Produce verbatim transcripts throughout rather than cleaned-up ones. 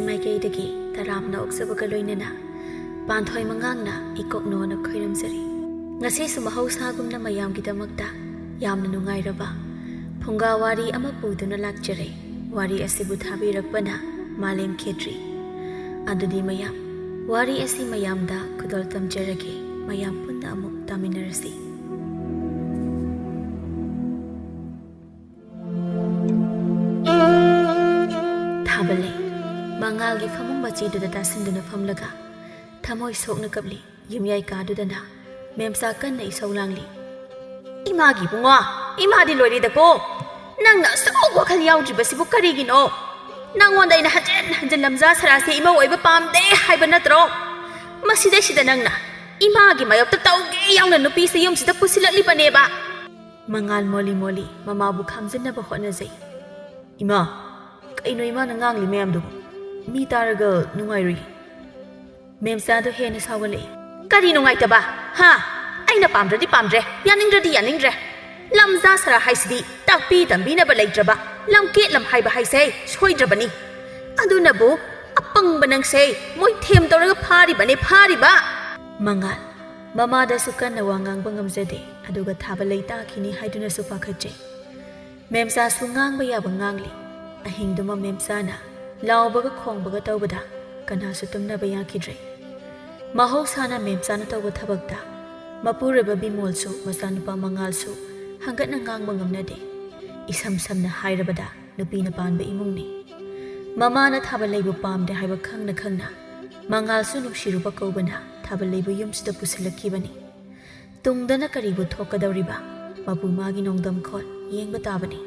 ꯃꯥꯏꯀꯩꯗꯒꯤ ꯇꯔꯥꯝꯅ ꯑꯣꯛꯆꯕꯒ ꯂꯣꯏꯅꯅ ꯄꯥꯟꯊꯣꯏ ꯃꯉꯥꯡꯅ ꯏꯀꯣꯛꯅꯣꯅ ꯈꯣꯏꯔꯝꯖꯔꯤ꯫ ꯉꯁꯤꯁꯨ ꯃꯍꯧꯁꯥꯒꯨꯝꯅ ꯃꯌꯥꯝꯒꯤꯗꯃꯛꯇ ꯌꯥꯝꯅ ꯅꯨꯡꯉꯥꯏꯔꯕ ꯐꯨꯡꯒꯥ ꯋꯥꯔꯤ ꯑꯃ ꯄꯨꯗꯨꯅ ꯂꯥꯛꯆꯔꯦ꯫ ꯋꯥꯔꯤ ꯑꯁꯤꯕꯨ ꯊꯥꯕꯤꯔꯛꯄꯅ ꯃꯥꯂꯦꯝ ꯈꯦꯇ꯭ꯔꯤ꯫ ꯑꯗꯨꯗꯤ ꯃꯌꯥꯝ, ꯋꯥꯔꯤ ꯑꯁꯤ ꯃꯌꯥꯝꯗ ꯈꯨꯗꯣꯜ ꯇꯝꯖꯔꯒꯦ꯫ ꯃꯌꯥꯝ ꯄꯨꯟꯅ ꯑꯃꯨꯛ ꯇꯥꯃꯤꯟꯅꯔꯁꯤ꯫ ꯊꯥꯕꯜꯂꯩ ꯃꯉꯥꯜꯒꯤ ꯐꯃꯨꯡ ꯃꯆꯤꯗꯨꯗ ꯇꯥꯁꯤꯟꯗꯨꯅ ꯐꯝꯂꯒ ꯊꯃꯣꯏ ꯁꯣꯛꯅ ꯀꯞꯂꯤ꯫ ꯌꯨꯝꯌꯥꯏ ꯀꯥꯗꯨꯗꯅ ꯃꯦꯝꯆꯥ ꯀꯟꯅ ꯏꯁꯧ ꯂꯥꯡꯂꯤ꯫ "ꯏꯃꯥꯒꯤ ꯏꯕꯨꯡꯉꯣ, ꯏꯃꯥꯗꯤ ꯂꯣꯏꯔꯦꯗꯀꯣ꯫ ꯅꯪꯅ ꯑꯁꯨꯛ ꯋꯥꯈꯜ ꯌꯥꯎꯗ꯭ꯔꯤꯕꯁꯤꯕꯨ ꯀꯔꯤꯒꯤꯅꯣ? ꯅꯪꯉꯣꯟꯗ ꯑꯩꯅ ꯍꯟꯖꯤꯟ ꯍꯟꯖꯤꯟ ꯂꯝꯖꯥ ꯁꯔꯥꯁꯦ ꯏꯃꯧ ꯑꯣꯏꯕ ꯄꯥꯝꯗꯦ ꯍꯥꯏꯕ ꯅꯠꯇ꯭ꯔꯣ? ꯃꯁꯤꯗꯩꯁꯤꯗ ꯅꯪꯅ ꯏꯃꯥꯒꯤ ꯃꯥꯌꯣꯛꯇ ꯇꯧꯒꯦ ꯌꯥꯎꯅ ꯅꯨꯄꯤꯁꯦ ꯌꯨꯝꯁꯤꯗ ꯄꯨꯁꯤꯜꯂꯛꯂꯤꯕꯅꯦꯕ꯫" ꯃꯉꯥꯜ ꯃꯣꯜꯂꯤ ꯃꯣꯜꯂꯤ ꯃꯃꯥꯕꯨ ꯈꯥꯝꯖꯤꯟꯅꯕ ꯍꯣꯠꯅꯖꯩ꯫ "ꯏꯃꯥ, ꯀꯩꯅꯣ ꯏꯃꯥꯅ ꯉꯥꯡꯂꯤ ꯃꯌꯥꯝꯗꯨꯕꯨ? ꯃꯤ ꯇꯥꯔꯒ ꯅꯨꯡꯉꯥꯏꯔꯨꯏ꯫" ꯃꯦꯝꯆꯥꯗꯣ ꯍꯦꯟꯅ ꯁꯥꯎꯒꯠꯂꯛꯏ꯫ "ꯀꯔꯤ ꯅꯨꯡꯉꯥꯏꯇꯕ? ꯍꯥ? ꯑꯩꯅ ꯄꯥꯝꯗ꯭ꯔꯗꯤ ꯄꯥꯝꯗ꯭ꯔꯦ, ꯌꯥꯅꯤꯡꯗ꯭ꯔꯗꯤ ꯌꯥꯅꯤꯡꯗ꯭ꯔꯦ꯫ ꯂꯝꯖꯥ ꯁꯔꯥ ꯍꯥꯏꯁꯤꯗꯤ ꯇꯥꯛꯄꯤ ꯇꯝꯕꯤꯅꯕ ꯂꯩꯇ꯭ꯔꯕ ꯂꯝꯀꯦꯠ ꯂꯝ ꯍꯥꯏꯕ ꯍꯥꯏꯁꯦ ꯁꯣꯏꯗ꯭ꯔꯕꯅꯤ꯫ ꯑꯗꯨꯅꯕꯨ ꯑꯄꯪꯕ ꯅꯪꯁꯦ ꯃꯣꯏꯊꯦꯝ ꯇꯧꯔꯒ ꯐꯥꯔꯤꯕꯅꯦ, ꯐꯥꯔꯤꯕ꯫" ꯃꯉꯥꯜ ꯃꯃꯥꯗꯁꯨ ꯀꯟꯅ ꯋꯥ ꯉꯥꯡꯕ ꯉꯝꯖꯗꯦ, ꯑꯗꯨꯒ ꯊꯥꯕꯜꯂꯩ ꯇꯥꯈꯤꯅꯤ ꯍꯥꯏꯗꯨꯅꯁꯨ ꯄꯥꯈꯠꯆꯩ꯫ ꯃꯦꯝꯆꯥꯁꯨ ꯉꯥꯡꯕ ꯌꯥꯕ ꯉꯥꯡꯂꯤ꯫ ꯑꯍꯤꯡꯗꯨꯃ ꯃꯦꯝꯆꯥꯅ ꯂꯥꯎꯕꯒ ꯈꯣꯡꯕꯒ ꯇꯧꯕꯗ ꯀꯅꯥꯁꯨ ꯇꯨꯝꯅꯕ ꯌꯥꯈꯤꯗ꯭ꯔꯦ꯫ ꯃꯍꯧꯁꯥꯅ ꯃꯦꯝꯆꯥꯅ ꯇꯧꯕ ꯊꯕꯛꯇ ꯃꯄꯨꯔꯣꯏꯕ ꯕꯤꯃꯣꯜꯁꯨ ꯃꯆꯥꯅꯨꯄꯥ ꯃꯉꯥꯜꯁꯨ ꯍꯪꯒꯠꯅ ꯉꯥꯡꯕ ꯉꯝꯅꯗꯦ꯫ ꯏꯁꯝ ꯁꯝꯅ ꯍꯥꯏꯔꯕꯗ ꯅꯨꯄꯤꯅ ꯄꯥꯟꯕ ꯏꯃꯨꯡꯅꯤ꯫ ꯃꯃꯥꯅ ꯊꯥꯕꯜꯂꯩꯕꯨ ꯄꯥꯝꯗꯦ ꯍꯥꯏꯕ ꯈꯪꯅ ꯈꯪꯅ ꯃꯉꯥꯜꯁꯨ ꯅꯨꯡꯁꯤꯔꯨꯕ ꯀꯧꯕꯅ ꯊꯥꯕꯜꯂꯩꯕꯨ ꯌꯨꯝꯁꯤꯗ ꯄꯨꯁꯤꯜꯂꯛꯈꯤꯕꯅꯤ꯫ ꯇꯨꯡꯗꯅ ꯀꯔꯤꯕꯨ ꯊꯣꯛꯀꯗꯧꯔꯤꯕ? ꯃꯄꯨ ꯃꯥꯒꯤ ꯅꯣꯡꯗꯝꯈꯣꯜ ꯌꯦꯡꯕ ꯇꯥꯕꯅꯤ꯫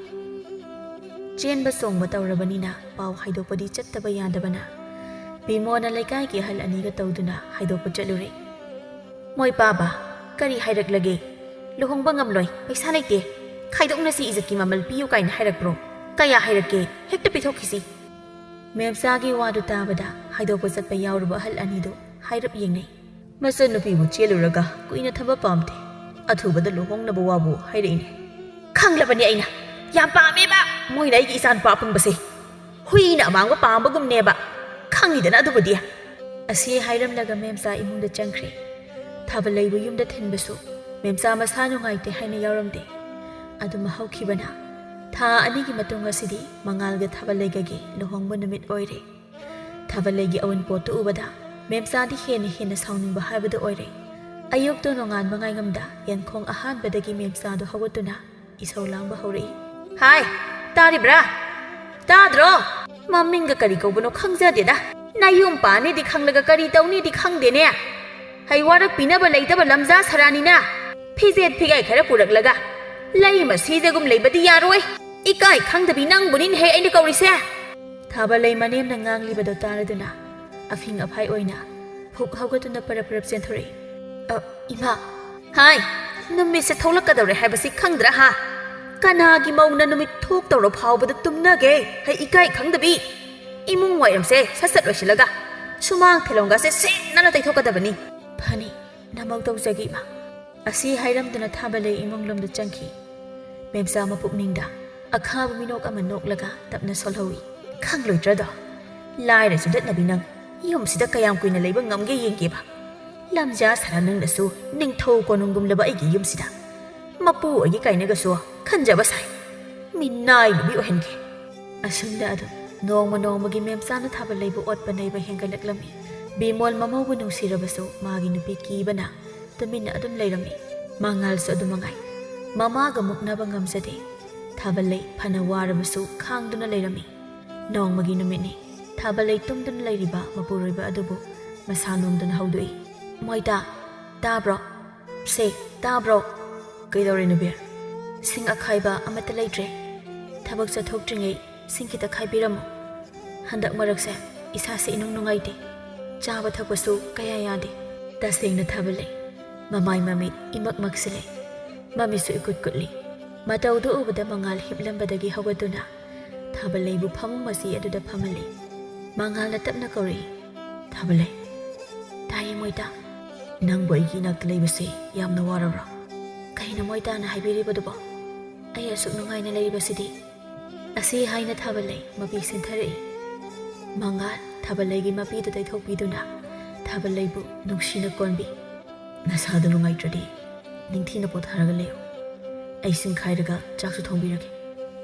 ꯆꯦꯟꯕ ꯆꯣꯡꯕ ꯇꯧꯔꯕꯅꯤꯅ ꯄꯥꯎ ꯍꯥꯏꯗꯣꯛꯄꯗꯤ ꯆꯠꯇꯕ ꯌꯥꯗꯕꯅ ꯕꯤꯃꯣꯅ ꯂꯩꯀꯥꯏꯒꯤ ꯑꯍꯜ ꯑꯅꯤꯒ ꯇꯧꯗꯨꯅ ꯍꯥꯏꯗꯣꯛꯄ ꯆꯠꯂꯨꯔꯦ꯫ "ꯃꯣꯏ ꯄꯥꯕ, ꯀꯔꯤ ꯍꯥꯏꯔꯛꯂꯒꯦ?" "ꯂꯨꯍꯣꯡꯕ ꯉꯝꯂꯣꯏ, ꯄꯩꯁꯥ ꯂꯩꯇꯦ꯫ ꯈꯥꯏꯗꯣꯛꯅꯁꯤ, ꯏꯖꯠꯀꯤ ꯃꯃꯜ ꯄꯤꯌꯨ" ꯀꯥꯏꯅ ꯍꯥꯏꯔꯛꯄ꯭ꯔꯣ? ꯀꯌꯥ ꯍꯥꯏꯔꯛꯀꯦ? ꯍꯦꯛꯇ ꯄꯤꯊꯣꯛꯈꯤꯁꯤ꯫ ꯃꯦꯝꯆꯥꯒꯤ ꯋꯥꯗꯨ ꯇꯥꯕꯗ ꯍꯥꯏꯗꯣꯛꯄ ꯆꯠꯄ ꯌꯥꯎꯔꯨꯕ ꯑꯍꯜ ꯑꯅꯤꯗꯨ ꯍꯥꯏꯔꯞ ꯌꯦꯡꯅꯩ꯫ "ꯃꯆꯟꯅꯨꯄꯤꯕꯨ ꯆꯦꯜꯂꯨꯔꯒ ꯀꯨꯏꯅ ꯊꯝꯕ ꯄꯥꯝꯗꯦ꯫ ꯑꯊꯨꯕꯗ ꯂꯨꯍꯣꯡꯅꯕ ꯋꯥꯕꯨ ꯍꯥꯏꯔꯛꯏꯅꯦ꯫" "ꯈꯪꯂꯕꯅꯤ ꯑꯩꯅ꯫ ꯌꯥꯝ ꯄꯥꯝꯃꯦꯕ ꯃꯣꯏꯅ ꯑꯩꯒꯤ ꯏꯆꯥꯅꯨꯄꯥ ꯑꯄꯪꯕꯁꯦ꯫ ꯍꯨꯏꯅ ꯑꯃꯥꯡꯕ ꯄꯥꯝꯕꯒꯨꯝꯅꯦꯕ꯫ ꯈꯪꯉꯤꯗꯅ ꯑꯗꯨꯕꯨꯗꯤ꯫ ꯑꯁꯤ ꯍꯥꯏꯔꯝꯂꯒ ꯃꯦꯝꯆꯥ ꯏꯃꯨꯡꯗ ꯆꯪꯈ꯭ꯔꯦ꯫ ꯊꯥꯕꯂꯩꯕꯨ ꯌꯨꯝꯗ ꯊꯤꯟꯕꯁꯨ ꯃꯦꯝꯆꯥ ꯃꯁꯥ ꯅꯨꯡꯉꯥꯏꯇꯦ ꯍꯥꯏꯅ ꯌꯥꯎꯔꯝꯗꯦ꯫ ꯑꯗꯨꯝ ꯍꯧꯈꯤꯕꯅ ꯊꯥ ꯑꯅꯤꯒꯤ ꯃꯇꯨꯡ ꯑꯁꯤꯗꯤ ꯃꯉꯥꯜꯒ ꯊꯥꯕꯂꯩꯒꯒꯤ ꯂꯨꯍꯣꯡꯕ ꯅꯨꯃꯤꯠ ꯑꯣꯏꯔꯦ꯫ ꯊꯥꯕꯂꯩꯒꯤ ꯑꯋꯨꯟꯄꯣꯠꯇꯨ ꯎꯕꯗ ꯃꯦꯝꯆꯥꯗꯤ ꯍꯦꯟꯅ ꯍꯦꯟꯅ ꯁꯥꯎꯅꯤꯡꯕ ꯍꯥꯏꯕꯗꯨ ꯑꯣꯏꯔꯦ꯫ ꯑꯌꯨꯛꯇꯨ ꯅꯣꯡꯉꯥꯟꯕ ꯉꯥꯏꯉꯝꯗ ꯌꯦꯟꯈꯣꯡ ꯑꯍꯥꯟꯕꯗꯒꯤ ꯃꯦꯝꯆꯥꯗꯨ ꯍꯧꯒꯠꯇꯨꯅ ꯏꯁꯧ ꯂꯥꯡꯕ ꯍꯧꯔꯛꯏ꯫ "ꯍꯥꯏ, ꯇꯥꯔꯤꯕ꯭ꯔꯥ? ꯇꯥꯗ꯭ꯔꯣ? ꯃꯃꯤꯡꯒ ꯀꯔꯤ ꯀꯧꯕꯅꯣ ꯈꯪꯖꯗꯦꯗ꯫ ꯅꯌꯨꯝ ꯄꯥꯅꯤꯗꯤ ꯈꯪꯂꯒ ꯀꯔꯤ ꯇꯧꯅꯤꯗꯤ ꯈꯪꯗꯦꯅꯦ꯫ ꯍꯩ ꯋꯥꯔꯛꯄꯤꯅꯕ ꯂꯩꯇꯕ ꯂꯝꯖꯥ ꯁꯔꯥꯅꯤꯅ ꯐꯤꯖꯦꯠ ꯐꯤꯒꯥꯏ ꯈꯔ ꯄꯨꯔꯛꯂꯒ ꯂꯩ ꯃꯁꯤꯗꯒꯨꯝ ꯂꯩꯕꯗꯤ ꯌꯥꯔꯣꯏ꯫ ꯏꯀꯥꯏ ꯈꯪꯗꯕꯤ ꯅꯪꯕꯨꯅꯤꯅꯦꯍꯦ ꯑꯩꯅ ꯀꯧꯔꯤꯁꯦ!" ꯊꯥꯕꯂꯩ ꯃꯅꯦꯝꯅ ꯉꯥꯡꯂꯤꯕꯗꯣ ꯇꯥꯔꯗꯨꯅ ꯑꯐꯤꯡ ꯑꯐꯥꯏ ꯑꯣꯏꯅ ꯐꯨꯛ ꯍꯧꯒꯠꯇꯨꯅ ꯄꯔꯞ ꯄꯔꯞ ꯆꯦꯟꯊꯣꯔꯛꯏ꯫ "ꯑ, ꯏꯃꯥ!" "ꯍꯥꯏ, ꯅꯨꯃꯤꯠꯁꯦ ꯊꯣꯛꯂꯛꯀꯗꯧꯔꯦ ꯍꯥꯏꯕꯁꯤ ꯈꯪꯗ꯭ꯔꯥ ꯍꯥ? ꯀꯅꯥꯒꯤ ꯃꯧꯅ ꯅꯨꯃꯤꯠ ꯊꯣꯛꯇꯧꯔ ꯐꯥꯎꯕꯗ ꯇꯨꯝꯅꯒꯦ? ꯍꯩ ꯏꯀꯥꯏ ꯈꯪꯗꯕꯤ! ꯏꯃꯨꯡ ꯋꯥꯏꯔꯝꯁꯦ ꯁꯠ ꯁꯠ ꯂꯣꯏꯁꯤꯜꯂꯒ ꯁꯨꯃꯥꯡ ꯊꯦꯂꯣꯡꯒꯁꯦ ꯁꯦꯡꯅꯅ ꯇꯩꯊꯣꯛꯀꯗꯕꯅꯤ꯫" "ꯐꯅꯤ, ꯅꯃꯧ ꯇꯧꯖꯒꯦ ꯏꯃꯥ꯫" ꯑꯁꯤ ꯍꯥꯏꯔꯝꯗꯨꯅ ꯊꯥꯕꯂꯩ ꯏꯃꯨꯡ ꯂꯣꯝꯗ ꯆꯪꯈꯤ꯫ ꯃꯦꯝꯆꯥ ꯃꯄꯨꯛꯅꯤꯡꯗ ꯑꯈꯥꯕ ꯃꯤꯅꯣꯛ ꯑꯃ ꯅꯣꯛꯂꯒ ꯇꯞꯅ ꯁꯣꯜꯍꯧꯏ꯫ "ꯈꯪꯂꯣꯏꯗ꯭ꯔꯗꯣ? ꯂꯥꯏꯔ ꯆꯨꯗꯠꯅꯕꯤ ꯅꯪ ꯌꯨꯝꯁꯤꯗ ꯀꯌꯥꯝ ꯀꯨꯏꯅ ꯂꯩꯕ ꯉꯝꯒꯦ ꯌꯦꯡꯒꯦꯕ꯫ ꯂꯝꯖꯥ ꯁꯥꯔꯥ ꯅꯪꯅꯁꯨ ꯅꯤꯡꯊꯧ ꯀꯣꯅꯨꯡꯒꯨꯝꯂꯕ ꯑꯩꯒꯤ ꯌꯨꯝꯁꯤꯗ ꯃꯄꯨ ꯑꯣꯏꯒꯦ ꯀꯥꯏꯅꯒꯁꯨ ꯈꯟꯖꯕ ꯁꯥꯏ꯫ ꯃꯤꯅꯥꯏ ꯅꯨꯄꯤ ꯑꯣꯏꯍꯟꯒꯦ꯫" ꯑꯁꯨꯝꯅ ꯑꯗꯨꯝ ꯅꯣꯡꯃ ꯅꯣꯡꯃꯒꯤ ꯃꯦꯝꯆꯥꯅ ꯊꯥꯕꯂꯩꯕꯨ ꯑꯣꯠꯄ ꯅꯩꯕ ꯍꯦꯟꯒꯠꯂꯛꯂꯝꯃꯤ꯫ ꯕꯤꯃꯣꯜ ꯃꯃꯧꯕꯨ ꯅꯨꯡꯁꯤꯔꯕꯁꯨ ꯃꯥꯒꯤ ꯅꯨꯄꯤ ꯀꯤꯕꯅ ꯇꯨꯃꯤꯟꯅ ꯑꯗꯨꯝ ꯂꯩꯔꯝꯃꯤ꯫ ꯃꯉꯥꯜꯁꯨ ꯑꯗꯨ ꯃꯉꯥꯏ꯫ ꯃꯃꯥꯒ ꯃꯨꯛꯅꯕ ꯉꯝꯖꯗꯦ꯫ ꯊꯥꯕꯂꯩ ꯐꯅ ꯋꯥꯔꯕꯁꯨ ꯈꯥꯡꯗꯨꯅ ꯂꯩꯔꯝꯃꯤ꯫ ꯅꯣꯡꯃꯒꯤ ꯅꯨꯃꯤꯠꯅꯤ꯫ ꯊꯥꯕꯂꯩ ꯇꯨꯝꯗꯨꯅ ꯂꯩꯔꯤꯕ ꯃꯄꯨꯔꯣꯏꯕ ꯑꯗꯨꯕꯨ ꯃꯁꯥ ꯅꯣꯝꯗꯨꯅ ꯍꯧꯗꯣꯛꯏ꯫ "ꯃꯣꯏꯇꯥ, ꯇꯥꯕ꯭ꯔꯣ? ꯁꯦ, ꯇꯥꯕ꯭ꯔꯣ?" "ꯀꯩꯗꯧꯔꯦ ꯅꯨꯕꯤ?" "ꯁꯤꯡ ꯑꯈꯥꯏꯕ ꯑꯃꯠꯇ ꯂꯩꯇ꯭ꯔꯦ꯫ ꯊꯕꯛ ꯆꯠꯊꯣꯛꯇ꯭ꯔꯤꯉꯩ ꯁꯤꯡ ꯈꯤꯇ ꯈꯥꯏꯕꯤꯔꯝꯃꯨ꯫ ꯍꯟꯗꯛ ꯃꯔꯛꯁꯦ ꯏꯁꯥꯁꯦ ꯏꯅꯨꯡ ꯅꯨꯡꯉꯥꯏꯇꯦ꯫ ꯆꯥꯕ ꯊꯛꯄꯁꯨ ꯀꯌꯥ ꯌꯥꯗꯦ꯫" ꯇꯁꯦꯡꯅ ꯊꯥꯕꯂꯩ ꯃꯃꯥꯏ ꯃꯃꯤꯠ ꯏꯃꯛ ꯃꯛꯁꯤꯜꯂꯦ꯫ ꯃꯃꯤꯠꯁꯨ ꯏꯀꯨꯠ ꯀꯨꯠꯂꯤ꯫ ꯃꯇꯧꯗꯨ ꯎꯕꯗ ꯃꯉꯥꯜ ꯍꯤꯞꯂꯝꯕꯗꯒꯤ ꯍꯧꯒꯠꯇꯨꯅ ꯊꯥꯕꯂꯩꯕꯨ ꯐꯃꯨꯡ ꯃꯆꯤ ꯑꯗꯨꯗ ꯐꯝꯍꯜꯂꯤ꯫ ꯃꯉꯥꯜꯅ ꯇꯞꯅ ꯀꯧꯔꯛꯏ, "ꯊꯥꯕꯂꯩ꯫" "ꯇꯥꯏꯌꯦ ꯃꯣꯏꯇꯥ꯫" "ꯅꯪꯕꯨ ꯑꯩꯒꯤ ꯏꯅꯥꯛꯇ ꯂꯩꯕꯁꯦ ꯌꯥꯝꯅ ꯋꯥꯔꯕ꯭ꯔꯥ?" "ꯀꯩꯅꯣ ꯃꯣꯏꯇꯥꯅ ꯍꯥꯏꯕꯤꯔꯤꯕꯗꯨꯕꯣ? ꯑꯩ ꯑꯁꯨꯛ ꯅꯨꯡꯉꯥꯏꯅ ꯂꯩꯔꯤꯕꯁꯤꯗꯤ?" ꯑꯁꯤ ꯍꯥꯏꯅ ꯊꯥꯕꯂꯩ ꯃꯄꯤ ꯁꯤꯟꯊꯔꯛꯏ꯫ ꯃꯉꯥꯜ ꯊꯥꯕꯜꯂꯩꯒꯤ ꯃꯄꯤꯗꯨ ꯇꯩꯊꯣꯛꯄꯤꯗꯨꯅ ꯊꯥꯕꯜꯂꯩꯕꯨ ꯅꯨꯡꯁꯤꯅ ꯀꯣꯟꯕꯤ꯫ "ꯅꯁꯥꯗꯨ ꯅꯨꯡꯉꯥꯏꯇ꯭ꯔꯗꯤ ꯅꯤꯡꯊꯤꯅ ꯄꯣꯊꯥꯔꯒ ꯂꯩꯌꯨ꯫ ꯑꯩ ꯁꯤꯡ ꯈꯥꯏꯔꯒ ꯆꯥꯛꯁꯨ ꯊꯣꯡꯕꯤꯔꯒꯦ꯫"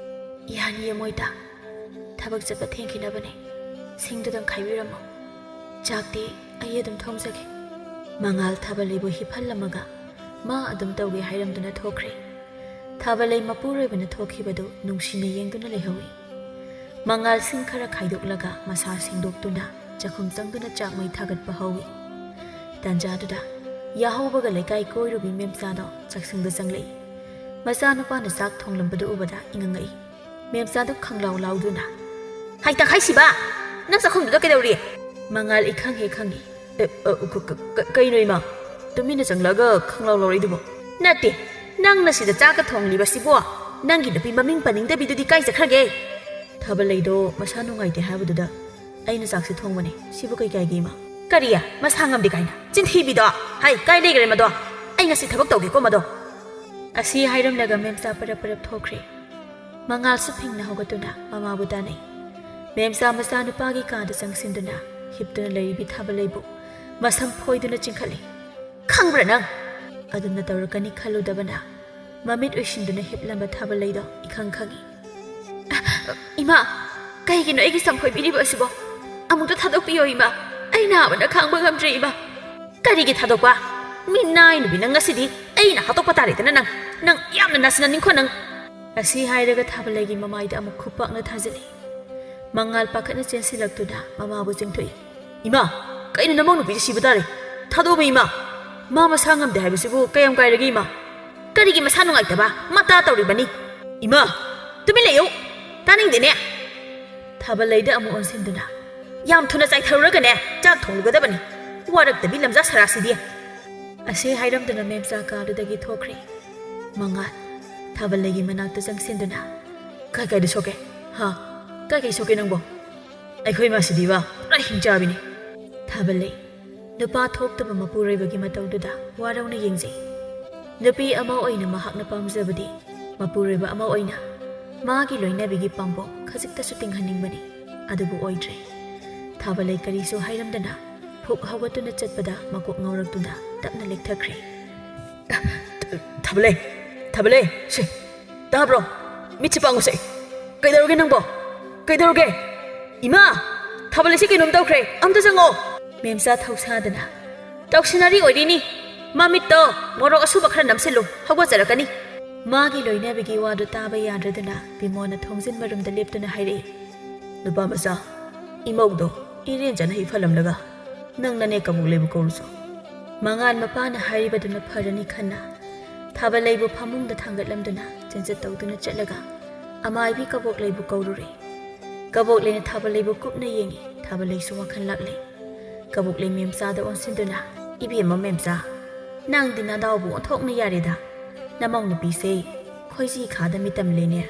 "ꯌꯥꯅꯤꯌꯦ ꯃꯣꯏꯇꯥ, ꯊꯕꯛ ꯆꯠꯄ ꯊꯦꯡꯈꯤꯅꯕꯅꯦ꯫ ꯁꯤꯡꯗꯨꯗꯪ ꯈꯥꯏꯕꯤꯔꯝꯃꯣ꯫ ꯆꯥꯛꯇꯤ ꯑꯩ ꯑꯗꯨꯝ ꯊꯣꯡꯖꯒꯦ꯫" ꯃꯉꯥꯜ ꯊꯥꯕꯜꯂꯩꯕꯨ ꯍꯤꯞꯍꯜꯂꯝꯃꯒ ꯃꯥ ꯑꯗꯨꯝ ꯇꯧꯒꯦ ꯍꯥꯏꯔꯝꯗꯨꯅ ꯊꯣꯛꯈ꯭ꯔꯦ꯫ ꯊꯥꯕꯜꯂꯩ ꯃꯄꯨꯔꯣꯏꯕꯅ ꯊꯣꯛꯈꯤꯕꯗꯨ ꯅꯨꯡꯁꯤꯅ ꯌꯦꯡꯗꯨꯅ ꯂꯩꯍꯧꯏ꯫ ꯃꯉꯥꯜ ꯁꯤꯡ ꯈꯔ ꯈꯥꯏꯗꯣꯛꯂꯒ ꯃꯁꯥ ꯁꯦꯡꯗꯣꯛꯇꯨꯅ ꯆꯥꯛꯈꯨꯝ ꯆꯪꯗꯨꯅ ꯆꯥꯛ ꯃꯩ ꯊꯥꯒꯠꯄ ꯍꯧꯏ꯫ ꯇꯥꯟꯖꯥꯗꯨꯗ ꯌꯥꯍꯧꯕꯒ ꯂꯩꯀꯥꯏ ꯀꯣꯏꯔꯨꯕꯤ ꯃꯦꯝꯆꯥꯗꯣ ꯆꯥꯛꯁꯪꯗ ꯆꯪꯂꯛꯏ꯫ ꯃꯆꯥꯅꯨꯄꯥꯅ ꯆꯥꯛ ꯊꯣꯡꯂꯝꯕꯗꯨ ꯎꯕꯗ ꯏꯉꯛ ꯉꯛꯏ꯫ ꯃꯦꯝꯆꯥꯗꯨ ꯈꯪꯂꯥꯎ ꯂꯥꯎꯗꯨꯅ, "ꯍꯥꯏ ꯇꯈꯥꯏꯁꯤꯕ, ꯅꯪ ꯆꯥꯛꯈꯨꯝꯗꯨꯗ ꯀꯩꯗꯧꯔꯤ?" ꯃꯉꯥꯜ ꯏꯈꯪ ꯍꯦꯛ ꯈꯪꯏ꯫ "ꯑꯦ, ꯑ, ꯀ-, ꯀ-, ꯀ-, ꯀꯩꯅꯣ ꯏꯃꯥ? ꯇꯨꯃꯤꯟꯅ ꯆꯪꯂꯛꯑꯒ ꯈꯪꯂꯥꯎ ꯂꯥꯎꯔꯛꯏꯗꯨꯕꯣ?" "ꯅꯠꯇꯦ, ꯅꯪꯅ ꯁꯤꯗ ꯆꯥꯛꯀ ꯊꯣꯡꯂꯤꯕꯁꯤꯕꯣ? ꯅꯪꯒꯤ ꯅꯨꯄꯤ ꯃꯃꯤꯡ ꯄꯟꯅꯤꯡꯗꯕꯤꯗꯨꯗꯤ ꯀꯥꯏ ꯆꯠꯈ꯭ꯔꯒꯦ?" "ꯊꯥꯕꯜꯂꯩꯗꯣ ꯃꯁꯥ ꯅꯨꯡꯉꯥꯏꯇꯦ ꯍꯥꯏꯕꯗꯨꯗ ꯑꯩꯅ ꯆꯥꯛꯁꯦ ꯊꯣꯡꯕꯅꯦ꯫ ꯁꯤꯕꯨ ꯀꯩ ꯀꯥꯏꯒꯦ ꯏꯃꯥ?" "ꯀꯔꯤ? ꯃꯁꯥ ꯉꯝꯗꯦ ꯀꯥꯏꯅ? ꯆꯤꯟꯊꯤꯕꯤꯗꯣ! ꯍꯥꯏ, ꯀꯥꯏ ꯂꯩꯈ꯭ꯔꯦ ꯃꯗꯣ? ꯑꯩ ꯉꯁꯤ ꯊꯕꯛ ꯇꯧꯒꯦꯀꯣ ꯃꯗꯣ!" ꯑꯁꯤ ꯍꯥꯏꯔꯝꯂꯒ ꯃꯦꯝꯆꯥ ꯄꯔꯞ ꯄꯔꯞ ꯊꯣꯛꯈ꯭ꯔꯦ꯫ ꯃꯉꯥꯜꯁꯨ ꯐꯤꯡꯅ ꯍꯧꯒꯠꯇꯨꯅ ꯃꯃꯥꯕꯨ ꯇꯥꯟꯅꯩ꯫ ꯃꯦꯝꯆꯥ ꯃꯆꯥꯅꯨꯄꯥꯒꯤ ꯀꯥꯗ ꯆꯪꯁꯤꯟꯗꯨꯅ ꯍꯤꯞꯇꯨꯅ ꯂꯩꯔꯤꯕꯤ ꯊꯥꯕꯜꯂꯩꯕꯨ ꯃꯁꯝ ꯐꯣꯏꯗꯨꯅ ꯆꯤꯡꯈꯠꯂꯤ꯫ "ꯈꯪꯕ꯭ꯔꯥ ꯅꯪ?" ꯑꯗꯨꯝꯅ ꯇꯧꯔꯛꯀꯅꯤ ꯈꯜꯂꯨꯗꯕꯅ ꯃꯃꯤꯠ ꯎꯏꯁꯤꯟꯗꯨꯅ ꯍꯤꯞꯂꯝꯕ ꯊꯥꯕꯜꯂꯩꯗꯣ ꯏꯈꯪ ꯈꯪꯏ꯫ "ꯏꯃꯥ, ꯀꯩꯒꯤꯅꯣ ꯑꯩꯒꯤ ꯁꯝ ꯐꯣꯏꯕꯤꯔꯤꯕ ꯑꯁꯤꯕꯣ? ꯑꯃꯨꯛꯇ ꯊꯥꯗꯣꯛꯄꯤꯌꯣ ꯏꯃꯥ, ꯑꯩ ꯅꯥꯕꯅ ꯈꯥꯡꯕ ꯉꯝꯗ꯭ꯔꯦ ꯏꯃꯥ꯫" "ꯀꯔꯤꯒꯤ ꯊꯥꯗꯣꯛꯄ? ꯃꯤ ꯅꯥꯏ ꯅꯨꯄꯤ ꯅꯪ ꯉꯁꯤꯗꯤ ꯑꯩꯅ ꯍꯥꯠꯇꯣꯛꯄ ꯇꯥꯔꯦꯗꯅ ꯅꯪ꯫ ꯅꯪ ꯌꯥꯝꯅ ꯅꯥꯁꯤꯟꯅꯅꯤꯡꯈꯣ ꯅꯪ꯫" ꯑꯁꯤ ꯍꯥꯏꯔꯒ ꯊꯥꯕꯜꯂꯩꯒꯤ ꯃꯃꯥꯏꯗ ꯑꯃꯨꯛ ꯈꯨꯄꯥꯛꯅ ꯊꯥꯖꯤꯜꯂꯤ꯫ ꯃꯉꯥꯜ ꯄꯥꯈꯠꯅ ꯆꯦꯟꯁꯤꯜꯂꯛꯇꯨꯅ ꯃꯃꯥꯕꯨ ꯆꯦꯡꯊꯣꯛꯏ꯫ "ꯏꯃꯥ, ꯀꯩꯅꯣ ꯅꯃꯧ ꯅꯨꯄꯤꯁꯦ ꯁꯤꯕ ꯇꯥꯔꯦ? ꯊꯥꯗꯣꯛꯑꯣꯃꯤ ꯏꯃꯥ꯫ ꯃꯥ ꯃꯁꯥ ꯉꯝꯗꯦ ꯍꯥꯏꯕꯁꯤꯕꯨ ꯀꯌꯥꯝ ꯀꯥꯏꯔꯒꯦ ꯏꯃꯥ?" "ꯀꯔꯤꯒꯤ ꯃꯁꯥ ꯅꯨꯡꯉꯥꯏꯇꯕ? ꯃꯇꯥ ꯇꯧꯔꯤꯕꯅꯤ꯫" "ꯏꯃꯥ, ꯇꯨꯃꯤꯟ ꯂꯩꯌꯨ꯫ ꯇꯥꯅꯤꯡꯗꯦꯅꯦ꯫" ꯊꯥꯕꯜꯂꯩꯗ ꯑꯃꯨꯛ ꯑꯣꯟꯁꯤꯟꯗꯨꯅ, "ꯌꯥꯝ ꯊꯨꯅ ꯆꯥꯏꯊꯔꯨꯔꯒꯅꯦ ꯆꯥꯛ ꯊꯣꯡꯂꯨꯒꯗꯕꯅꯤ꯫ ꯋꯥꯔꯛꯇꯕꯤ ꯂꯝꯖꯥ ꯁꯔꯥꯁꯤꯗꯤ꯫" ꯑꯁꯤ ꯍꯥꯏꯔꯝꯗꯨꯅ ꯃꯦꯝꯆꯥ ꯀꯥꯗꯨꯗꯒꯤ ꯊꯣꯛꯈ꯭ꯔꯦ꯫ ꯃꯉꯥꯜ ꯊꯥꯕꯜꯂꯩꯒꯤ ꯃꯅꯥꯛꯇ ꯆꯪꯁꯤꯟꯗꯨꯅ, "ꯀꯥꯏ ꯀꯥꯏꯗ ꯁꯣꯛꯀꯦ? ꯍꯥ? ꯀꯥꯏ ꯀꯥꯏ ꯁꯣꯛꯀꯦ ꯅꯪꯕꯣ? ꯑꯩꯈꯣꯏ ꯏꯃꯥꯁꯤꯗꯤꯕ ꯄꯨꯔꯥ ꯍꯤꯡꯆꯥꯕꯤꯅꯤ꯫" ꯊꯥꯕꯜꯂꯩ ꯅꯨꯄꯥ ꯊꯣꯛꯇꯕ ꯃꯄꯨꯔꯣꯏꯕꯒꯤ ꯃꯇꯧꯗꯨꯗ ꯋꯥꯔꯧꯅ ꯌꯦꯡꯖꯩ꯫ ꯅꯨꯄꯤ ꯑꯃ ꯑꯣꯏꯅ ꯃꯍꯥꯛꯅ ꯄꯥꯝꯖꯕꯗꯤ ꯃꯄꯨꯔꯣꯏꯕ ꯑꯃ ꯑꯣꯏꯅ ꯃꯥꯒꯤ ꯂꯣꯏꯅꯕꯤꯒꯤ ꯄꯥꯝꯕꯣꯝ ꯈꯖꯤꯛꯇꯁꯨ ꯇꯤꯡꯍꯟꯅꯤꯡꯕꯅꯤ, ꯑꯗꯨꯕꯨ ꯑꯣꯏꯗ꯭ꯔꯦ꯫ ꯊꯥꯕꯂꯩ ꯀꯔꯤꯁꯨ ꯍꯥꯏꯔꯝꯗꯅ ꯐꯨꯛ ꯍꯧꯒꯠꯇꯨꯅ ꯆꯠꯄꯗ ꯃꯀꯣꯛ ꯉꯥꯎꯔꯛꯇꯨꯅ ꯇꯞꯅ ꯂꯦꯛꯊꯈ꯭ꯔꯦ꯫ "ꯊꯥꯕꯂꯩ, ꯊꯥꯕꯂꯩ, ꯁꯦ, ꯇꯥꯕ꯭ꯔꯣ? ꯃꯤꯠꯁꯦ ꯄꯥꯡꯉꯨꯁꯦ꯫ ꯀꯩꯗꯧꯔꯒꯦ ꯅꯪꯕꯣ? ꯀꯩꯗꯧꯔꯒꯦ? ꯏꯃꯥ, ꯊꯥꯕꯂꯩꯁꯦ ꯀꯩꯅꯣꯝ ꯇꯧꯈ꯭ꯔꯦ꯫ ꯑꯝꯇ ꯆꯪꯉꯣ꯫" ꯃꯦꯝꯆꯥ ꯊꯧꯁꯥꯗꯅ, "ꯇꯧꯁꯤꯟꯅꯔꯤ ꯑꯣꯏꯗꯣꯏꯅꯤ꯫ ꯃꯃꯤꯠꯇꯣ ꯃꯣꯔꯣꯛ ꯑꯁꯨꯕ ꯈꯔ ꯅꯝꯁꯤꯜꯂꯨ, ꯍꯧꯒꯠꯆꯔꯛꯀꯅꯤ꯫" ꯃꯥꯒꯤ ꯂꯣꯏꯅꯕꯤꯒꯤ ꯋꯥꯗꯨ ꯇꯥꯕ ꯌꯥꯗ꯭ꯔꯗꯨꯅ ꯕꯤꯃꯣꯜꯅ ꯊꯣꯡꯖꯤꯟ ꯃꯔꯨꯝꯗ ꯂꯦꯞꯇꯨꯅ ꯍꯥꯏꯔꯛꯏ, "ꯅꯨꯄꯥ ꯃꯆꯥ, ꯏꯃꯧꯗꯣ ꯏꯔꯦꯟꯖꯅ ꯍꯤ ꯐꯜꯂꯝꯂꯒ ꯅꯪꯅꯅꯦ ꯀꯕꯣꯛ ꯂꯩꯕꯨ ꯀꯧꯔꯨꯆꯣ꯫" ꯃꯉꯥꯜ ꯃꯄꯥꯅ ꯍꯥꯏꯔꯤꯕꯗꯨꯅ ꯐꯔꯅꯤ ꯈꯟꯅ ꯊꯥꯕꯂꯩꯕꯨ ꯐꯃꯨꯡꯗ ꯊꯥꯡꯒꯠꯂꯝꯗꯨꯅ ꯆꯦꯟꯖꯠ ꯇꯧꯗꯨꯅ ꯆꯠꯂꯒ ꯑꯃꯥꯏꯕꯤ ꯀꯕꯣꯛ ꯂꯩꯕꯨ ꯀꯧꯔꯨꯔꯦ꯫ ꯀꯕꯣꯛ ꯂꯩꯅ ꯊꯥꯕꯂꯩꯕꯨ ꯀꯨꯞꯅ ꯌꯦꯡꯉꯤ꯫ ꯊꯥꯕꯂꯩꯁꯨ ꯋꯥꯈꯜ ꯂꯥꯛꯂꯦ꯫ ꯀꯕꯣꯛ ꯂꯩ ꯃꯦꯝꯆꯥꯗ ꯑꯣꯟꯁꯤꯟꯗꯨꯅ, "ꯏꯕꯦꯝꯃ ꯃꯦꯝꯆꯥ, ꯅꯪꯗꯤ ꯅꯗꯥꯎꯕꯨ ꯑꯣꯟꯊꯣꯛꯅ ꯌꯥꯔꯦꯗ꯫ ꯅꯃꯧ ꯅꯨꯄꯤꯁꯦ ꯈꯣꯏꯖꯤ ꯈꯥꯗ ꯃꯤꯇꯝ ꯂꯦꯅꯦ꯫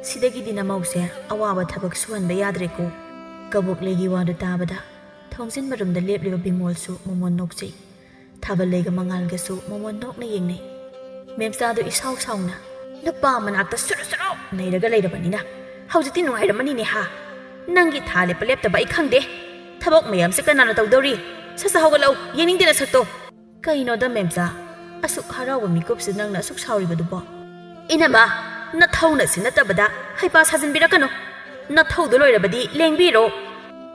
ꯁꯤꯗꯒꯤꯗꯤ ꯅꯃꯧꯁꯦ ꯑꯋꯥꯕ ꯊꯕꯛ ꯁꯨꯍꯟꯕ ꯌꯥꯗ꯭ꯔꯦꯀꯣ꯫" ꯀꯕꯣꯛ ꯂꯩꯒꯤ ꯋꯥꯗꯨ ꯇꯥꯕꯗ ꯊꯣꯡꯖꯤꯟ ꯃꯔꯨꯝꯗ ꯂꯦꯞꯂꯤꯕ ꯕꯤꯃꯣꯜꯁꯨ ꯃꯃꯣꯟ ꯅꯣꯛꯆꯩ꯫ ꯊꯥꯕꯂꯩꯒ ꯃꯉꯥꯜꯒꯁꯨ ꯃꯃꯣꯟ ꯅꯣꯛꯅ ꯌꯦꯡꯅꯩ꯫ ꯃꯦꯝꯆꯥꯗꯨ ꯏꯁꯥꯎ ꯁꯥꯎꯅ, "ꯅꯨꯄꯥ ꯃꯅꯥꯛꯇ ꯁꯨꯔꯨ ꯁꯨꯔꯨ ꯅꯩꯔꯒ ꯂꯩꯔꯕꯅꯤꯅ ꯍꯧꯖꯤꯛꯇꯤ ꯅꯨꯡꯉꯥꯏꯔꯝꯃꯅꯤꯅꯦ ꯍꯥ? ꯅꯪꯒꯤ ꯊꯥ ꯂꯦꯞꯄ ꯂꯦꯞꯇꯕ ꯑꯩ ꯈꯪꯗꯦ꯫ ꯊꯕꯛ ꯃꯌꯥꯝꯁꯦ ꯀꯅꯥꯅ ꯇꯧꯗꯧꯔꯤ? ꯁꯠ ꯁꯠ ꯍꯧꯒꯠꯂꯛꯎ, ꯌꯦꯡꯅꯤꯡꯗꯦ ꯅꯁꯛꯇꯣ꯫" "ꯀꯩꯅꯣꯗ ꯃꯦꯝꯆꯥ, ꯑꯁꯨꯛ ꯍꯔꯥꯎꯕ ꯃꯤꯀꯨꯞꯁꯤꯗ ꯅꯪꯅ ꯑꯁꯨꯛ ꯁꯥꯎꯔꯤꯕꯗꯨꯕꯣ?" "ꯏꯅꯝꯃ, ꯅꯊꯧꯅ ꯁꯤ ꯅꯠꯇꯕꯗ ꯍꯩꯄꯥ ꯁꯥꯖꯤꯟꯕꯤꯔꯛꯀꯅꯨ꯫ ꯅꯊꯧꯗꯣ ꯂꯣꯏꯔꯕꯗꯤ ꯂꯦꯡꯕꯤꯔꯣ꯫"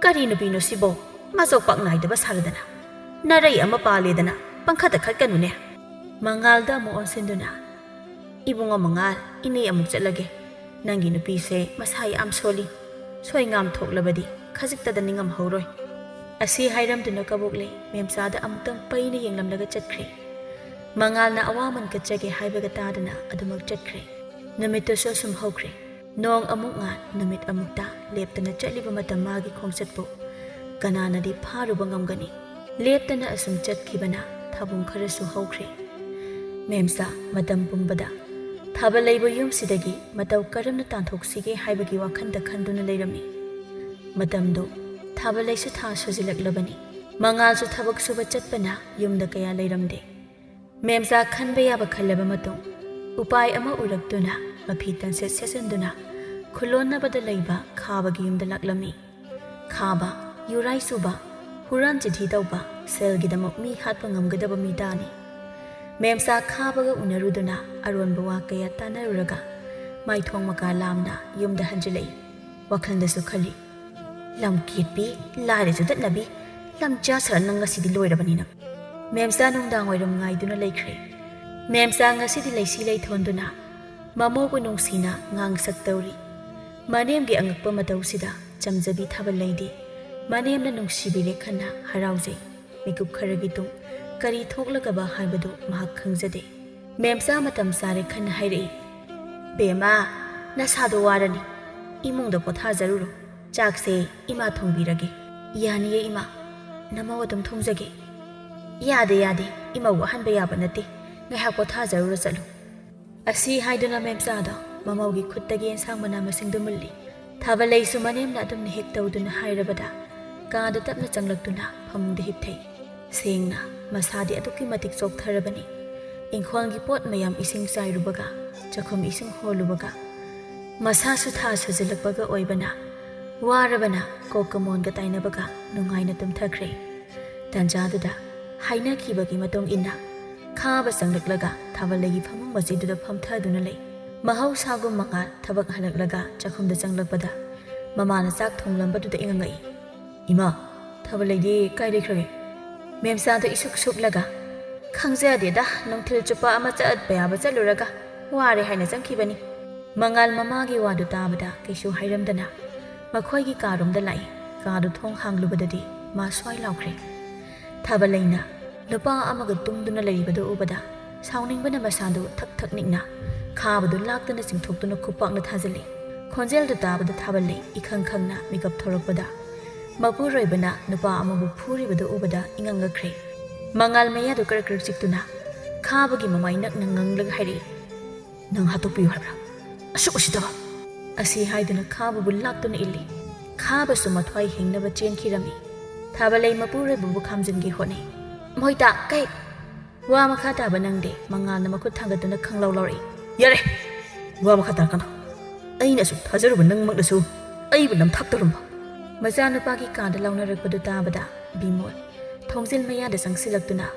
"ꯀꯔꯤ ꯅꯨꯄꯤꯅꯣ ꯁꯤꯕꯣ? ꯃꯆꯣꯛ ꯄꯥꯛ ꯅꯥꯏꯗꯕ ꯁꯥꯔꯗꯅ꯫ ꯅꯔꯩ ꯑꯃ ꯄꯥꯜꯂꯦꯗꯅ ꯄꯪꯈꯠꯇ ꯈꯠꯀꯅꯨꯅꯦ꯫" ꯃꯉꯥꯜꯗ ꯑꯃꯨꯛ ꯑꯣꯟꯁꯤꯟꯗꯨꯅ, "ꯏꯕꯨꯡꯉꯣ ꯃꯉꯥꯜ, ꯏꯅꯦ ꯑꯃꯨꯛ ꯆꯠꯂꯒꯦ꯫ ꯅꯪꯒꯤ ꯅꯨꯄꯤꯁꯦ ꯃꯁꯥ ꯌꯥꯝ ꯁꯣꯜꯂꯤ꯫ ꯁꯣꯏ ꯉꯥꯝ ꯊꯣꯛꯂꯕꯗꯤ ꯈꯖꯤꯛꯇꯗ ꯅꯤꯡꯉꯝꯍꯧꯔꯣꯏ꯫" ꯑꯁꯤ ꯍꯥꯏꯔꯝꯗꯨꯅ ꯀꯕꯣꯛ ꯂꯩ ꯃꯦꯝꯆꯥꯗ ꯑꯃꯨꯛꯇꯪ ꯄꯩꯅ ꯌꯦꯡꯂꯝꯂꯒ ꯆꯠꯈ꯭ꯔꯦ꯫ ꯃꯉꯥꯜꯅ ꯑꯋꯥꯃꯟ ꯀꯠꯆꯒꯦ ꯍꯥꯏꯕꯒ ꯇꯥꯗꯅ ꯑꯗꯨꯃꯛ ꯆꯠꯈ꯭ꯔꯦ꯫ ꯅꯨꯃꯤꯠꯇꯨꯁꯨ ꯑꯁꯨꯝ ꯍꯧꯈ꯭ꯔꯦ꯫ ꯅꯣꯡ ꯑꯃꯨꯛ ꯉꯥꯟ, ꯅꯨꯃꯤꯠ ꯑꯃꯨꯛ ꯇꯥ, ꯂꯦꯞꯇꯅ ꯆꯠꯂꯤꯕ ꯃꯇꯝ ꯃꯥꯒꯤ ꯈꯣꯡꯆꯠꯄꯨ ꯀꯅꯥꯅꯗꯤ ꯐꯥꯔꯨꯕ ꯉꯝꯒꯅꯤ? ꯂꯦꯞꯇꯅ ꯑꯁꯨꯝ ꯆꯠꯈꯤꯕꯅ ꯊꯥꯕꯨꯡ ꯈꯔꯁꯨ ꯍꯧꯈ꯭ꯔꯦ꯫ ꯃꯦꯝꯆꯥ, ꯃꯇꯝ ꯄꯨꯝꯕꯗ ꯊꯥꯕꯂꯩꯕꯨ ꯌꯨꯝꯁꯤꯗꯒꯤ ꯃꯇꯧ ꯀꯔꯝꯅ ꯇꯥꯟꯊꯣꯛꯁꯤꯒꯦ ꯍꯥꯏꯕꯒꯤ ꯋꯥꯈꯜꯗ ꯈꯟꯗꯨꯅ ꯂꯩꯔꯝꯃꯤ꯫ ꯃꯇꯝꯗꯨ ꯊꯥꯕꯂꯩꯁꯨ ꯊꯥ ꯁꯨꯖꯤꯜꯂꯛꯂꯕꯅꯤ꯫ ꯃꯉꯥꯜꯁꯨ ꯊꯕꯛ ꯁꯨꯕ ꯆꯠꯄꯅ ꯌꯨꯝꯗ ꯀꯌꯥ ꯂꯩꯔꯝꯗꯦ꯫ ꯃꯦꯝꯆꯥ ꯈꯟꯕ ꯌꯥꯕ ꯈꯜꯂꯕ ꯃꯇꯨꯡ, ꯎꯄꯥꯏ ꯑꯃ ꯎꯔꯛꯇꯨꯅ ꯃꯐꯤ ꯇꯟꯁꯦꯠ ꯁꯦꯠꯆꯟꯗꯨꯅ ꯈꯨꯂꯣꯟꯅꯕꯗ ꯂꯩꯕ ꯈꯥꯕꯒꯤ ꯌꯨꯝꯗ ꯂꯥꯛꯂꯝꯃꯤ꯫ ꯈꯥꯕ, ꯌꯨꯔꯥꯏ ꯆꯨꯕ, ꯍꯨꯔꯥꯟ ꯆꯤꯊꯤ ꯇꯧꯕ, ꯁꯦꯜꯒꯤꯗꯃꯛ ꯃꯤ ꯍꯥꯠꯄ ꯉꯝꯒꯗꯕ ꯃꯤ ꯇꯥꯅꯤ꯫ ꯃꯦꯝꯆꯥ ꯈꯥꯕꯒ ꯎꯅꯔꯨꯗꯨꯅ ꯑꯔꯣꯟꯕ ꯋꯥ ꯀꯌꯥ ꯇꯥꯟꯅꯔꯨꯔꯒ ꯃꯥꯏꯊꯣꯡ ꯃꯀꯥ ꯂꯥꯝꯅ ꯌꯨꯝꯗ ꯍꯟꯖꯤꯜꯂꯛꯏ꯫ ꯋꯥꯈꯜꯗꯁꯨ ꯈꯜꯂꯤ, "ꯂꯝ ꯀꯦꯠꯄꯤ, ꯂꯥꯏꯔ ꯆꯨꯗꯠꯅꯕꯤ, ꯂꯝ ꯆꯥ ꯁꯥꯔ ꯅꯪ ꯉꯁꯤꯗꯤ ꯂꯣꯏꯔꯕꯅꯤ ꯅꯪ꯫" ꯃꯦꯝꯆꯥ ꯅꯨꯡꯗꯥꯡ ꯋꯥꯏꯔꯝ ꯉꯥꯏꯗꯨꯅ ꯂꯩꯈ꯭ꯔꯦ꯫ ꯃꯦꯝꯆꯥ ꯉꯁꯤꯗꯤ ꯂꯩꯁꯤ ꯂꯩꯊꯣꯟꯗꯨꯅ ꯃꯃꯧꯕꯨ ꯅꯨꯡꯁꯤꯅ ꯉꯥꯡꯁꯛ ꯇꯧꯔꯤ꯫ ꯃꯅꯦꯝꯒꯤ ꯑꯉꯛꯄ ꯃꯇꯧꯁꯤꯗ ꯆꯝꯖꯕꯤ ꯊꯥꯕꯜ ꯂꯩꯗꯤ ꯃꯅꯦꯝꯅ ꯅꯨꯡꯁꯤꯕꯤꯔꯦ ꯈꯟꯅ ꯍꯔꯥꯎꯖꯩ꯫ ꯃꯤꯀꯨꯞ ꯈꯔꯒꯤ ꯇꯨꯡ ꯀꯔꯤ ꯊꯣꯛꯂꯒꯕ ꯍꯥꯏꯕꯗꯨ ꯃꯍꯥꯛ ꯈꯪꯖꯗꯦ꯫ ꯃꯦꯝꯆꯥ ꯃꯇꯝ ꯆꯥꯔꯦ ꯈꯟꯅ ꯍꯥꯏꯔꯛꯏ, "ꯕꯦꯝꯃ, ꯅꯁꯥꯗꯣ ꯋꯥꯔꯅꯤ꯫ ꯏꯃꯨꯡꯗ ꯄꯣꯊꯥꯖꯔꯨꯔꯣ꯫ ꯆꯥꯛꯁꯦ ꯏꯃꯥ ꯊꯣꯡꯕꯤꯔꯒꯦ꯫" "ꯌꯥꯅꯤꯌꯦ ꯏꯃꯥ, ꯅꯃꯧ ꯑꯗꯨꯝ ꯊꯣꯡꯖꯒꯦ꯫" "ꯌꯥꯗꯦ, ꯌꯥꯗꯦ, ꯏꯃꯧ ꯋꯥꯍꯟꯕ ꯌꯥꯕ ꯅꯠꯇꯦ꯫ ꯉꯥꯏꯍꯥꯛ ꯄꯣꯊꯥꯖꯔꯨꯔꯣ ꯆꯠꯂꯨ꯫" ꯑꯁꯤ ꯍꯥꯏꯗꯨꯅ ꯃꯦꯝꯆꯥꯗꯣ ꯃꯃꯧꯒꯤ ꯈꯨꯠꯇꯒꯤ ꯑꯦꯟꯁꯥꯡ ꯃꯅꯥ ꯃꯁꯤꯡꯗꯨ ꯃꯨꯜꯂꯤ꯫ ꯊꯥꯕꯂꯩꯁꯨ ꯃꯅꯦꯝꯅ ꯑꯗꯨꯝꯅ ꯍꯦꯛ ꯇꯧꯗꯨꯅ ꯍꯥꯏꯔꯕꯗ ꯀꯥꯗ ꯇꯞꯅ ꯆꯪꯂꯛꯇꯨꯅ ꯐꯃꯨꯡꯗ ꯍꯤꯞꯊꯩ꯫ ꯁꯦꯡꯅ ꯃꯁꯥꯗꯤ ꯑꯗꯨꯛꯀꯤ ꯃꯇꯤꯛ ꯆꯣꯛꯊꯔꯕꯅꯤ꯫ ꯏꯪꯈꯣꯜꯒꯤ ꯄꯣꯠ ꯃꯌꯥꯝ ꯏꯁꯤꯡ ꯆꯥꯏꯔꯨꯕꯒ, ꯆꯥꯛꯈꯨꯝ ꯏꯁꯤꯡ ꯍꯣꯜꯂꯨꯕꯒ, ꯃꯁꯥꯁꯨ ꯊꯥ ꯁꯨꯖꯤꯜꯂꯛꯄꯒ ꯑꯣꯏꯕꯅ, ꯋꯥꯔꯕꯅ ꯀꯣꯛꯀ ꯃꯣꯟꯒ ꯇꯥꯏꯅꯕꯒ ꯅꯨꯡꯉꯥꯏꯅ ꯇꯨꯝꯊꯈ꯭ꯔꯦ꯫ ꯇꯥꯟꯖꯥꯗꯨꯗ ꯍꯥꯏꯅꯈꯤꯕꯒꯤ ꯃꯇꯨꯡ ꯏꯟꯅ ꯈꯥꯕ ꯆꯪꯂꯛꯂꯒ ꯊꯥꯕꯜꯂꯩꯒꯤ ꯐꯃꯨꯡ ꯃꯆꯤꯗꯨꯗ ꯐꯝꯊꯗꯨꯅ ꯂꯩ꯫ ꯃꯍꯧꯁꯥꯒꯨꯝ ꯃꯉꯥꯜ ꯊꯕꯛ ꯍꯜꯂꯛꯂꯒ ꯆꯥꯛꯈꯨꯝꯗ ꯆꯪꯂꯛꯄꯗ ꯃꯃꯥꯅ ꯆꯥꯛ ꯊꯣꯡꯂꯝꯕꯗꯨꯗ ꯏꯉꯛꯉꯛꯏ꯫ "ꯏꯃꯥ, ꯊꯥꯕꯜꯂꯩꯗꯤ ꯀꯥꯏ ꯂꯩꯈ꯭ꯔꯒꯦ?" ꯃꯦꯝꯆꯥꯗꯣ ꯏꯁꯨꯛ ꯁꯨꯛꯂꯒ, "ꯈꯪꯖꯗꯦꯗ, ꯅꯨꯡꯊꯤꯜ ꯆꯨꯞꯄ ꯑꯃ ꯆꯠꯄ ꯌꯥꯕ ꯆꯠꯂꯨꯔꯒ ꯋꯥꯔꯦ ꯍꯥꯏꯅ ꯆꯪꯈꯤꯕꯅꯤ꯫" ꯃꯉꯥꯜ ꯃꯃꯥꯒꯤ ꯋꯥꯗꯨ ꯇꯥꯕꯗ ꯀꯩꯁꯨ ꯍꯥꯏꯔꯝꯗꯅ ꯃꯈꯣꯏꯒꯤ ꯀꯥꯔꯣꯝꯗ ꯂꯥꯛꯏ꯫ ꯀꯥꯗꯨ ꯊꯣꯡ ꯍꯥꯡꯂꯨꯕꯗꯗꯤ ꯃꯥ ꯁ꯭ꯋꯥꯏ ꯂꯥꯎꯈ꯭ꯔꯦ꯫ ꯊꯥꯕꯂꯩꯅ ꯅꯨꯄꯥ ꯑꯃꯒ ꯇꯨꯝꯗꯨꯅ ꯂꯩꯔꯤꯕꯗꯨ ꯎꯕꯗ ꯁꯥꯎꯅꯤꯡꯕꯅ ꯃꯁꯥꯗꯨ ꯊꯛ ꯊꯛ ꯅꯤꯛꯅ ꯈꯥꯕꯗꯨ ꯂꯥꯛꯇꯨꯅ ꯆꯤꯡꯊꯣꯛꯇꯨꯅ ꯈꯨꯄꯥꯛꯅ ꯊꯥꯖꯤꯜꯂꯤ꯫ ꯈꯣꯟꯖꯦꯜꯗꯨ ꯇꯥꯕꯗ ꯊꯥꯕꯂꯩ ꯏꯈꯪ ꯈꯪꯅ ꯃꯤꯀꯞ ꯊꯣꯔꯛꯄꯗ ꯃꯄꯨꯔꯣꯏꯕꯅ ꯅꯨꯄꯥ ꯑꯃꯕꯨ ꯐꯨꯔꯤꯕꯗꯨ ꯎꯕꯗ ꯏꯉꯛ ꯉꯛꯈ꯭ꯔꯦ꯫ ꯃꯉꯥꯜ ꯃꯌꯥꯗꯨ ꯀꯔꯛ ꯀꯔꯛ ꯆꯤꯛꯇꯨꯅ ꯈꯥꯕꯒꯤ ꯃꯃꯥꯏ ꯅꯛꯅ ꯉꯪꯂꯒ ꯍꯥꯏꯔꯛꯏ, "ꯅꯪ ꯍꯥꯠꯇꯣꯛꯄꯤꯌꯨ ꯍꯥꯏꯕ꯭ꯔꯥ? ꯑꯁꯨꯛ ꯎꯁꯤꯠꯇꯕ!" ꯑꯁꯤ ꯍꯥꯏꯗꯨꯅ ꯈꯥꯕꯕꯨ ꯂꯥꯛꯇꯨꯅ ꯏꯜꯂꯤ꯫ ꯈꯥꯕꯁꯨ ꯃꯊ꯭ꯋꯥꯏ ꯍꯤꯡꯅꯕ ꯆꯦꯟꯈꯤꯔꯝꯃꯤ꯫ ꯊꯥꯕꯂꯩ ꯃꯄꯨꯔꯣꯏꯕꯕꯨ ꯈꯥꯝꯖꯤꯟꯒꯦ ꯍꯣꯠꯅꯩ꯫ "ꯃꯣꯏꯇꯥ, ꯀꯩ?" ꯋꯥ ꯃꯈꯥ ꯇꯥꯕ ꯅꯪꯗꯦ꯫ ꯃꯉꯥꯜꯅ ꯃꯈꯨꯠ ꯊꯥꯡꯒꯠꯇꯨꯅ ꯈꯪꯂꯥꯎ ꯂꯥꯎꯔꯛꯏ꯫ "ꯌꯥꯔꯦ! ꯋꯥ ꯃꯈꯥ ꯇꯥꯔꯛꯀꯅꯨ꯫ ꯑꯩꯅ ꯑꯁꯨꯛ ꯊꯥꯖꯔꯨꯕ ꯅꯪꯃꯛꯅꯁꯨ ꯑꯩꯕꯨ ꯅꯝꯊꯥꯛ ꯇꯧꯔꯝꯕ꯫ ꯃꯆꯥꯅꯨꯄꯥꯒꯤ ꯀꯥꯗ ꯂꯥꯎꯅꯔꯛꯄꯗꯨ ꯇꯥꯕꯗ ꯕꯤꯃꯣꯜ ꯊꯣꯡꯖꯤꯜ ꯃꯌꯥꯗ ꯆꯪꯁꯤꯜꯂꯛꯇꯨꯅ,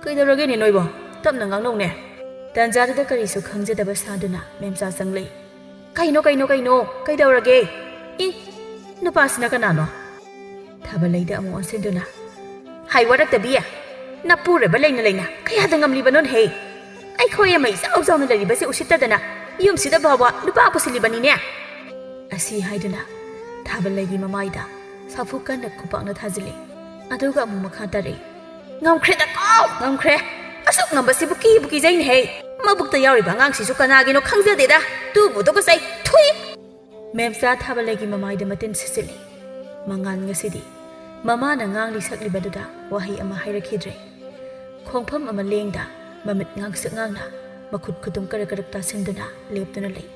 "ꯀꯩꯗꯧꯔꯒꯦꯅꯦ ꯅꯣꯏꯕꯣ? ꯇꯞꯅ ꯉꯥꯡꯅꯧꯅꯦ!" ꯇꯟꯖꯥꯗꯨꯗ ꯀꯔꯤꯁꯨ ꯈꯪꯖꯗꯕ ꯁꯥꯗꯨꯅ ꯃꯦꯝꯆꯥ ꯆꯪꯂꯛꯏ꯫ "ꯀꯩꯅꯣ, ꯀꯩꯅꯣ, ꯀꯩꯅꯣ? ꯀꯩꯗꯧꯔꯒꯦ? ꯏ, ꯅꯨꯄꯥꯁꯤꯅ ꯀꯅꯥꯅꯣ?" ꯊꯥꯕꯂꯩꯗ ꯑꯃꯨꯛ ꯑꯣꯟꯁꯤꯟꯗꯨꯅ, "ꯍꯥꯏ ꯋꯥꯔꯛꯇꯕꯤ, ꯅꯄꯨꯔꯣꯏꯕ ꯂꯩꯅ ꯂꯩꯅ ꯀꯌꯥꯗ ꯉꯝꯂꯤꯕꯅꯣꯅꯦꯍꯦ? ꯑꯩꯈꯣꯏ ꯑꯃ ꯏꯆꯥꯎ ꯆꯥꯎꯅ ꯂꯩꯔꯤꯕꯁꯦ ꯎꯁꯤꯠꯇꯗꯅ ꯌꯨꯝꯁꯤꯗ ꯐꯥꯎꯕ ꯅꯨꯄꯥ ꯄꯨꯁꯤꯜꯂꯤꯕꯅꯤꯅꯦ!" ꯑꯁꯤ ꯍꯥꯏꯗꯨꯅ ꯊꯥꯕꯂꯩꯒꯤ ꯃꯃꯥꯏꯗ ꯁꯥꯐꯨ ꯀꯟꯅ ꯈꯨꯄꯥꯛꯅ ꯊꯥꯖꯤꯜꯂꯤ꯫ ꯑꯗꯨꯒ ꯑꯃꯨꯛ ꯃꯈꯥ ꯇꯥꯔꯛꯏ, "ꯉꯝꯈ꯭ꯔꯦꯗꯀꯣ, ꯉꯝꯈ꯭ꯔꯦ! ꯑꯁꯨꯛ ꯉꯝꯕꯁꯤꯕꯨ ꯀꯤꯕꯨ ꯀꯤꯖꯩꯅꯦꯍꯦ! ꯃꯕꯨꯛꯇ ꯌꯥꯎꯔꯤꯕ ꯑꯉꯥꯡꯁꯤꯁꯨ ꯀꯅꯥꯒꯤꯅꯣ ꯈꯪꯖꯗꯦꯗ! ꯇꯨꯕꯨ ꯇꯨꯀꯠꯆꯩ! ꯊꯨꯏ!" ꯃꯦꯝꯆꯥ ꯊꯥꯕꯂꯩꯒꯤ ꯃꯃꯥꯏꯗ ꯃꯇꯤꯟ ꯁꯤꯠꯆꯤꯜꯂꯤ꯫ ꯃꯉꯥꯜ ꯉꯁꯤꯗꯤ ꯃꯃꯥꯅ ꯉꯥꯡꯂꯤ ꯁꯛꯂꯤꯕꯗꯨꯗ ꯋꯥꯍꯩ ꯑꯃ ꯍꯥꯏꯔꯛꯈꯤꯗ꯭ꯔꯦ꯫ ꯈꯣꯡꯐꯝ ꯑꯃ ꯂꯦꯡꯗ ꯃꯃꯤꯠ ꯉꯥꯡꯁꯛ ꯉꯥꯡꯅ ꯃꯈꯨꯠ ꯈꯨꯇꯨꯝ ꯀꯔꯛ ꯀꯔꯛ ꯇꯥꯁꯤꯟꯗꯨꯅ ꯂꯦꯞꯇꯨꯅ ꯂꯩ꯫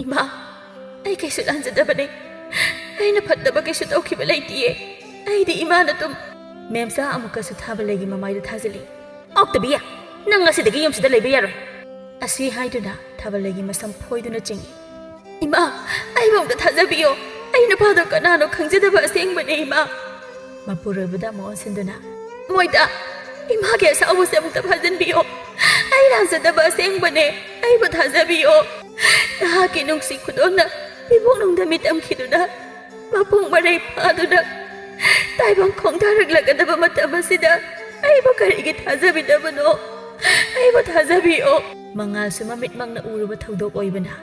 "ꯏꯃꯥ, ꯑꯩ ꯀꯩꯁꯨ ꯂꯥꯟꯖꯗꯕꯅꯦ꯫ ꯑꯩꯅ ꯐꯠꯇꯕ ꯀꯩꯁꯨ ꯇꯧꯈꯤꯕ ꯂꯩꯇꯤꯌꯦ꯫ ꯑꯩꯗꯤ ꯏꯃꯥꯅ ꯑꯗꯨꯝ" ꯃꯦꯝꯆꯥ ꯑꯃꯨꯛꯀꯁꯨ ꯊꯥꯕꯂꯩꯒꯤ ꯃꯃꯥꯏꯗ ꯊꯥꯖꯤꯜꯂꯤ꯫ "ꯑꯣꯛꯇꯕꯤ, ꯅꯪ ꯉꯁꯤꯗꯒꯤ ꯌꯨꯝꯁꯤꯗ ꯂꯩꯕ ꯌꯥꯔꯣꯏ!" ꯑꯁꯤ ꯍꯥꯏꯗꯨꯅ ꯊꯥꯕꯂꯩꯒꯤ ꯃꯁꯝ ꯐꯣꯏꯗꯨꯅ ꯆꯤꯡꯏ꯫ "ꯏꯃꯥ, ꯑꯩꯕꯨ ꯑꯝꯇ ꯊꯥꯖꯕꯤꯌꯣ꯫ ꯑꯩ ꯅꯨꯄꯥꯗꯣ ꯀꯅꯥꯅꯣ ꯈꯪꯖꯗꯕ ꯑꯁꯦꯡꯕꯅꯦ, ꯏꯃꯥ!" ꯃꯄꯨꯔꯣꯏꯕꯗ ꯑꯃꯨꯛ ꯑꯣꯟꯁꯤꯟꯗꯨꯅ, "ꯃꯣꯏꯗ, ꯏꯃꯥꯒꯤ ꯑꯁꯥꯎꯕꯁꯦ ꯑꯃꯨꯛꯇ ꯐꯥꯖꯤꯟꯕꯤꯌꯣ꯫ ꯑꯩ ꯂꯥꯟꯖꯗꯕ ꯑꯁꯦꯡꯕꯅꯦ꯫ ꯑꯩꯕꯨ ꯊꯥꯖꯕꯤꯌꯣ꯫ ꯅꯍꯥꯛꯀꯤ ꯅꯨꯡꯁꯤ ꯈꯨꯗꯣꯜꯅ ꯏꯕꯨꯡ ꯅꯨꯡꯗ ꯃꯤꯇꯝ ꯈꯤꯗꯨꯅ ꯃꯄꯨꯡ ꯃꯔꯩ ꯐꯥꯗꯨꯅ ꯇꯥꯏꯕꯪ ꯈꯣꯡꯗꯥꯔꯛꯂꯒꯗꯕ ꯃꯇꯝ ꯑꯁꯤꯗ ꯑꯩꯕꯨ ꯀꯔꯤꯒꯤ ꯊꯥꯖꯕꯤꯗꯕꯅꯣ? ꯑꯩꯕꯨ ꯊꯥꯖꯕꯤꯌꯣ!" ꯃꯉꯥꯜꯁꯨ ꯃꯃꯤꯠꯃꯛꯅ ꯎꯔꯨꯕ ꯊꯧꯗꯣꯛ ꯑꯣꯏꯕꯅ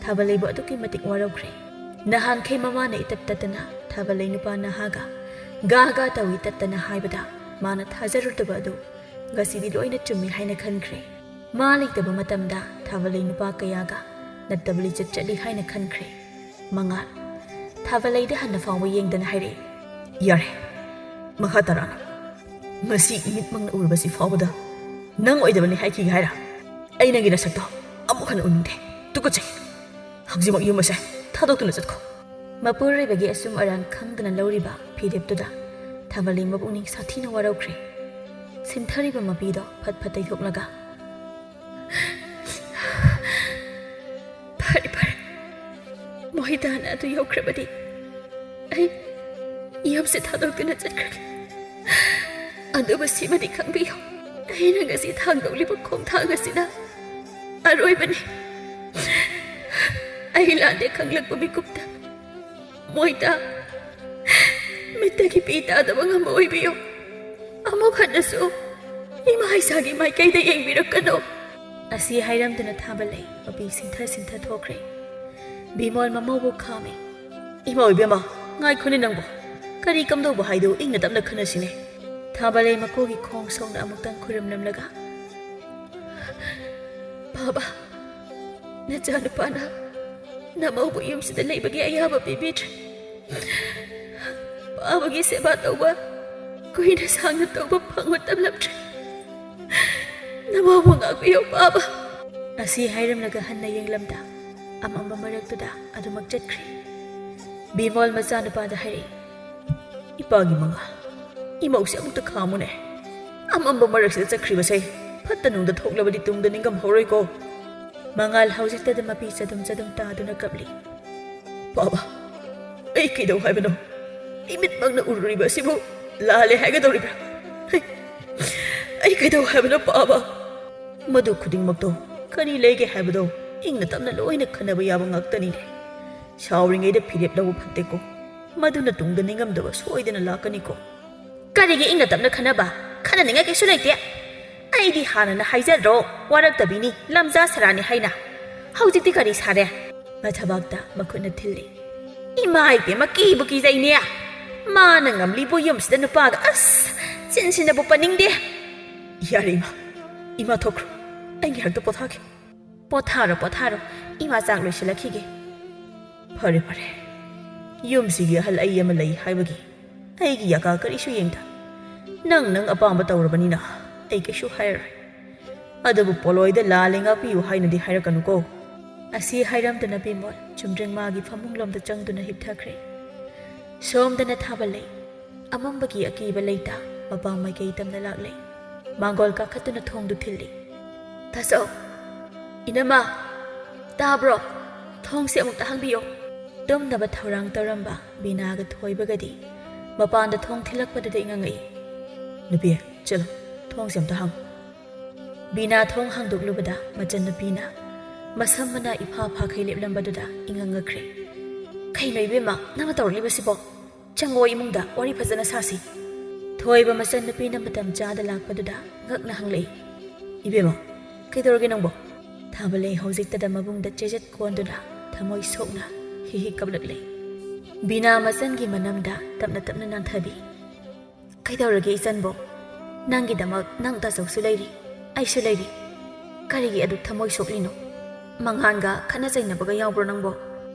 ꯊꯥꯕꯂꯩꯕꯨ ꯑꯗꯨꯛꯀꯤ ꯃꯇꯤꯛ ꯋꯥꯔꯧꯈ꯭ꯔꯦ꯫ ꯅꯍꯥꯟꯈꯩ ꯃꯃꯥꯅ ꯏꯇꯠ ꯇꯠꯇꯅ ꯊꯥꯕꯂꯩ ꯅꯨꯄꯥ ꯅꯍꯥꯒ ꯒꯥ ꯒꯥ ꯇꯧꯏ ꯇꯠꯇꯅ ꯍꯥꯏꯕꯗ ꯃꯥꯅ ꯊꯥꯖꯔꯨꯗꯕ ꯑꯗꯨ ꯉꯁꯤꯗꯤ ꯂꯣꯏꯅ ꯆꯨꯝꯃꯤ ꯍꯥꯏꯅ ꯈꯟꯈ꯭ꯔꯦ꯫ ꯃꯥ ꯂꯩꯇꯕ ꯃꯇꯝꯗ ꯊꯥꯕꯂꯩ ꯅꯨꯄꯥ ꯀꯌꯥꯒ ꯅꯠꯇꯕ ꯂꯤꯆꯠ ꯆꯠꯂꯤ ꯍꯥꯏꯅ ꯈꯟꯈ꯭ꯔꯦ꯫ ꯃꯉꯥꯜ, ꯊꯥꯕꯂꯩꯗ ꯍꯟꯅ ꯐꯥꯎꯕ ꯌꯦꯡꯗꯅ ꯍꯥꯏꯔꯛꯏ, "ꯌꯥꯔꯦ, ꯃꯈꯥ ꯇꯥꯔꯛꯑꯅꯨ꯫ ꯉꯁꯤ ꯏꯃꯤꯠꯃꯛꯅ ꯎꯔꯨꯕꯁꯤ ꯐꯥꯎꯕꯗ ꯅꯪ ꯑꯣꯏꯗꯕꯅꯤ ꯍꯥꯏꯈꯤꯒꯦ ꯍꯥꯏꯔ? ꯑꯩ ꯅꯪꯒꯤ ꯅꯁꯛꯇꯣ ꯑꯃꯨꯛ ꯍꯟꯅ ꯎꯅꯤꯡꯗꯦ꯫ ꯇꯨꯀꯠꯆꯩ꯫ ꯍꯧꯖꯤꯛꯃꯛ ꯌꯨꯝ ꯑꯁꯦ ꯊꯥꯗꯣꯛꯇꯨꯅ ꯆꯠꯈꯣ!" ꯃꯄꯨꯔꯣꯏꯕꯒꯤ ꯑꯆꯨꯝ ꯑꯔꯥꯟ ꯈꯪꯗꯅ ꯂꯧꯔꯤꯕ ꯐꯤꯔꯦꯞꯇꯨꯗ ꯊꯥꯕꯂꯩ ꯃꯄꯨꯛꯅꯤꯡ ꯁꯥꯊꯤꯅ ꯋꯥꯔꯧꯈ꯭ꯔꯦ꯫ ꯁꯤꯟꯊꯔꯤꯕ ꯃꯄꯤꯗꯣ ꯐꯠ ꯐꯠ ꯇꯩꯊꯣꯛꯂꯒ, "ꯐꯔꯦ, ꯐꯔꯦ꯫ ꯃꯣꯏ ꯇꯥꯟꯅ ꯑꯗꯨ ꯌꯧꯈ꯭ꯔꯕꯗꯤ ꯌꯨꯝꯁꯦ ꯊꯥꯗꯣꯛꯇꯨꯅ ꯆꯠꯈ꯭ꯔꯒꯦ꯫ ꯑꯗꯨꯕꯨ ꯁꯤꯃꯗꯤ ꯈꯪꯕꯤꯌꯨ, ꯑꯩꯅ ꯉꯁꯤ ꯊꯥꯡꯗꯣꯛꯂꯤꯕ ꯈꯣꯡꯊꯥꯡ ꯑꯁꯤꯅ ꯑꯔꯣꯏꯕꯅꯤ꯫ ꯑꯩ ꯂꯥꯟꯗꯦ ꯈꯪꯂꯛꯄ ꯃꯤꯀꯨꯞꯇ ꯃꯣꯏꯗ ꯃꯤꯠꯇꯒꯤ ꯄꯤ ꯇꯥꯗꯕ ꯉꯝꯕ ꯑꯣꯏꯕꯤꯌꯨ꯫ ꯑꯃꯨꯛ ꯍꯟꯅꯁꯨ ꯏꯃꯥ ꯏꯆꯥꯒꯤ ꯃꯥꯏꯀꯩꯗ ꯌꯦꯡꯕꯤꯔꯛꯀꯅꯨ꯫ ꯑꯁꯤ ꯍꯥꯏꯔꯝꯗꯨꯅ ꯊꯥꯕ ꯂꯩ ꯃꯄꯤ ꯁꯤꯡꯊ ꯁꯤꯡꯊ ꯊꯣꯛꯈ꯭ꯔꯦ꯫ ꯕꯤꯃꯣꯜ ꯃꯃꯧꯕꯨ ꯈꯥꯝꯃꯤ꯫ ꯏꯃꯥ ꯑꯣꯏꯕꯦꯝꯃ, ꯉꯥꯏꯈꯣꯅꯦ ꯅꯪꯕꯨ꯫ ꯀꯔꯤ ꯀꯝꯗꯧꯕ ꯍꯥꯏꯗꯣ ꯏꯪꯅ ꯇꯞꯅ ꯈꯟꯅꯁꯤꯅꯦ꯫ ꯊꯥꯕ ꯂꯩ ꯃꯀꯣꯛꯒꯤ ꯈꯣꯡ ꯁꯣꯛꯅ ꯑꯃꯨꯛꯇꯪ ꯈꯨꯔꯨꯝꯂꯝꯂꯒ, ꯄꯥꯕ, ꯅꯆꯥꯅꯨꯄꯥꯅ ꯅꯃꯧꯕꯨ ꯌꯨꯝꯁꯤꯗ ꯂꯩꯕꯒꯤ ꯑꯌꯥꯕ ꯄꯤꯕꯤꯗ꯭ꯔꯦ꯫ ꯄꯥꯕꯒꯤ ꯁꯦꯕꯥ ꯇꯧꯕ ꯀꯨꯏꯅ ꯁꯥꯡꯅ ꯇꯧꯕ ꯐꯪꯕ ꯇꯝꯂꯝꯗ꯭ꯔꯦ꯫ ꯅꯃꯧꯕꯨ ꯉꯥꯛꯄꯤꯌꯨ, ꯄꯥꯕ꯫ ꯑꯁꯤ ꯍꯥꯏꯔꯝꯂꯒ ꯍꯟꯅ ꯌꯦꯡꯂꯝꯗ ꯑꯃꯝꯕ ꯃꯔꯛꯇꯨꯗ ꯑꯗꯨꯃꯛ ꯆꯠꯈ꯭ꯔꯦ꯫ ꯕꯤꯃꯣꯜ ꯃꯆꯥꯅꯨꯄꯥꯗ ꯍꯥꯏꯔꯛꯏ, ꯏꯄꯥꯒꯤ ꯃꯉꯥꯜ, ꯏꯃꯧꯁꯦ ꯑꯃꯨꯛꯇ ꯈꯥꯝꯃꯨꯅꯦ꯫ ꯑꯃꯝꯕ ꯃꯔꯛꯁꯤꯗ ꯆꯠꯈ꯭ꯔꯤꯕꯁꯦ ꯐꯠꯇ ꯅꯨꯡꯗ ꯊꯣꯛꯂꯕꯗꯤ ꯇꯨꯡꯗ ꯅꯤꯡꯉꯝꯍꯧꯔꯣꯏꯀꯣ꯫ ꯃꯉꯥꯜ ꯍꯧꯖꯤꯛꯇꯗ ꯃꯄꯤ ꯆꯗꯨꯝ ꯆꯗꯨꯝ ꯇꯥꯗꯨꯅ ꯀꯞꯂꯤ꯫ ꯄꯥꯕ, ꯑꯩ ꯀꯩꯗꯧ ꯍꯥꯏꯕꯅꯣ? ꯏꯃꯤꯠꯃꯛꯅ ꯎꯔꯨꯔꯤꯕ ꯑꯁꯤꯕꯨ ꯂꯥꯜꯂꯦ ꯍꯥꯏꯒꯗꯧꯔꯤꯕ꯭ꯔꯥ? ꯑꯩ, ꯑꯩ ꯀꯩꯗꯧ ꯍꯥꯏꯕꯅꯣ, ꯄꯥꯕ? ꯃꯗꯨ ꯈꯨꯗꯤꯡꯃꯛꯇꯣ ꯀꯔꯤ ꯂꯩꯒꯦ ꯍꯥꯏꯕꯗꯣ ꯏꯪꯅ ꯇꯞꯅ ꯂꯣꯏꯅ ꯈꯟꯅꯕ ꯌꯥꯕ ꯉꯥꯛꯇꯅꯤꯅꯦ꯫ ꯁꯥꯎꯔꯤꯉꯩꯗ ꯐꯤꯔꯦꯞ ꯂꯧꯕ ꯐꯠꯇꯦꯀꯣ꯫ ꯃꯗꯨꯅ ꯇꯨꯡꯗ ꯅꯤꯡꯉꯝꯗꯕ ꯁꯣꯏꯗꯅ ꯂꯥꯛꯀꯅꯤꯀꯣ꯫ ꯀꯔꯤꯒꯤ ꯏꯪꯅ ꯇꯞꯅ ꯈꯟꯅꯕ? ꯈꯟꯅꯅꯤꯡꯉꯥꯏ ꯀꯩꯁꯨ ꯂꯩꯇꯦ꯫ ꯑꯩꯗꯤ ꯍꯥꯟꯅꯅ ꯍꯥꯏꯖꯗ꯭ꯔꯣ, ꯋꯥꯔꯛꯇꯕꯤꯅꯤ, ꯂꯝꯖꯥ ꯁꯔꯥꯅꯤ ꯍꯥꯏꯅ꯫ ꯍꯧꯖꯤꯛꯇꯤ ꯀꯔꯤ ꯁꯥꯔꯦ? ꯃꯊꯕꯥꯛꯇ ꯃꯈꯨꯠꯅ ꯊꯤꯜꯂꯤ꯫ ꯏꯃꯥ ꯏꯕꯦꯝꯃ, ꯀꯤꯕꯨ ꯀꯤꯖꯩꯅꯦ꯫ ꯃꯥꯅ ꯉꯝꯂꯤꯕꯨ ꯌꯨꯝꯁꯤꯗ ꯅꯨꯄꯥꯒ, ꯑꯁ, ꯆꯤꯟꯁꯤꯟꯅꯕꯨ ꯄꯟꯅꯤꯡꯗꯦ꯫ ꯌꯥꯔꯦ ꯏꯃꯥ, ꯏꯃꯥ ꯊꯣꯛꯈ꯭ꯔꯣ꯫ ꯑꯩ ꯉꯥꯏꯍꯥꯛꯇ ꯄꯣꯊꯥꯒꯦ꯫ ꯄꯣꯊꯥꯔꯣ, ꯄꯣꯊꯥꯔꯣ꯫ ꯏꯃꯥ ꯆꯥꯛ ꯂꯣꯏꯁꯤꯜꯂꯛꯈꯤꯒꯦ꯫ ꯐꯔꯦ, ꯐꯔꯦ꯫ ꯌꯨꯝꯁꯤꯒꯤ ꯑꯍꯜ ꯑꯩ ꯑꯃ ꯂꯩ ꯍꯥꯏꯕꯒꯤ ꯑꯩꯒꯤ ꯌꯥꯀꯥ ꯀꯔꯤꯁꯨ ꯌꯦꯡꯗ꯫ ꯅꯪ ꯅꯪ ꯑꯄꯥꯝꯕ ꯇꯧꯔꯕꯅꯤꯅ ꯑꯩ ꯀꯩꯁꯨ ꯍꯥꯏꯔꯔꯣꯏ꯫ ꯑꯗꯨꯕꯨ ꯄꯣꯂꯣꯏꯗ ꯂꯥꯜꯂꯦ ꯉꯥꯛꯄꯤꯌꯨ ꯍꯥꯏꯅꯗꯤ ꯍꯥꯏꯔꯛꯀꯅꯨꯀꯣ꯫ ꯑꯁꯤ ꯍꯥꯏꯔꯝꯗꯨꯅ ꯕꯤꯃꯣꯜ ꯆꯨꯝꯗ꯭ꯔꯤꯡ ꯃꯥꯒꯤ ꯐꯃꯨꯡꯂꯣꯝꯗ ꯆꯪꯗꯨꯅ ꯍꯤꯞꯊꯈ꯭ꯔꯦ꯫ ꯁꯣꯝꯗꯅ ꯊꯥꯕ ꯂꯩ꯫ ꯑꯃꯝꯕꯒꯤ ꯑꯀꯤꯕ ꯂꯩꯇ ꯃꯄꯥ ꯃꯥꯏꯀꯩ ꯇꯝꯅ ꯂꯥꯛꯂꯦ꯫ ꯃꯥꯡꯒꯣꯜ ꯀꯥꯈꯠꯇꯨꯅ ꯊꯣꯡꯗꯨ ꯊꯤꯜꯂꯤ꯫ ꯇꯥꯆꯧ! ꯏꯅꯝꯃ! ꯇꯥꯕ꯭ꯔꯣ? ꯊꯣꯡꯁꯦ ꯑꯃꯨꯛꯇ ꯍꯥꯡꯕꯤꯌꯣ꯫ ꯇꯨꯝꯅꯕ ꯊꯧꯔꯥꯡ ꯇꯧꯔꯝꯕ ꯕꯤꯅꯥꯒ ꯊꯣꯏꯕꯒꯗꯤ ꯃꯄꯥꯟꯗ ꯊꯣꯡ ꯊꯤꯜꯂꯛꯄꯗꯨꯗ ꯏꯉꯛꯉꯛꯏ꯫ "ꯅꯨꯄꯤ, ꯆꯠꯂꯣ, ꯊꯣꯡꯁꯦ ꯑꯝꯇ ꯍꯥꯡꯉꯨ꯫" ꯕꯤꯅꯥ ꯊꯣꯡ ꯍꯥꯡꯗꯣꯛꯂꯨꯕꯗ ꯃꯆꯟꯅꯨꯄꯤꯅ ꯃꯁꯝ ꯃꯅꯥ ꯏꯐꯥ ꯐꯥꯈꯩ ꯂꯦꯞꯂꯝꯕꯗꯨꯗ ꯏꯉꯛꯉꯛꯈ꯭ꯔꯦ꯫ "ꯀꯩꯅꯣ ꯏꯕꯦꯝꯃ, ꯅꯪꯅ ꯇꯧꯔꯛꯂꯤꯕꯁꯤꯕꯣ? ꯆꯪꯉꯣ, ꯏꯃꯨꯡꯗ ꯋꯥꯔꯤ ꯐꯖꯅ ꯁꯥꯁꯤ꯫" ꯊꯣꯏꯕ ꯃꯆꯟꯅꯨꯄꯤꯅ ꯃꯇꯝ ꯆꯥꯗ ꯂꯥꯛꯄꯗꯨꯗ ꯉꯛꯅ ꯍꯪꯂꯛꯏ꯫ "ꯏꯕꯦꯝꯃ, ꯀꯩꯗꯧꯔꯒꯦ ꯅꯪꯕꯣ?" ꯊꯥꯕꯂꯩ ꯍꯧꯖꯤꯛꯇꯗ ꯃꯕꯨꯡꯗ ꯆꯦꯖꯠ ꯀꯣꯟꯗꯨꯅ ꯊꯃꯣꯏ ꯁꯣꯛꯅ ꯍꯤꯍꯤꯛ ꯀꯞꯂꯛꯂꯦ꯫ ꯕꯤꯅꯥ ꯃꯆꯟꯒꯤ ꯃꯅꯝꯗ ꯇꯞꯅ ꯇꯞꯅ ꯅꯥꯟꯊꯕꯤ꯫ "ꯀꯩꯗꯧꯔꯒꯦ ꯏꯆꯟꯕꯣ? ꯅꯪꯒꯤꯗꯃꯛ ꯅꯪ ꯇꯥꯆꯧꯁꯨ ꯂꯩꯔꯤ, ꯑꯩꯁꯨ ꯂꯩꯔꯤ꯫ ꯀꯔꯤꯒꯤ ꯑꯗꯨꯛ ꯊꯃꯣꯏ ꯁꯣꯛꯂꯤꯅꯣ? ꯃꯉꯥꯟꯒ ꯈꯠꯅ ꯆꯩꯅꯕꯒ ꯌꯥꯎꯕ꯭ꯔꯣ ꯅꯪꯕꯣ?"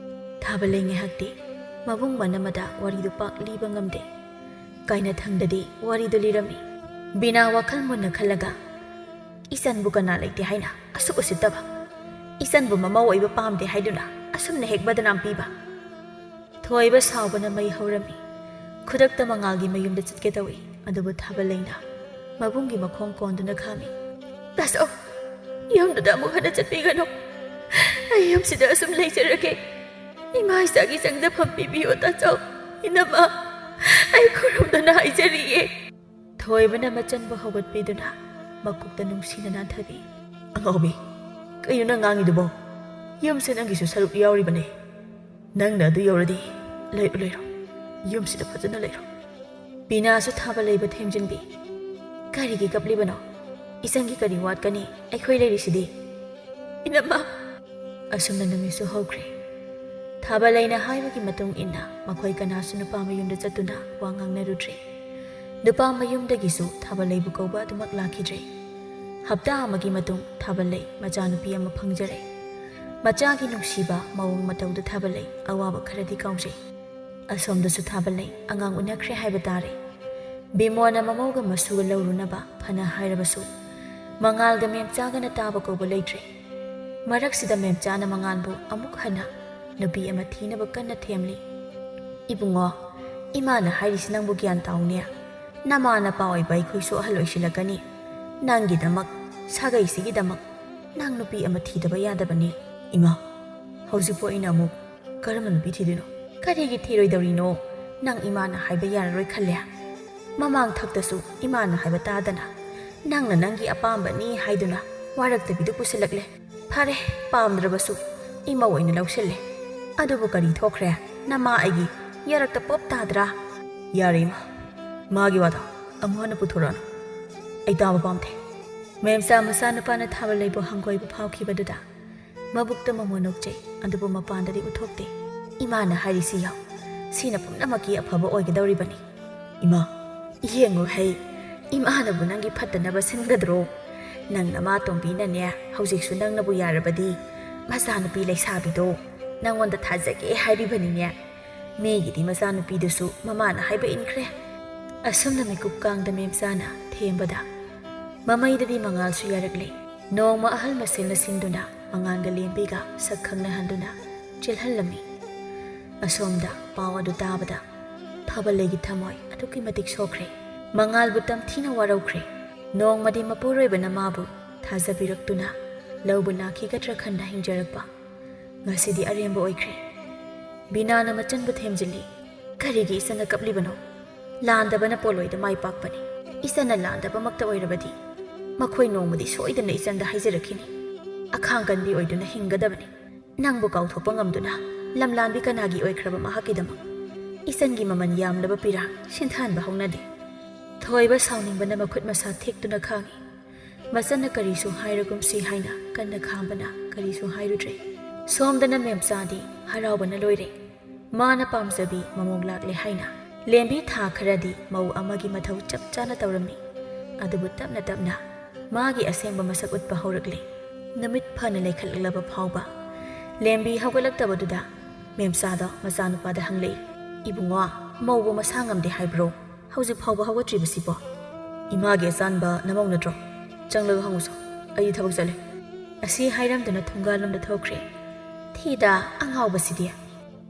ꯊꯥꯕꯂꯩ ꯉꯥꯏꯍꯥꯛꯇꯤ ꯃꯕꯨꯡ ꯃꯅꯝ ꯑꯗ ꯋꯥꯔꯤꯗꯨ ꯄꯥꯛ ꯂꯤꯕ ꯉꯝꯗꯦ꯫ ꯀꯥꯏꯅꯊꯪꯗꯗꯤ ꯋꯥꯔꯤꯗꯨ ꯂꯤꯔꯝꯃꯤ꯫ ꯕꯤꯅꯥ ꯋꯥꯈꯜ ꯃꯨꯟꯅ ꯈꯜꯂꯒ, "ꯏꯆꯟꯕꯨ ꯀꯅꯥ ꯂꯩꯇꯦ ꯍꯥꯏꯅ ꯑꯁꯨꯛ ꯎꯁꯤꯠꯇꯕ? ꯏꯆꯟꯕꯨ ꯃꯃꯧ ꯑꯣꯏꯕ ꯄꯥꯝꯗꯦ ꯍꯥꯏꯗꯨꯅ ꯑꯁꯨꯝꯅ ꯍꯦꯛ ꯕꯗꯅꯥꯝ ꯄꯤꯕ?" ꯊꯣꯏꯕ ꯁꯥꯎꯕꯅ ꯃꯩ ꯍꯧꯔꯝꯃꯤ꯫ ꯈꯨꯗꯛꯇ ꯃꯉꯥꯜꯒꯤ ꯃꯌꯨꯝꯗ ꯆꯠꯀꯦ ꯇꯧꯏ, ꯑꯗꯨꯕꯨ ꯊꯥꯕꯂꯩꯅ ꯃꯕꯨꯡꯒꯤ ꯃꯈꯣꯡ ꯀꯣꯟꯗꯨꯅ ꯈꯥꯝꯃꯤ꯫ "ꯇꯥꯆꯧ, ꯌꯨꯝꯗꯨꯗ ꯑꯃꯨꯛ ꯍꯟꯅ ꯆꯠꯄꯤꯒꯅꯨ꯫ ꯑꯩ ꯌꯨꯝꯁꯤꯗ ꯑꯁꯨꯝ ꯂꯩꯖꯔꯒꯦ꯫ ꯏꯃꯥ ꯏꯆꯥꯒꯤ ꯆꯪꯖꯐꯝ ꯄꯤꯕꯤꯌꯣ ꯇꯥꯆꯧ꯫ ꯏꯅꯝꯃ, ꯑꯩ ꯈꯨꯔꯨꯝꯗꯨꯅ ꯍꯥꯏꯖꯔꯤꯌꯦ꯫" ꯊꯣꯏꯕꯅ ꯃꯆꯟꯕꯨ ꯍꯧꯒꯠꯄꯤꯗꯨꯅ ꯃꯀꯣꯛꯇ ꯅꯨꯡꯁꯤꯅ ꯅꯥꯟꯊꯕꯤ꯫ "ꯑꯉꯥꯎꯕꯤ, ꯀꯩꯅꯣ ꯅꯪ ꯉꯥꯡꯉꯤꯗꯨꯕꯣ? ꯌꯨꯝꯁꯦ ꯅꯪꯒꯤꯁꯨ ꯁꯔꯨꯛ ꯌꯥꯎꯔꯤꯕꯅꯦ꯫ ꯅꯪꯅ ꯑꯗꯨ ꯌꯧꯔꯗꯤ ꯂꯩꯔꯣ, ꯂꯩꯔꯣ꯫ ꯌꯨꯝꯁꯤꯗ ꯐꯖꯅ ꯂꯩꯔꯣ꯫" ꯕꯤꯅꯥꯁꯨ ꯊꯥꯕꯂꯩꯕꯨ ꯊꯦꯝꯖꯤꯟꯕꯤ꯫ "ꯀꯔꯤꯒꯤ ꯀꯞꯂꯤꯕꯅꯣ? ꯏꯆꯟꯒꯤ ꯀꯔꯤ ꯋꯥꯠꯀꯅꯤ? ꯑꯩꯈꯣꯏ ꯂꯩꯔꯤꯁꯤꯗꯤ꯫" "ꯏꯅꯝꯃ!" ꯑꯁꯨꯝꯅ ꯅꯨꯃꯤꯠꯁꯨ ꯍꯧꯈ꯭ꯔꯦ꯫ ꯊꯥꯕꯂꯩꯅ ꯍꯥꯏꯕꯒꯤ ꯃꯇꯨꯡ ꯏꯟꯅ ꯃꯈꯣꯏ ꯀꯅꯥꯁꯨ ꯅꯨꯄꯥ ꯃꯌꯨꯝꯗ ꯆꯠꯇꯨꯅ ꯋꯥ ꯉꯥꯡꯅꯔꯨꯗ꯭ꯔꯦ꯫ ꯅꯨꯄꯥ ꯃꯌꯨꯝꯗꯒꯤꯁꯨ ꯊꯥꯕꯂꯩꯕꯨ ꯀꯧꯕ ꯑꯗꯨꯃꯛ ꯂꯥꯛꯈꯤꯗ꯭ꯔꯦ꯫ ꯍꯞꯇꯥ ꯑꯃꯒꯤ ꯃꯇꯨꯡ ꯊꯥꯕꯂꯩ ꯃꯆꯥꯅꯨꯄꯤ ꯑꯃ ꯐꯪꯖꯔꯦ꯫ ꯃꯆꯥꯒꯤ ꯅꯨꯡꯁꯤꯕ ꯃꯑꯣꯡ ꯃꯇꯧꯗ ꯊꯥꯕꯂꯩ ꯑꯋꯥꯕ ꯈꯔꯗꯤ ꯀꯥꯎꯖꯩ꯫ ꯑꯁꯣꯝꯗꯁꯨ ꯊꯥꯕꯂꯩ ꯑꯉꯥꯡ ꯎꯅꯈ꯭ꯔꯦ ꯍꯥꯏꯕ ꯇꯥꯔꯦ꯫ ꯕꯤꯃꯣꯅ ꯃꯃꯧꯒ ꯃꯁꯨꯒ ꯂꯧꯔꯨꯅꯕ ꯐꯅ ꯍꯥꯏꯔꯕꯁꯨ, ꯃꯉꯥꯜꯒ ꯃꯦꯝꯆꯥꯒꯅ ꯇꯥꯕ ꯀꯧꯕ ꯂꯩꯇ꯭ꯔꯦ꯫ ꯃꯔꯛꯁꯤꯗ ꯃꯦꯝꯆꯥꯅ ꯃꯉꯥꯜꯕꯨ ꯑꯃꯨꯛ ꯍꯟꯅ ꯅꯨꯄꯤ ꯑꯃ ꯊꯤꯅꯕ ꯀꯟꯅ ꯊꯦꯝꯂꯤ꯫ "ꯏꯕꯨꯡꯉꯣ, ꯏꯃꯥꯅ ꯍꯥꯏꯔꯤꯁꯤ ꯅꯪꯕꯨ ꯒ꯭ꯌꯥꯟ ꯇꯥꯎꯅꯦ꯫ ꯅꯃꯥ ꯅꯄꯥ ꯑꯣꯏꯕ ꯑꯩꯈꯣꯏꯁꯨ ꯑꯍꯜ ꯑꯣꯏꯁꯤꯜꯂꯛꯀꯅꯤ꯫ ꯅꯪꯒꯤꯗꯃꯛ, ꯁꯥꯒꯩꯁꯤꯒꯤꯗꯃꯛ ꯅꯪ ꯅꯨꯄꯤ ꯑꯃ ꯊꯤꯗꯕ ꯌꯥꯗꯕꯅꯤ꯫" "ꯏꯃꯥ, ꯍꯧꯖꯤꯛꯄꯨ ꯑꯩꯅ ꯑꯃꯨꯛ ꯀꯔꯝꯕ ꯅꯨꯄꯤ ꯊꯤꯗꯣꯏꯅꯣ?" "ꯀꯔꯤꯒꯤ ꯊꯤꯔꯣꯏꯗꯧꯔꯤꯅꯣ? ꯅꯪ ꯏꯃꯥꯅ ꯍꯥꯏꯕ ꯌꯥꯔꯔꯣꯏ ꯈꯜꯂꯦ? ꯃꯃꯥꯡ ꯊꯛꯇꯁꯨ ꯏꯃꯥꯅ ꯍꯥꯏꯕ ꯇꯥꯗꯅ ꯅꯪꯅ ꯅꯪꯒꯤ ꯑꯄꯥꯝꯕꯅꯤ ꯍꯥꯏꯗꯨꯅ ꯋꯥꯔꯛꯇꯕꯤꯗꯨ ꯄꯨꯁꯤꯜꯂꯛꯂꯦ꯫ ꯐꯔꯦ, ꯄꯥꯝꯗ꯭ꯔꯕꯁꯨ ꯏꯃꯧ ꯑꯣꯏꯅ ꯂꯧꯁꯤꯜꯂꯦ꯫ ꯑꯗꯨꯕꯨ ꯀꯔꯤ ꯊꯣꯛꯈ꯭ꯔꯦ? ꯅꯃꯥ ꯑꯩꯒꯤ ꯌꯥꯔꯛꯇ ꯄꯣꯞ ꯇꯥꯗ꯭ꯔꯥ? ꯌꯥꯔꯦ ꯏꯃꯥ, ꯃꯥꯒꯤ ꯋꯥꯗꯣ ꯑꯃꯨꯛ ꯍꯟꯅ ꯄꯨꯊꯣꯔꯛꯑꯅꯨ꯫ ꯑꯩ ꯇꯥꯕ ꯄꯥꯝꯗꯦ꯫ ꯃꯦꯝꯆꯥ ꯃꯆꯥꯅꯨꯄꯥꯅ ꯊꯥꯕ ꯂꯩꯕꯨ ꯍꯪꯒꯣꯏꯕ ꯐꯥꯎꯈꯤꯕꯗꯨꯗ ꯃꯕꯨꯛꯇ ꯃꯃꯣꯟ ꯅꯣꯛꯆꯩ, ꯑꯗꯨꯕꯨ ꯃꯄꯥꯟꯗꯗꯤ ꯎꯠꯊꯣꯛꯇꯦ꯫ ꯏꯃꯥꯅ ꯍꯥꯏꯔꯤꯁꯤ ꯌꯦꯡ, ꯁꯤꯅ ꯄꯨꯝꯅꯃꯛꯀꯤ ꯑꯐꯕ ꯑꯣꯏꯒꯗꯧꯔꯤꯕꯅꯤ꯫ ꯏꯃꯥ, ꯌꯦꯡꯉꯨ ꯍꯩ, ꯏꯃꯥꯅꯕꯨ ꯅꯪꯒꯤ ꯐꯠꯇꯅꯕ ꯁꯤꯟꯒꯗ꯭ꯔꯣ? ꯅꯪ ꯅꯃꯥꯇꯣꯝꯕꯤꯅꯅꯦ, ꯍꯧꯖꯤꯛꯁꯨ ꯅꯪꯅꯕꯨ ꯌꯥꯔꯕꯗꯤ ꯃꯆꯥꯅꯨꯄꯤ ꯂꯩꯁꯥꯕꯤꯗꯣ ꯅꯪꯉꯣꯟꯗ ꯊꯥꯖꯒꯦ ꯍꯥꯏꯔꯤꯕꯅꯤꯅꯦ꯫ ꯃꯤꯒꯤꯗꯤ ꯃꯆꯥꯅꯨꯄꯤꯗꯨꯁꯨ ꯃꯃꯥꯅ ꯍꯥꯏꯕ ꯏꯟꯈ꯭ꯔꯦ꯫ ꯑꯁꯨꯝꯅ ꯃꯤꯀꯨꯞ ꯀꯥꯡꯗ ꯃꯦꯝꯆꯥꯅ ꯊꯦꯝꯕꯗ ꯃꯃꯩꯗꯗꯤ ꯃꯉꯥꯜꯁꯨ ꯌꯥꯔꯛꯂꯦ꯫ ꯅꯣꯡꯃ ꯑꯍꯜ ꯃꯁꯦꯜꯅ ꯁꯤꯟꯗꯨꯅ ꯃꯉꯥꯜꯒ ꯂꯦꯝꯕꯤꯒ ꯁꯛ ꯈꯪꯅꯍꯟꯗꯨꯅ ꯆꯦꯜꯍꯜꯂꯝꯃꯤ꯫ ꯑꯁꯣꯝꯗ ꯄꯥꯎ ꯑꯗꯨ ꯇꯥꯕꯗ ꯊꯥꯕꯜꯂꯩꯒꯤ ꯊꯃꯣꯏ ꯑꯗꯨꯛꯀꯤ ꯃꯇꯤꯛ ꯁꯣꯛꯈ꯭ꯔꯦ꯫ ꯃꯉꯥꯜꯕꯨ ꯇꯝꯊꯤꯅ ꯋꯥꯔꯧꯈ꯭ꯔꯦ꯫ ꯅꯣꯡꯃꯗꯤ ꯃꯄꯨꯔꯣꯏꯕꯅ ꯃꯥꯕꯨ ꯊꯥꯖꯕꯤꯔꯛꯇꯨꯅ ꯂꯧꯕ ꯂꯥꯛꯈꯤꯒꯗ꯭ꯔꯥ ꯈꯟꯅ ꯍꯤꯡꯖꯔꯛꯄ ꯉꯁꯤꯗꯤ ꯑꯔꯦꯝꯕ ꯑꯣꯏꯈ꯭ꯔꯦ꯫ ꯕꯤꯅꯥꯅ ꯃꯆꯟꯕꯨ ꯊꯦꯝꯖꯤꯜꯂꯤ꯫ ꯀꯔꯤꯒꯤ ꯏꯆꯟꯅ ꯀꯞꯂꯤꯕꯅꯣ? ꯂꯥꯟꯗꯕꯅ ꯄꯣꯠꯂꯣꯏꯗ ꯃꯥꯏ ꯄꯥꯛꯄꯅꯤ꯫ ꯏꯆꯟꯅ ꯂꯥꯟꯗꯕꯃꯛꯇ ꯑꯣꯏꯔꯕꯗꯤ ꯃꯈꯣꯏ ꯅꯣꯡꯃꯗꯤ ꯁꯣꯏꯗꯅ ꯏꯆꯟꯗ ꯍꯥꯏꯖꯔꯛꯈꯤꯅꯤ꯫ ꯑꯈꯥꯡ ꯀꯟꯕꯤ ꯑꯣꯏꯗꯨꯅ ꯍꯤꯡꯒꯗꯕꯅꯤ꯫ ꯅꯪꯕꯨ ꯀꯥꯎꯊꯣꯛꯄ ꯉꯝꯗꯨꯅ ꯂꯝꯂꯥꯟꯕꯤ ꯀꯅꯥꯒꯤ ꯑꯣꯏꯈ꯭ꯔꯕ ꯃꯍꯥꯛꯀꯤꯗꯃꯛ ꯏꯆꯟꯒꯤ ꯃꯃꯜ ꯌꯥꯝꯂꯕ ꯄꯤꯔꯥꯡ ꯁꯤꯟꯊꯍꯟꯕ ꯍꯧꯅꯗꯦ꯫ ꯊꯣꯏꯕ ꯁꯥꯎꯅꯤꯡꯕꯅ ꯃꯈꯨꯠ ꯃꯁꯥ ꯊꯦꯛꯇꯨꯅ ꯈꯥꯡꯏ꯫ ꯃꯆꯟꯅ ꯀꯔꯤꯁꯨ ꯍꯥꯏꯔꯒꯨꯝꯁꯤ ꯍꯥꯏꯅ ꯀꯟꯅ ꯈꯥꯝꯕꯅ ꯀꯔꯤꯁꯨ ꯍꯥꯏꯔꯨꯗ꯭ꯔꯦ꯫ ꯁꯣꯝꯗꯅ ꯃꯦꯝꯆꯥꯗꯤ ꯍꯔꯥꯎꯕꯅ ꯂꯣꯏꯔꯦ꯫ ꯃꯥꯅ ꯄꯥꯝꯖꯕꯤ ꯃꯃꯧ ꯂꯥꯛꯂꯦ ꯍꯥꯏꯅ꯫ ꯂꯦꯝꯕꯤ ꯊꯥ ꯈꯔꯗꯤ ꯃꯧ ꯑꯃꯒꯤ ꯃꯊꯧ ꯆꯞ ꯆꯥꯅ ꯇꯧꯔꯝꯃꯤ꯫ ꯑꯗꯨꯕꯨ ꯇꯞꯅ ꯇꯞꯅ ꯃꯥꯒꯤ ꯑꯁꯦꯡꯕ ꯃꯁꯛ ꯎꯠꯄ ꯍꯧꯔꯛꯂꯦ꯫ ꯅꯨꯃꯤꯠ ꯐꯅ ꯂꯩꯈꯠꯂꯛꯂꯕ ꯐꯥꯎꯕ ꯂꯦꯝꯕꯤ ꯍꯧꯒꯠꯂꯛꯇꯕꯗꯨꯗ ꯃꯦꯝꯆꯥꯗꯣ ꯃꯆꯥꯅꯨꯄꯥꯗ ꯍꯪꯂꯛꯏ, "ꯏꯕꯨꯡꯉꯣ, ꯃꯧꯕꯨ ꯃꯁꯥ ꯉꯝꯗꯦ ꯍꯥꯏꯕ꯭ꯔꯣ? ꯍꯧꯖꯤꯛ ꯐꯥꯎꯕ ꯍꯧꯒꯠꯇ꯭ꯔꯤꯕꯁꯤꯕꯣ?" "ꯏꯃꯥꯒꯤ ꯑꯆꯥꯟꯕ ꯅꯃꯧ ꯅꯠꯇ꯭ꯔꯣ? ꯆꯪꯂꯒ ꯍꯪꯉꯨꯁꯣ, ꯑꯩꯗꯤ ꯊꯕꯛ ꯆꯠꯂꯦ꯫" ꯑꯁꯤ ꯍꯥꯏꯔꯝꯗꯨꯅ ꯊꯣꯡꯒꯥꯜꯂꯣꯝꯗ ꯊꯣꯛꯈ꯭ꯔꯦ꯫ ꯊꯤꯗ ꯑꯉꯥꯎꯕꯁꯤꯗꯤ꯫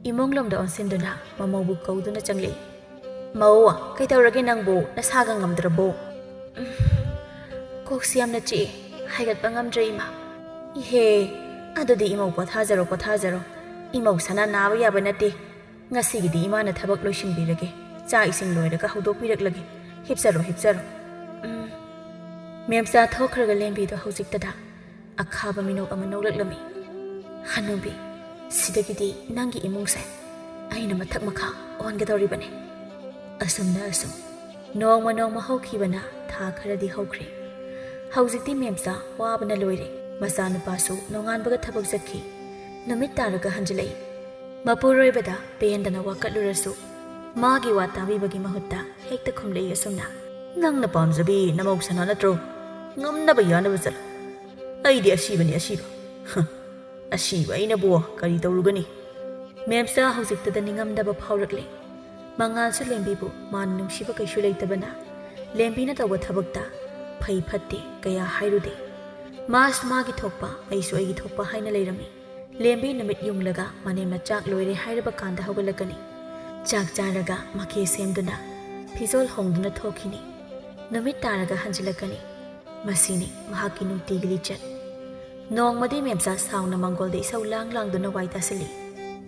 ꯏꯃꯨꯡꯂꯣꯝꯗ ꯑꯣꯟꯁꯤꯟꯗꯨꯅ ꯃꯃꯧꯕꯨ ꯀꯧꯗꯨꯅ ꯆꯪꯂꯛꯏ꯫ "ꯃꯧ, ꯀꯩꯗꯧꯔꯒꯦ ꯅꯪꯕꯨ? ꯅꯁꯥꯒ ꯉꯝꯗ꯭ꯔꯕꯣ?" "ꯎꯝ, ꯀꯣꯛꯁꯤ ꯌꯥꯝꯅ ꯆꯤꯛꯑꯦ, ꯍꯥꯏꯒꯠꯄ ꯉꯝꯗ꯭ꯔꯦ ꯏꯃꯥ꯫" "ꯏꯍꯦ, ꯑꯗꯨꯗꯤ ꯏꯃꯧ ꯄꯣꯊꯥꯖꯔꯣ, ꯄꯣꯊꯥꯖꯔꯣ꯫ ꯏꯃꯧ ꯁꯅꯥ ꯅꯥꯕ ꯌꯥꯕ ꯅꯠꯇꯦ꯫ "ꯉꯁꯤꯒꯤꯗꯤ ꯏꯃꯥꯅ ꯊꯕꯛ ꯂꯣꯏꯁꯤꯟꯕꯤꯔꯒꯦ꯫ ꯆꯥꯛ ꯏꯁꯤꯡ ꯂꯣꯏꯔꯒ ꯍꯧꯗꯣꯛꯄꯤꯔꯛꯂꯒꯦ꯫ ꯍꯤꯞꯆꯔꯣ, ꯍꯤꯞꯆꯔꯣ꯫" ꯎꯝ꯫ ꯃꯦꯝꯆꯥ ꯊꯣꯛꯈ꯭ꯔꯒ ꯂꯦꯝꯕꯤꯗꯣ ꯍꯧꯖꯤꯛꯇꯗ ꯑꯈꯥꯕ ꯃꯤꯅꯣꯛ ꯑꯃ ꯅꯣꯛꯂꯛꯂꯝꯃꯤ꯫ "ꯍꯅꯨꯕꯤ, ꯁꯤꯗꯒꯤꯗꯤ ꯅꯪꯒꯤ ꯏꯃꯨꯡꯁꯦ ꯑꯩꯅ ꯃꯊꯛ ꯃꯈꯥ ꯑꯣꯟꯒꯗꯧꯔꯤꯕꯅꯤ꯫" ꯑꯁꯨꯝꯅ ꯑꯁꯨꯝ ꯅꯣꯡꯃ ꯅꯣꯡꯃ ꯍꯧꯈꯤꯕꯅ ꯊꯥ ꯈꯔꯗꯤ ꯍꯧꯈ꯭ꯔꯦ꯫ ꯍꯧꯖꯤꯛꯇꯤ ꯃꯦꯝꯆꯥ ꯋꯥꯕꯅ ꯂꯣꯏꯔꯦ꯫ ꯃꯆꯥꯅꯨꯄꯥꯁꯨ ꯅꯣꯡꯉꯥꯟꯕꯒ ꯊꯕꯛ ꯆꯠꯈꯤ꯫ ꯅꯨꯃꯤꯠ ꯇꯥꯔꯒ ꯍꯟꯖꯤꯜꯂꯛꯏ꯫ ꯃꯄꯨꯔꯣꯏꯕꯗ ꯄꯦꯟꯗꯅ ꯋꯥꯀꯠꯂꯨꯔꯁꯨ, ꯃꯥꯒꯤ ꯋꯥ ꯇꯥꯕꯤꯕꯒꯤ ꯃꯍꯨꯠꯇ ꯍꯦꯛꯇ ꯈꯨꯝꯂꯛꯏ ꯑꯁꯨꯝꯅ, "ꯅꯪꯅ ꯄꯥꯝꯖꯕꯤ ꯅꯃꯧ ꯁꯅꯥ ꯅꯠꯇ꯭ꯔꯣ? ꯉꯝꯅꯕ ꯌꯥꯅꯕ ꯆꯠꯂꯣ꯫ ꯑꯩꯗꯤ ꯑꯁꯤꯕꯅꯤ, ꯑꯁꯤꯕ꯫" "ꯍ, ꯑꯁꯤꯕ ꯑꯩꯅꯕꯨ ꯀꯔꯤ ꯇꯧꯔꯨꯒꯅꯤ?" ꯃꯦꯝꯆꯥ ꯍꯧꯖꯤꯛꯇꯗ ꯅꯤꯡꯉꯝꯗꯕ ꯐꯥꯎꯔꯛꯂꯦ꯫ ꯃꯉꯥꯜꯁꯨ ꯂꯦꯝꯕꯤꯕꯨ ꯃꯥꯅ ꯅꯨꯡꯁꯤꯕ ꯀꯩꯁꯨ ꯂꯩꯇꯕꯅ, ꯂꯦꯝꯕꯤꯅ ꯇꯧꯕ ꯊꯕꯛꯇ ꯐꯩ ꯐꯠꯇꯦ ꯀꯌꯥ ꯍꯥꯏꯔꯨꯗꯦ꯫ ꯃꯥꯁꯨ ꯃꯥꯒꯤ ꯊꯣꯛꯄ, ꯑꯩꯁꯨ ꯑꯩꯒꯤ ꯊꯣꯛꯄ ꯍꯥꯏꯅ ꯂꯩꯔꯝꯃꯤ꯫ ꯂꯦꯝꯕꯤ ꯅꯨꯃꯤꯠ ꯌꯨꯡꯂꯒ ꯃꯅꯦꯝꯅ ꯆꯥꯛ ꯂꯣꯏꯔꯦ ꯍꯥꯏꯔꯕ ꯀꯥꯟꯗ ꯍꯧꯒꯠꯂꯛꯀꯅꯤ꯫ ꯆꯥꯛ ꯆꯥꯔꯒ ꯃꯀꯦ ꯁꯦꯝꯗꯨꯅ ꯐꯤꯖꯣꯜ ꯍꯣꯡꯗꯨꯅ ꯊꯣꯛꯈꯤꯅꯤ꯫ ꯅꯨꯃꯤꯠ ꯇꯥꯔꯒ ꯍꯟꯖꯤꯜꯂꯛꯀꯅꯤ꯫ ꯃꯁꯤꯅꯤ ꯃꯍꯥꯛꯀꯤ ꯅꯨꯡꯇꯤꯒꯤ ꯂꯤꯆꯠ꯫ ꯅꯣꯡꯃꯗꯤ ꯃꯦꯝꯆꯥ ꯁꯥꯎꯅ ꯃꯪꯒꯣꯜꯗ ꯏꯁꯧ ꯂꯥꯡ ꯂꯥꯡꯗꯨꯅ ꯋꯥꯏ ꯇꯥꯁꯤꯜꯂꯤ꯫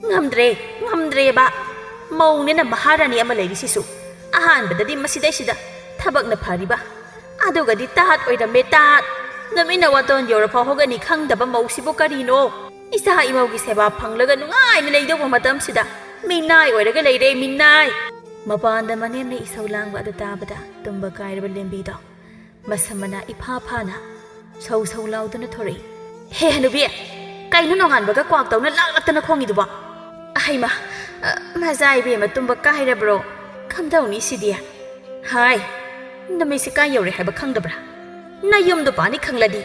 "ꯉꯝꯗ꯭ꯔꯦ, ꯉꯝꯗ꯭ꯔꯦꯕ꯫ ꯃꯧꯅꯦꯅ ꯃꯍꯥꯔꯥꯅꯤ ꯑꯃ ꯂꯩꯔꯤꯁꯤꯁꯨ꯫ ꯑꯍꯥꯟꯕꯗꯗꯤ ꯃꯁꯤꯗꯩꯁꯤꯗ ꯊꯕꯛꯅ ꯐꯔꯤꯕ꯫ ꯑꯗꯨꯒꯗꯤ ꯇꯥꯠ ꯑꯣꯏꯔꯝꯃꯦ, ꯇꯥꯠ꯫ ꯅꯨꯃꯤꯠꯅ ꯋꯥꯇꯣꯟ ꯌꯧꯔꯐꯥꯎ ꯍꯧꯒꯠꯅꯤ ꯈꯪꯗꯕ ꯃꯧꯁꯤꯕꯨ ꯀꯔꯤꯅꯣ? ꯏꯆꯥ ꯏꯃꯧꯒꯤ ꯁꯦꯕꯥ ꯐꯪꯂꯒ ꯅꯨꯡꯉꯥꯏꯅ ꯂꯩꯗꯧꯕ ꯃꯇꯝꯁꯤꯗ ꯃꯤꯅꯥꯏ ꯑꯣꯏꯔꯒ ꯂꯩꯔꯦ, ꯃꯤꯅꯥꯏ!" ꯃꯄꯥꯟꯗ ꯃꯅꯦꯝꯅ ꯏꯁꯧ ꯂꯥꯡꯕ ꯑꯗꯨ ꯇꯥꯕꯗ ꯇꯨꯝꯕ ꯀꯥꯏꯔꯕ ꯂꯦꯝꯕꯤꯗꯣ ꯃꯁꯝ ꯃꯅꯥ ꯏꯐꯥ ꯐꯥꯅ ꯁꯧ ꯁꯧ ꯂꯥꯎꯗꯨꯅ ꯊꯣꯔꯛꯏ꯫ "ꯍꯦ ꯍꯅꯨꯕꯤ, ꯀꯩꯅꯣ ꯅꯣꯡꯉꯥꯟꯕꯒ ꯀ꯭ꯋꯥꯛ ꯇꯧꯅ ꯂꯥꯛ ꯂꯥꯛꯇꯅ ꯈꯣꯡꯉꯤꯗꯨꯕꯣ? ꯑꯍꯩꯃ, ꯑ, ꯃꯆꯥ ꯏꯕꯦꯝꯃ ꯇꯨꯝꯕ ꯀꯥꯏꯔꯕ꯭ꯔꯣ? ꯀꯝꯗꯧꯅꯤ ꯁꯤꯗꯤ? ꯍꯥꯏ, ꯅꯨꯃꯤꯠꯁꯤ ꯀꯥꯏ ꯌꯧꯔꯦ ꯍꯥꯏꯕ ꯈꯪꯗꯕ꯭ꯔꯥ? ꯅꯌꯨꯝꯗꯣ ꯄꯥꯅꯤ ꯈꯪꯂꯗꯤ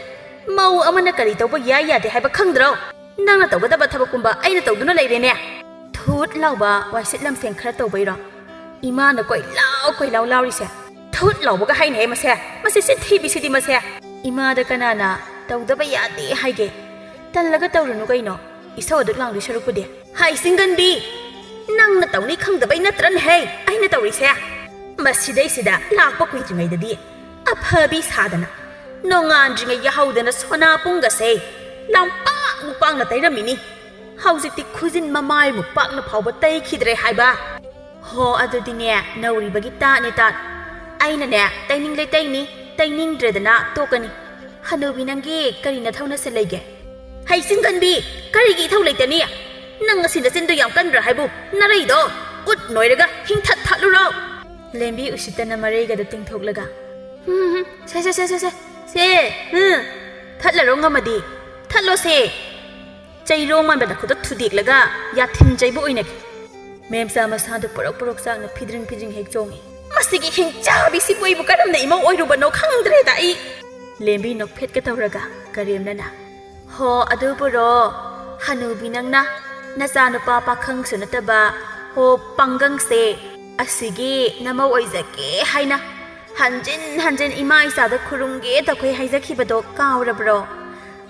ꯃꯧ ꯑꯃꯅ ꯀꯔꯤ ꯇꯧꯕ ꯌꯥꯏ ꯌꯥꯗꯦ ꯍꯥꯏꯕ ꯈꯪꯗ꯭ꯔꯣ? ꯅꯪꯅ ꯇꯧꯒꯗꯕ ꯊꯕꯛ ꯄꯨꯝꯕ ꯑꯩꯅ ꯇꯧꯗꯨꯅ ꯂꯩꯔꯦꯅꯦ꯫" ꯊꯨꯠ ꯂꯥꯎꯕ ꯋꯥꯏꯁꯤꯠ ꯂꯝꯁꯦꯡ ꯈꯔ ꯇꯧꯕꯩꯔꯣ ꯏꯃꯥꯅ ꯀꯣꯏ ꯂꯥꯎ ꯀꯣꯏ ꯂꯥꯎ ꯂꯥꯎꯔꯤꯁꯦ? ꯊꯨꯠ ꯂꯥꯎꯕꯒ ꯍꯥꯏꯅꯦ ꯃꯁꯦ, ꯃꯁꯤ ꯆꯤꯟꯊꯤꯕꯤꯁꯤꯗꯤ ꯃꯁꯦ꯫ ꯏꯃꯥꯗ ꯀꯅꯥꯅ ꯇꯧꯗꯕ ꯌꯥꯗꯦ ꯍꯥꯏꯒꯦ? ꯇꯜꯂꯒ ꯇꯧꯔꯨꯅꯨ ꯀꯩꯅꯣ, ꯏꯁꯧ ꯑꯗꯨꯛ ꯂꯥꯡꯗꯣꯏ ꯁꯔꯨꯛꯄꯨꯗꯤ꯫ ꯍꯥꯏ ꯆꯤꯡꯒꯟꯕꯤ, ꯅꯪꯅ ꯇꯧꯅꯤ ꯈꯪꯗꯕꯩ ꯅꯠꯇ꯭ꯔꯅꯦꯍꯦ ꯑꯩꯅ ꯇꯧꯔꯤꯁꯦ? ꯃꯁꯤꯗꯩꯁꯤꯗ ꯂꯥꯛꯄ ꯀꯨꯏꯗ꯭ꯔꯤꯉꯩꯗꯗꯤ ꯑꯐꯕꯤ ꯁꯥꯗꯅ, ꯅꯣꯡꯉꯥꯟꯗ꯭ꯔꯤꯉꯩ ꯌꯥꯍꯧꯗꯅ ꯁꯣꯅꯥ ꯄꯨꯡꯒꯁꯦ ꯂꯝꯄꯥꯛ ꯂꯨꯄꯥꯛꯅ ꯇꯩꯔꯝꯃꯤꯅꯤ꯫ ꯍꯧꯖꯤꯛꯇꯤ ꯈꯨꯖꯤꯟ ꯃꯃꯥꯏꯃꯨꯛ ꯄꯥꯛꯅ ꯐꯥꯎꯕ ꯇꯩꯈꯤꯗ꯭ꯔꯦ ꯍꯥꯏꯕ꯫ ꯍꯣ, ꯑꯗꯨꯗꯤꯅꯦ, ꯅꯧꯔꯤꯕꯒꯤ ꯇꯥꯠꯅꯦ ꯇꯥꯠ꯫ ꯑꯩꯅꯅꯦ, ꯇꯩꯅꯤꯡꯂꯦ ꯇꯩꯅꯤ, ꯇꯩꯅꯤꯡꯗ꯭ꯔꯦꯗꯅ ꯇꯣꯛꯀꯅꯤ꯫ ꯍꯅꯨꯕꯤ, ꯅꯪꯒꯤ ꯀꯔꯤ ꯅꯊꯧꯅꯁꯦ ꯂꯩꯒꯦ? ꯍꯩ ꯆꯤꯡꯒꯟꯕꯤ, ꯀꯔꯤꯒꯤ ꯏꯊꯧ ꯂꯩꯇꯅꯤ? ꯅꯪ ꯉꯁꯤ ꯅꯆꯤꯟꯗꯣ ꯌꯥꯝ ꯀꯟꯕ꯭ꯔꯥ ꯍꯥꯏꯕꯨ? ꯅꯔꯩꯗꯣ ꯎꯠ ꯅꯣꯏꯔꯒ ꯍꯤꯡꯊꯠ ꯊꯠꯂꯨꯔꯣ꯫ ꯂꯦꯝꯕꯤ ꯎꯁꯤꯠꯇꯅ ꯃꯔꯩꯒꯗ ꯇꯤꯡꯊꯣꯛꯂꯒ, "ꯍꯨꯝ, ꯍꯨꯝ, ꯁꯦ, ꯁꯦ, ꯁꯦ, ꯁꯦ, ꯁꯦ, ꯁꯦ, ꯍꯨꯝ, ꯊꯠꯂꯔꯣ ꯉꯝꯃꯗꯤ, ꯊꯠꯂꯣꯁꯦ꯫ ꯆꯩꯔꯣꯡ ꯃꯥꯟꯕ ꯅꯈꯨꯠꯇꯣ ꯊꯨꯗꯦꯛꯂꯒ ꯌꯥꯊꯤꯟ ꯆꯩꯕ ꯑꯣꯏꯅꯒꯦ꯫" ꯃꯦꯝꯆꯥ ꯃꯁꯥꯗꯨ ꯄꯨꯔꯛ ꯄꯨꯔꯛ ꯆꯥꯛꯅ ꯐꯤꯗ꯭ꯔꯤꯡ ꯐꯤꯗ꯭ꯔꯤꯡ ꯍꯦꯛ ꯆꯣꯡꯉꯤ꯫ "ꯃꯁꯤꯒꯤ ꯍꯤꯡꯆꯥꯕꯤꯁꯤꯕꯨ ꯑꯩꯕꯨ ꯀꯔꯝꯅ ꯏꯃꯧ ꯑꯣꯏꯔꯨꯕꯅꯣ ꯈꯪꯗ꯭ꯔꯦꯗ ꯑꯩ!" ꯂꯦꯝꯕꯤ ꯅꯣꯛꯐꯦꯠꯀ ꯇꯧꯔꯒ ꯀꯔꯦꯝꯅꯅ, "ꯍꯣ, ꯑꯗꯨꯕꯨꯔꯣ, ꯍꯅꯨꯕꯤ ꯅꯪꯅ ꯅꯆꯥꯅꯨꯄꯥ ꯄꯥꯈꯪꯁꯨ ꯅꯠꯇꯕ, ꯍꯣ, ꯄꯥꯡꯒꯪꯁꯦ ꯑꯁꯤꯒꯤ ꯅꯃꯧ ꯑꯣꯏꯖꯒꯦ ꯍꯥꯏꯅ ꯍꯟꯖꯤꯟ ꯍꯟꯖꯤꯟ ꯏꯃꯥ ꯏꯆꯥꯗ ꯈꯨꯔꯨꯝꯒꯦ ꯇꯧꯈꯩ ꯍꯥꯏꯖꯈꯤꯕꯗꯣ ꯀꯥꯎꯔꯕ꯭ꯔꯣ?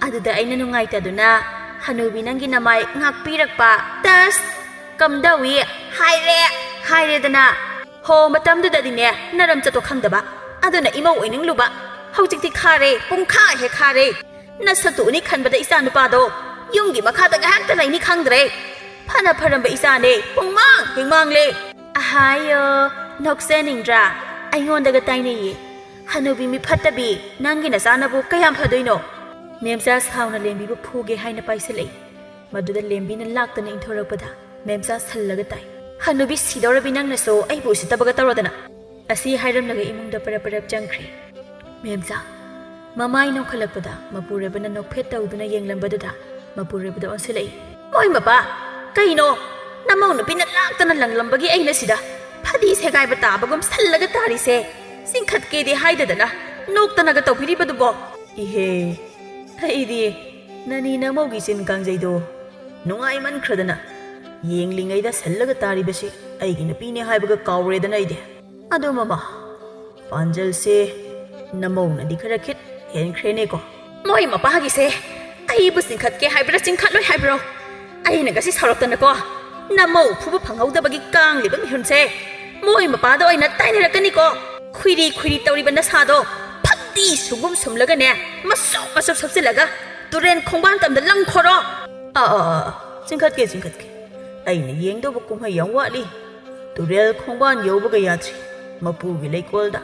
ꯑꯗꯨꯗ ꯑꯩꯅ ꯅꯨꯡꯉꯥꯏꯇꯗꯨꯅ ꯍꯅꯨꯕꯤ ꯅꯪꯒꯤ ꯅꯃꯥꯏ ꯉꯥꯛꯄꯤꯔꯛꯄ꯫ ꯇꯁ! ꯀꯝꯗꯧꯏ? ꯍꯥꯏꯔꯦ! ꯍꯥꯏꯔꯦꯗꯅ!" ꯍꯣ, ꯃꯇꯝꯗꯨꯗꯗꯤꯅꯦ, ꯅꯔꯝ ꯆꯠꯇꯣ ꯈꯪꯗꯕ꯫ ꯑꯗꯨꯅ ꯏꯃꯧ ꯑꯣꯏꯅꯤꯡꯂꯨꯕ꯫ ꯍꯧꯖꯤꯛꯇꯤ ꯈꯥꯔꯦ, ꯄꯨꯡꯈꯥ ꯍꯦꯛ ꯈꯥꯔꯦ꯫ ꯅꯁꯛꯇꯨ ꯎꯅꯤ ꯈꯟꯕꯗ ꯏꯆꯥ ꯅꯨꯄꯥꯗꯣ ꯌꯨꯝꯒꯤ ꯃꯈꯥꯗ ꯉꯥꯏꯍꯥꯛꯇ ꯂꯩꯅꯤ ꯈꯪꯗ꯭ꯔꯦ꯫ ꯐꯅ ꯐꯔꯝꯕ ꯏꯆꯥꯅꯦ, ꯄꯨꯡꯃꯥꯡ ꯍꯦꯛ ꯃꯥꯡꯂꯦ꯫ ꯑꯍꯥꯌꯣ, ꯅꯣꯛꯆꯅꯤꯡꯗ꯭ꯔꯥ? ꯑꯩꯉꯣꯟꯗꯒ ꯇꯥꯏꯅꯩꯌꯦ꯫ ꯍꯅꯨꯕꯤ ꯃꯤ ꯐꯠꯇꯕꯤ, ꯅꯪꯒꯤ ꯅꯆꯥꯅꯕꯨ ꯀꯌꯥꯝ ꯐꯗꯣꯏꯅꯣ? ꯃꯦꯝꯆꯥ ꯁꯥꯎꯅ ꯂꯦꯝꯕꯤꯕꯨ ꯐꯨꯒꯦ ꯍꯥꯏꯅ ꯄꯥꯏꯁꯤꯜꯂꯛꯏ꯫ ꯃꯗꯨꯗ ꯂꯦꯝꯕꯤꯅ ꯂꯥꯛꯇꯅ ꯏꯟꯊꯣꯔꯛꯄꯗ ꯃꯦꯝꯆꯥ ꯁꯜꯂꯒ ꯇꯥꯏ꯫ "ꯍꯅꯨꯕꯤ ꯁꯤꯗꯧꯔꯕꯤ, ꯅꯪꯅꯁꯨ ꯑꯩꯕꯨ ꯎꯁꯤꯠꯇꯕꯒ ꯇꯧꯔꯗꯅ!" ꯑꯁꯤ ꯍꯥꯏꯔꯝꯂꯒ ꯏꯃꯨꯡꯗ ꯄꯔꯞ ꯄꯔꯞ ꯆꯪꯈ꯭ꯔꯦ꯫ ꯃꯦꯝꯆꯥ ꯃꯃꯥꯏ ꯅꯣꯛꯈꯠꯂꯛꯄꯗ ꯃꯄꯨꯔꯣꯏꯕꯅ ꯅꯣꯛꯐꯦꯠ ꯇꯧꯗꯨꯅ ꯌꯦꯡꯂꯝꯕꯗꯨꯗ ꯃꯄꯨꯔꯣꯏꯕꯗ ꯑꯣꯟꯁꯤꯜꯂꯛꯏ꯫ "ꯃꯣꯏ ꯃꯄꯥ, ꯀꯩꯅꯣ? ꯅꯃꯧ ꯅꯨꯄꯤꯅ ꯂꯥꯛꯇꯅ ꯂꯪꯂꯝꯕꯒꯤ ꯑꯩꯅ ꯁꯤꯗ ꯐꯗꯤ ꯁꯦꯒꯥꯏꯕ ꯇꯥꯕꯒꯨꯝ ꯁꯜꯂꯒ ꯇꯥꯔꯤꯁꯦ꯫ ꯆꯤꯡꯈꯠꯀꯦꯗꯤ ꯍꯥꯏꯗꯗꯅ ꯅꯣꯛꯇꯅꯒ ꯇꯧꯕꯤꯔꯤꯕꯗꯨꯕꯣ?" "ꯏꯍꯦ, ꯑꯩꯗꯤ ꯅꯅꯤ ꯅꯃꯧꯒꯤ ꯆꯤꯟ ꯀꯥꯡꯖꯩꯗꯣ ꯅꯨꯡꯉꯥꯏꯃꯟꯈ꯭ꯔꯗꯅ ꯌꯦꯡꯂꯤꯉꯩꯗ ꯁꯜꯂꯒ ꯇꯥꯔꯤꯕꯁꯤ ꯑꯩꯒꯤ ꯅꯨꯄꯤꯅꯦ ꯍꯥꯏꯕꯒ ꯀꯥꯎꯔꯦꯗꯅ ꯑꯩꯗꯤ꯫ ꯑꯗꯣ ꯃꯃꯥ, ꯄꯥꯟꯖꯜꯁꯦ ꯅꯃꯧꯅꯗꯤ ꯈꯔ ꯈꯤꯠ ꯍꯦꯟꯈ꯭ꯔꯦꯅꯦꯀꯣ꯫" "ꯃꯣꯏ ꯃꯄꯥꯒꯤꯁꯦ ꯑꯩꯕꯨ ꯆꯤꯡꯈꯠꯀꯦ ꯍꯥꯏꯕ꯭ꯔꯥ ꯆꯤꯡꯈꯠꯂꯣꯏ ꯍꯥꯏꯕ꯭ꯔꯣ? ꯑꯩꯅ ꯉꯁꯤ ꯁꯥꯎꯔꯛꯇꯅꯀꯣ, ꯅꯃꯧ ꯐꯨꯕ ꯐꯪꯍꯧꯗꯕꯒꯤ ꯀꯥꯡꯂꯤꯕ ꯃꯤꯍꯨꯟꯁꯦ ꯃꯣꯏ ꯃꯄꯥꯗ ꯑꯣꯏꯅ ꯇꯥꯏꯅꯔꯛꯀꯅꯤꯀꯣ꯫ ꯈꯨꯏꯔꯤ ꯈꯨꯏꯔꯤ ꯇꯧꯔꯤꯕ ꯅꯁꯥꯗꯣ ꯐꯠꯇꯤ ꯁꯨꯒꯨꯝ ꯁꯨꯝꯂꯒꯅꯦ, ꯃꯁꯨꯞ ꯃꯁꯨꯞ ꯁꯨꯞꯆꯤꯜꯂꯒ ꯇꯨꯔꯦꯟ ꯈꯣꯡꯕꯥꯟ ꯇꯝꯗ ꯂꯪꯈꯣꯔꯣ꯫" "ꯑ, ꯑ, ꯑ, "ꯆꯤꯡꯈꯠꯀꯦ, ꯆꯤꯡꯈꯠꯀꯦ꯫ ꯑꯩꯅ ꯌꯦꯡꯗꯧꯕ ꯀꯨꯝꯍꯩ ꯌꯥꯝ ꯋꯥꯠꯂꯤ꯫ ꯇꯨꯔꯦꯜ ꯈꯣꯡꯕꯥꯟ ꯌꯧꯕꯒ ꯌꯥꯗ꯭ꯔꯤ꯫ ꯃꯄꯨꯒꯤ ꯂꯩꯀꯣꯜꯗ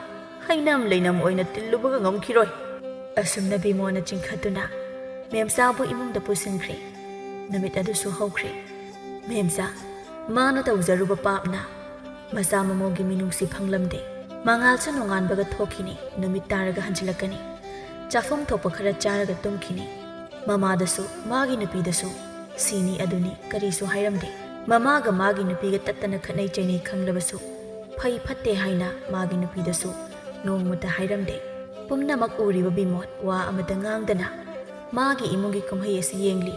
ꯍꯩꯅꯝ ꯂꯩꯅꯝ ꯑꯣꯏꯅ ꯇꯤꯜꯂꯨꯕꯒ ꯉꯝꯈꯤꯔꯣꯏ꯫" ꯑꯁꯨꯝꯅ ꯕꯤꯃꯣꯅ ꯆꯤꯡꯈꯠꯇꯨꯅ ꯃꯦꯝꯆꯥꯕꯨ ꯏꯃꯨꯡꯗ ꯄꯨꯁꯤꯟꯈ꯭ꯔꯦ꯫ ꯅꯨꯃꯤꯠ ꯑꯗꯨꯁꯨ ꯍꯧꯈ꯭ꯔꯦ꯫ ꯃꯦꯝꯆꯥ, ꯃꯥꯅ ꯇꯧꯖꯔꯨꯕ ꯄꯥꯞꯅ ꯃꯆꯥ ꯃꯃꯧꯒꯤ ꯃꯤꯅꯨꯡꯁꯤ ꯐꯪꯂꯝꯗꯦ꯫ ꯃꯉꯥꯜꯁꯨ ꯅꯣꯡꯉꯥꯟꯕꯒ ꯊꯣꯛꯈꯤꯅꯤ, ꯅꯨꯃꯤꯠ ꯇꯥꯔꯒ ꯍꯟꯖꯤꯜꯂꯛꯀꯅꯤ꯫ ꯆꯥꯐꯝ ꯊꯣꯛꯄ ꯈꯔ ꯆꯥꯔꯒ ꯇꯨꯝꯈꯤꯅꯤ꯫ ꯃꯃꯥꯗꯁꯨ, ꯃꯥꯒꯤ ꯅꯨꯄꯤꯗꯁꯨ ꯁꯤꯅꯤ ꯑꯗꯨꯅꯤ ꯀꯔꯤꯁꯨ ꯍꯥꯏꯔꯝꯗꯦ꯫ ꯃꯃꯥꯒ ꯃꯥꯒꯤ ꯅꯨꯄꯤꯒ ꯇꯠꯇꯅ ꯈꯠꯅꯩ ꯆꯩꯅꯩ ꯈꯪꯂꯕꯁꯨ, ꯐꯩ ꯐꯠꯇꯦ ꯍꯥꯏꯅ ꯃꯥꯒꯤ ꯅꯨꯄꯤꯗꯁꯨ ꯅꯣꯡꯃꯇ ꯍꯥꯏꯔꯝꯗꯦ꯫ ꯄꯨꯝꯅꯃꯛ ꯎꯔꯤꯕ ꯕꯤꯃꯣꯟ ꯋꯥ ꯑꯃꯇ ꯉꯥꯡꯗꯅ ꯃꯥꯒꯤ ꯏꯃꯨꯡꯒꯤ ꯀꯨꯝꯍꯩ ꯑꯁꯤ ꯌꯦꯡꯂꯤ꯫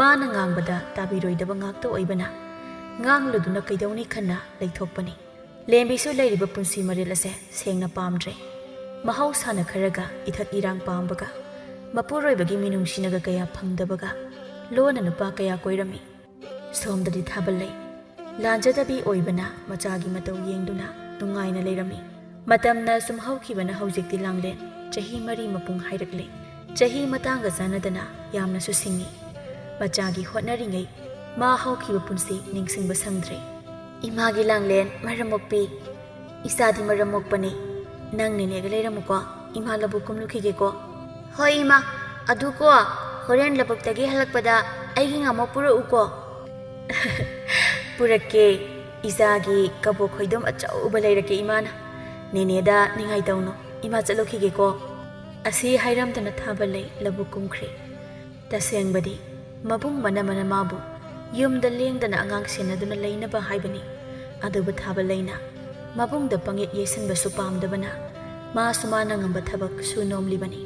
ꯃꯥꯅ ꯉꯥꯡꯕꯗ ꯇꯥꯕꯤꯔꯣꯏꯗꯕ ꯉꯥꯛꯇ ꯑꯣꯏꯕꯅ, ꯉꯥꯡꯂꯨꯗꯨꯅ ꯀꯩꯗꯧꯅꯤ ꯈꯟꯅ ꯂꯩꯊꯣꯛꯄꯅꯤ꯫ ꯂꯦꯝꯕꯤꯁꯨ ꯂꯩꯔꯤꯕ ꯄꯨꯟꯁꯤ ꯃꯔꯦꯜ ꯑꯁꯦ ꯁꯦꯡꯅ ꯄꯥꯝꯗ꯭ꯔꯦ꯫ ꯃꯍꯧꯁꯥꯅ ꯈꯔꯒ ꯏꯊꯛ ꯏꯔꯥꯡ ꯄꯥꯝꯕꯒ, ꯃꯄꯨꯔꯣꯏꯕꯒꯤ ꯃꯤꯅꯨꯡꯁꯤꯅꯒ ꯀꯌꯥ ꯐꯪꯗꯕꯒ, ꯂꯣꯟꯅ ꯅꯨꯄꯥ ꯀꯌꯥ ꯀꯣꯏꯔꯝꯃꯤ꯫ ꯁꯣꯝꯗꯗꯤ ꯊꯥꯕꯜꯂꯩ ꯂꯥꯟꯖꯗꯕꯤ ꯑꯣꯏꯕꯅ ꯃꯆꯥꯒꯤ ꯃꯇꯧ ꯌꯦꯡꯗꯨꯅ ꯅꯨꯡꯉꯥꯏꯅ ꯂꯩꯔꯝꯃꯤ꯫ ꯃꯇꯝꯅ ꯁꯨꯝ ꯍꯧꯈꯤꯕꯅ ꯍꯧꯖꯤꯛꯇꯤ ꯂꯥꯡꯂꯦꯟ ꯆꯍꯤ ꯃꯔꯤ ꯃꯄꯨꯡ ꯍꯥꯏꯔꯛꯂꯦ꯫ ꯆꯍꯤ ꯃꯇꯥꯡꯒ ꯆꯥꯟꯅꯗꯅ ꯌꯥꯝꯅꯁꯨ ꯁꯤꯡꯉꯤ꯫ ꯃꯆꯥꯒꯤ ꯍꯣꯠꯅꯔꯤꯉꯩ ꯃꯥ ꯍꯧꯈꯤꯕ ꯄꯨꯟꯁꯤ ꯅꯤꯡꯁꯤꯡꯕ ꯁꯪꯗ꯭ꯔꯦ꯫ "ꯏꯃꯥꯒꯤ ꯂꯥꯡꯂꯦꯟ ꯃꯔꯝ ꯃꯣꯛꯄꯤ, ꯏꯆꯥꯗꯤ ꯃꯔꯝ ꯃꯣꯛꯄꯅꯤ꯫ ꯅꯪ ꯅꯦꯅꯦꯒ ꯂꯩꯔꯝꯃꯨꯀꯣ, ꯏꯃꯥ ꯂꯧꯕꯨꯛ ꯀꯨꯝꯂꯨꯈꯤꯒꯦꯀꯣ꯫" "ꯍꯣꯏ ꯏꯃꯥ, ꯑꯗꯨꯀꯣ ꯍꯣꯔꯦꯟ ꯂꯧꯕꯨꯛꯇꯒꯤ ꯍꯜꯂꯛꯄꯗ ꯑꯩꯒꯤ ꯉꯥꯃꯣꯛ ꯄꯨꯔꯛꯎꯀꯣ꯫" "ꯄꯨꯔꯛꯀꯦ, ꯏꯆꯥꯒꯤ ꯀꯕꯣꯛ ꯈꯣꯏꯗꯨꯝ ꯑꯆꯧꯕ ꯂꯩꯔꯛꯀꯦ ꯏꯃꯥꯅ꯫ ꯅꯦꯅꯦꯗ ꯅꯤꯡꯉꯥꯏ ꯇꯧꯅꯨ, ꯏꯃꯥ ꯆꯠꯂꯨꯈꯤꯒꯦꯀꯣ꯫" ꯑꯁꯤ ꯍꯥꯏꯔꯝꯗꯅ ꯊꯥꯕꯜꯂꯩ ꯂꯧꯕꯨꯛ ꯀꯨꯝꯈ꯭ꯔꯦ꯫ ꯇꯁꯦꯡꯕꯗꯤ ꯃꯕꯨꯡ ꯃꯅꯃꯅ ꯃꯥꯕꯨ ꯌꯨꯝꯗ ꯂꯦꯡꯗꯅ ꯑꯉꯥꯡ ꯁꯦꯟꯅꯗꯨꯅ ꯂꯩꯅꯕ ꯍꯥꯏꯕꯅꯤ꯫ ꯑꯗꯨꯕꯨ ꯊꯥꯕꯜꯂꯩꯅ ꯃꯕꯨꯡꯗ ꯄꯪꯌꯦꯠ ꯌꯦꯠꯁꯤꯟꯕꯁꯨ ꯄꯥꯝꯗꯕꯅ ꯃꯥꯁꯨ ꯃꯥꯅ ꯉꯝꯕ ꯊꯕꯛ ꯁꯨ ꯅꯣꯝꯂꯤꯕꯅꯤ꯫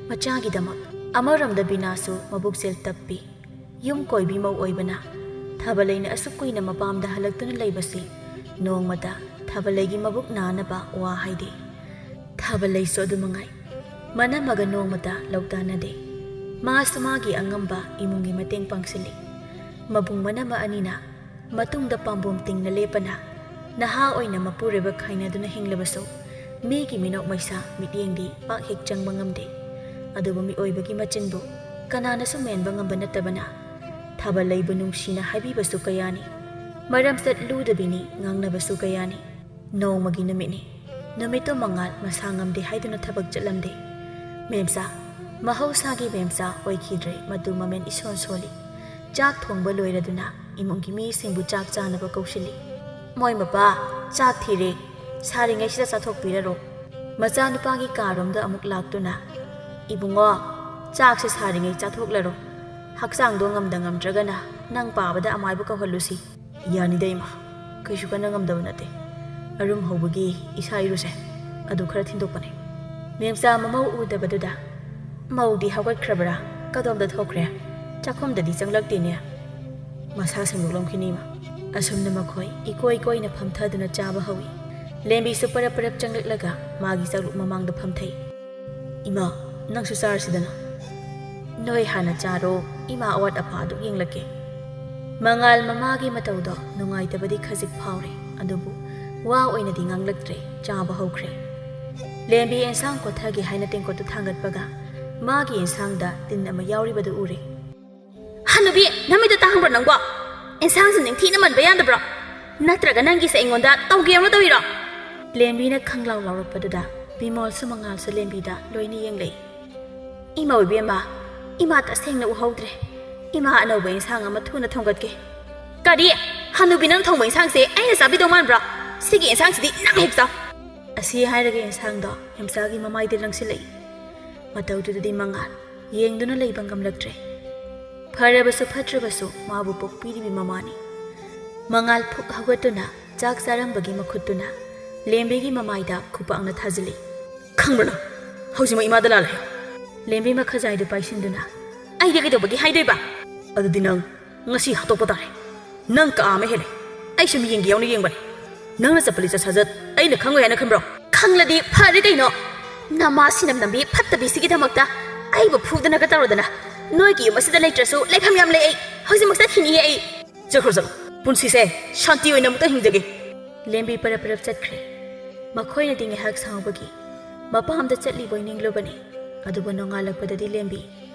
ꯃꯆꯥꯒꯤꯗꯃꯛ ꯑꯃꯔꯣꯝꯗ ꯕꯤꯅꯥꯁꯨ ꯃꯕꯨꯛꯆꯦꯜ ꯇꯞꯄꯤ꯫ ꯌꯨꯝ ꯀꯣꯏꯕꯤ ꯃꯧ ꯑꯣꯏꯕꯅ ꯊꯥꯕꯜꯂꯩꯅ ꯑꯁꯨꯛ ꯀꯨꯏꯅ ꯃꯄꯥꯝꯗ ꯍꯜꯂꯛꯇꯨꯅ ꯂꯩꯕꯁꯤ ꯅꯣꯡꯃꯇ ꯊꯥꯕꯜꯂꯩꯒꯤ ꯃꯕꯨꯛ ꯅꯥꯅꯕ ꯋꯥ ꯍꯥꯏꯗꯦ꯫ ꯊꯥꯕꯜꯂꯩꯁꯨ ꯑꯗꯨ ꯃꯉꯥꯏ꯫ ꯃꯅꯝꯃꯒ ꯅꯣꯡꯃꯇ ꯂꯧ ꯇꯥꯅꯗꯦ꯫ ꯃꯥꯁꯨ ꯃꯥꯒꯤ ꯑꯉꯝꯕ ꯏꯃꯨꯡꯒꯤ ꯃꯇꯦꯡ ꯄꯥꯡꯁꯤꯜꯂꯤ꯫ ꯃꯕꯨꯡ ꯃꯅꯝꯃ ꯑꯅꯤꯅ ꯃꯇꯨꯡꯗ ꯄꯥꯝꯕꯣꯝ ꯇꯤꯡꯅ ꯂꯦꯞꯄꯅ ꯅꯍꯥ ꯑꯣꯏꯅ ꯃꯄꯨꯔꯣꯏꯕ ꯈꯥꯏꯅꯗꯨꯅ ꯍꯤꯡꯂꯕꯁꯨ ꯃꯤꯒꯤ ꯃꯤꯅꯣꯛ ꯃꯩꯁꯥ ꯃꯤꯠꯌꯦꯡꯗꯤ ꯄꯥꯛ ꯍꯦꯛ ꯆꯪꯕ ꯉꯝꯗꯦ꯫ ꯑꯗꯨꯕꯨ ꯃꯤꯑꯣꯏꯕꯒꯤ ꯃꯆꯤꯟꯕꯨ ꯀꯅꯥꯅꯁꯨ ꯃꯦꯟꯕ ꯉꯝꯕ ꯅꯠꯇꯕꯅ ꯊꯥꯕꯜ ꯂꯩꯕꯨ ꯅꯨꯡꯁꯤꯅ ꯍꯥꯏꯕꯤꯕꯁꯨ ꯀꯌꯥꯅꯤ꯫ ꯃꯔꯝꯆꯠ ꯂꯨꯗꯕꯤꯅꯤ ꯉꯥꯡꯅꯕꯁꯨ ꯀꯌꯥꯅꯤ꯫ ꯅꯣꯡꯃꯒꯤ ꯅꯨꯃꯤꯠꯅꯤ꯫ ꯅꯨꯃꯤꯠꯇꯨ ꯃꯉꯥꯜ ꯃꯁꯥ ꯉꯝꯗꯦ ꯍꯥꯏꯗꯨꯅ ꯊꯕꯛ ꯆꯠꯂꯝꯗꯦ꯫ ꯃꯦꯝꯆꯥ, ꯃꯍꯧꯁꯥꯒꯤ ꯃꯦꯝꯆꯥ ꯑꯣꯏꯈꯤꯗ꯭ꯔꯦ꯫ ꯃꯇꯨ ꯃꯃꯦꯟ ꯏꯁꯣꯟ ꯁꯣꯜꯂꯤ꯫ ꯆꯥꯛ ꯊꯣꯡꯕ ꯂꯣꯏꯔꯗꯨꯅ ꯏꯃꯨꯡꯒꯤ ꯃꯤꯁꯤꯡꯕꯨ ꯆꯥꯛ ꯆꯥꯅꯕ ꯀꯧꯁꯤꯜꯂꯤ꯫ "ꯃꯣꯏ ꯃꯄꯥ, ꯆꯥꯛ ꯊꯤꯔꯦ꯫ ꯁꯥꯔꯤꯉꯩꯁꯤꯗ ꯆꯥꯊꯣꯛꯄꯤꯔꯔꯣ꯫" ꯃꯆꯥꯅꯨꯄꯥꯒꯤ ꯀꯥꯔꯣꯝꯗ ꯑꯃꯨꯛ ꯂꯥꯛꯇꯨꯅ, "ꯏꯕꯨꯡꯉꯣ, ꯆꯥꯛꯁꯦ ꯁꯥꯔꯤꯉꯩ ꯆꯥꯊꯣꯛꯂꯔꯣ꯫ ꯍꯛꯆꯥꯡꯗꯣ ꯉꯝꯗ ꯉꯝꯗ꯭ꯔꯒꯅ ꯅꯪ ꯄꯥꯕꯗ ꯑꯃꯥꯏꯕ ꯀꯧꯍꯜꯂꯨꯁꯤ꯫" "ꯌꯥꯅꯤꯗ ꯏꯃꯥ, ꯀꯩꯁꯨ ꯀꯟꯅ ꯉꯝꯗꯕ ꯅꯠꯇꯦ꯫ ꯑꯔꯨꯝ ꯍꯧꯕꯒꯤ ꯏꯁꯥ ꯏꯔꯨꯁꯦ ꯑꯗꯨ ꯈꯔ ꯊꯤꯟꯗꯣꯛꯄꯅꯦ꯫" ꯃꯦꯝꯆꯥ ꯃꯃꯧ ꯎꯗꯕꯗꯨꯗ, "ꯃꯧꯗꯤ ꯍꯧꯒꯠꯈ꯭ꯔꯕ꯭ꯔꯥ? ꯀꯗꯣꯝꯗ ꯊꯣꯛꯈ꯭ꯔꯦ? ꯆꯥꯛꯈꯨꯝꯗꯗꯤ ꯆꯪꯂꯛꯇꯦꯅꯦ꯫" "ꯃꯁꯥ ꯁꯦꯡꯗꯣꯛꯂꯝꯈꯤꯅꯤ ꯏꯃꯥ꯫" ꯑꯁꯨꯝꯅ ꯃꯈꯣꯏ ꯏꯀꯣꯏ ꯀꯣꯏꯅ ꯐꯝꯊꯗꯨꯅ ꯆꯥꯕ ꯍꯧꯏ꯫ ꯂꯦꯝꯕꯤꯁꯨ ꯄꯔꯞ ꯄꯔꯞ ꯆꯪꯂꯛꯂꯒ ꯃꯥꯒꯤ ꯆꯥꯛꯂꯨꯛ ꯃꯃꯥꯡꯗ ꯐꯝꯊꯩ꯫ "ꯏꯃꯥ, ꯅꯪꯁꯨ ꯆꯥꯔꯁꯤꯗꯅ꯫" "ꯅꯣꯏ ꯍꯥꯟꯅ ꯆꯥꯔꯣ, ꯏꯃꯥ ꯑꯋꯥꯠ ꯑꯄꯥ ꯑꯗꯨ ꯌꯦꯡꯂꯛꯀꯦ꯫" ꯃꯉꯥꯜ ꯃꯃꯥꯒꯤ ꯃꯇꯧꯗꯣ ꯅꯨꯡꯉꯥꯏꯇꯕꯗꯤ ꯈꯖꯤꯛ ꯐꯥꯎꯔꯦ, ꯑꯗꯨꯕꯨ ꯋꯥ ꯑꯣꯏꯅꯗꯤ ꯉꯥꯡꯂꯛꯇ꯭ꯔꯦ, ꯆꯥꯕ ꯍꯧꯈ꯭ꯔꯦ꯫ ꯂꯦꯝꯕꯤ ꯑꯦꯟꯁꯥꯡ ꯀꯣꯠꯊꯒꯦ ꯍꯥꯏꯅ ꯇꯦꯡꯀꯣꯠꯇꯨ ꯊꯥꯡꯒꯠꯄꯒ ꯃꯥꯒꯤ ꯑꯦꯟꯁꯥꯡꯗ ꯇꯤꯟ ꯑꯃ ꯌꯥꯎꯔꯤꯕꯗꯨ ꯎꯔꯦ꯫ "ꯍꯅꯨꯕꯤ, ꯅꯃꯤꯠꯇ ꯇꯥꯡꯕ꯭ꯔꯣ ꯅꯪꯕꯣ? ꯑꯦꯟꯁꯥꯡꯁꯤ ꯅꯤꯡꯊꯤꯅ ꯃꯟꯕ ꯌꯥꯗꯕ꯭ꯔꯣ? ꯅꯠꯇ꯭ꯔꯒ ꯅꯪꯒꯤꯁꯦ ꯑꯩꯉꯣꯟꯗ ꯇꯧꯒꯦ ꯌꯧꯅ ꯇꯧꯔꯤꯔꯣ?" ꯂꯦꯝꯕꯤꯅ ꯈꯪꯂꯥꯎ ꯂꯥꯎꯔꯛꯄꯗꯨꯗ ꯕꯤꯃꯣꯜꯁꯨ ꯃꯉꯥꯜꯁꯨ ꯂꯦꯝꯕꯤꯗ ꯂꯣꯏꯅ ꯌꯦꯡꯂꯛꯏ꯫ "ꯏꯃꯧ ꯏꯕꯦꯝꯃ, ꯏꯃꯥ ꯇꯁꯦꯡꯅ ꯎꯍꯧꯗ꯭ꯔꯦ꯫ ꯏꯃꯥ ꯑꯅꯧꯕ ꯏꯟꯁꯥꯡ ꯑꯃ ꯊꯨꯅ ꯊꯣꯡꯒꯠꯀꯦ꯫" "ꯀꯔꯤ? ꯍꯅꯨꯕꯤ, ꯅꯪ ꯊꯣꯡꯕ ꯏꯟꯁꯥꯡꯁꯦ ꯑꯩꯅ ꯆꯥꯕꯤꯗꯧ ꯃꯥꯟꯕ꯭ꯔꯣ? ꯁꯤꯒꯤ ꯏꯟꯁꯥꯡꯁꯤꯗꯤ ꯅꯪ ꯍꯦꯛ ꯆꯥꯎ꯫" ꯑꯁꯤ ꯍꯥꯏꯔꯒ ꯏꯟꯁꯥꯡꯗꯣ ꯏꯝꯆꯥꯒꯤ ꯃꯃꯥꯏꯗ ꯂꯪꯁꯤꯜꯂꯛꯏ꯫ ꯃꯇꯧꯗꯨꯗꯗꯤ ꯃꯉꯥꯜ ꯌꯦꯡꯗꯨꯅ ꯂꯩꯕ ꯉꯝꯂꯛꯇ꯭ꯔꯦ꯫ ꯐꯔꯕꯁꯨ ꯐꯠꯇ꯭ꯔꯕꯁꯨ ꯃꯥꯕꯨ ꯄꯣꯛꯄꯤꯔꯤꯕꯤ ꯃꯃꯥꯅꯤ꯫ ꯃꯉꯥꯜ ꯐꯨꯛ ꯍꯧꯒꯠꯇꯨꯅ ꯆꯥꯛ ꯆꯥꯔꯝꯕꯒꯤ ꯃꯈꯨꯠꯇꯨꯅ ꯂꯦꯝꯕꯤꯒꯤ ꯃꯃꯥꯏꯗ ꯈꯨꯄꯥꯛꯅ ꯊꯥꯖꯤꯜꯂꯤ꯫ "ꯈꯪꯕ꯭ꯔꯥ ꯅꯪ? ꯍꯧꯖꯤꯛꯃꯛ ꯏꯃꯥꯗ ꯂꯥꯜꯂꯦ꯫" ꯂꯦꯝꯕꯤ ꯃꯈꯖꯥꯏꯗꯨ ꯄꯥꯏꯁꯤꯟꯗꯨꯅ, "ꯑꯩꯗꯤ ꯀꯩꯗꯧꯕꯒꯤ ꯍꯥꯏꯗꯣꯏꯕ?" "ꯑꯗꯨꯗꯤ ꯅꯪ ꯉꯁꯤ ꯍꯥꯠꯇꯣꯛꯄ ꯇꯥꯔꯦ꯫ ꯅꯪ ꯀꯥ ꯑꯃ ꯍꯦꯜꯂꯦ꯫ ꯑꯩ ꯁꯨꯝ ꯌꯦꯡꯒꯦ ꯌꯥꯎꯅ ꯌꯦꯡꯕꯅꯦ꯫ ꯅꯪꯅ ꯆꯠꯄ ꯂꯤꯆꯠ ꯁꯥꯖꯠ ꯑꯩꯅ ꯈꯪꯉꯣꯏ ꯍꯥꯏꯅ ꯈꯟꯕ꯭ꯔꯣ?" "ꯈꯪꯂꯗꯤ ꯐꯔꯦ ꯀꯩꯅꯣ꯫ ꯅꯃꯥ ꯁꯤꯅꯝ ꯅꯝꯕꯤ ꯐꯠꯇꯕꯤꯁꯤꯒꯤꯗꯃꯛꯇ ꯑꯩꯕꯨ ꯐꯨꯗꯅꯒ ꯇꯧꯔꯗꯅ꯫ ꯅꯣꯏꯒꯤ ꯌꯨꯝ ꯑꯁꯤꯗ ꯂꯩꯇ꯭ꯔꯁꯨ ꯂꯩꯐꯝ ꯌꯥꯝ ꯂꯩ ꯑꯩ꯫ ꯍꯧꯖꯤꯛꯃꯛ ꯆꯠꯈꯤꯅꯤꯌꯦ ꯑꯩ꯫" "ꯆꯠꯈ꯭ꯔꯣ ꯆꯠꯂꯣ꯫ ꯄꯨꯟꯁꯤꯁꯦ ꯁꯥꯟꯇꯤ ꯑꯣꯏꯅ ꯑꯃꯨꯛꯇ ꯍꯤꯡꯖꯒꯦ꯫" ꯂꯦꯝꯕꯤ ꯄꯔꯞ ꯄꯔꯞ ꯆꯠꯈ꯭ꯔꯦ꯫ ꯃꯈꯣꯏꯅꯗꯤ ꯉꯥꯏꯍꯥꯛ ꯁꯥꯎꯕꯒꯤ ꯃꯄꯥꯝꯗ ꯆꯠꯂꯤꯕꯣꯏ ꯅꯤꯡꯂꯨꯕꯅꯤ꯫ ꯑꯗꯨꯕꯨ ꯅꯣꯡꯉꯥꯜꯂꯛꯄꯗꯗꯤ ꯂꯦꯝꯕꯤ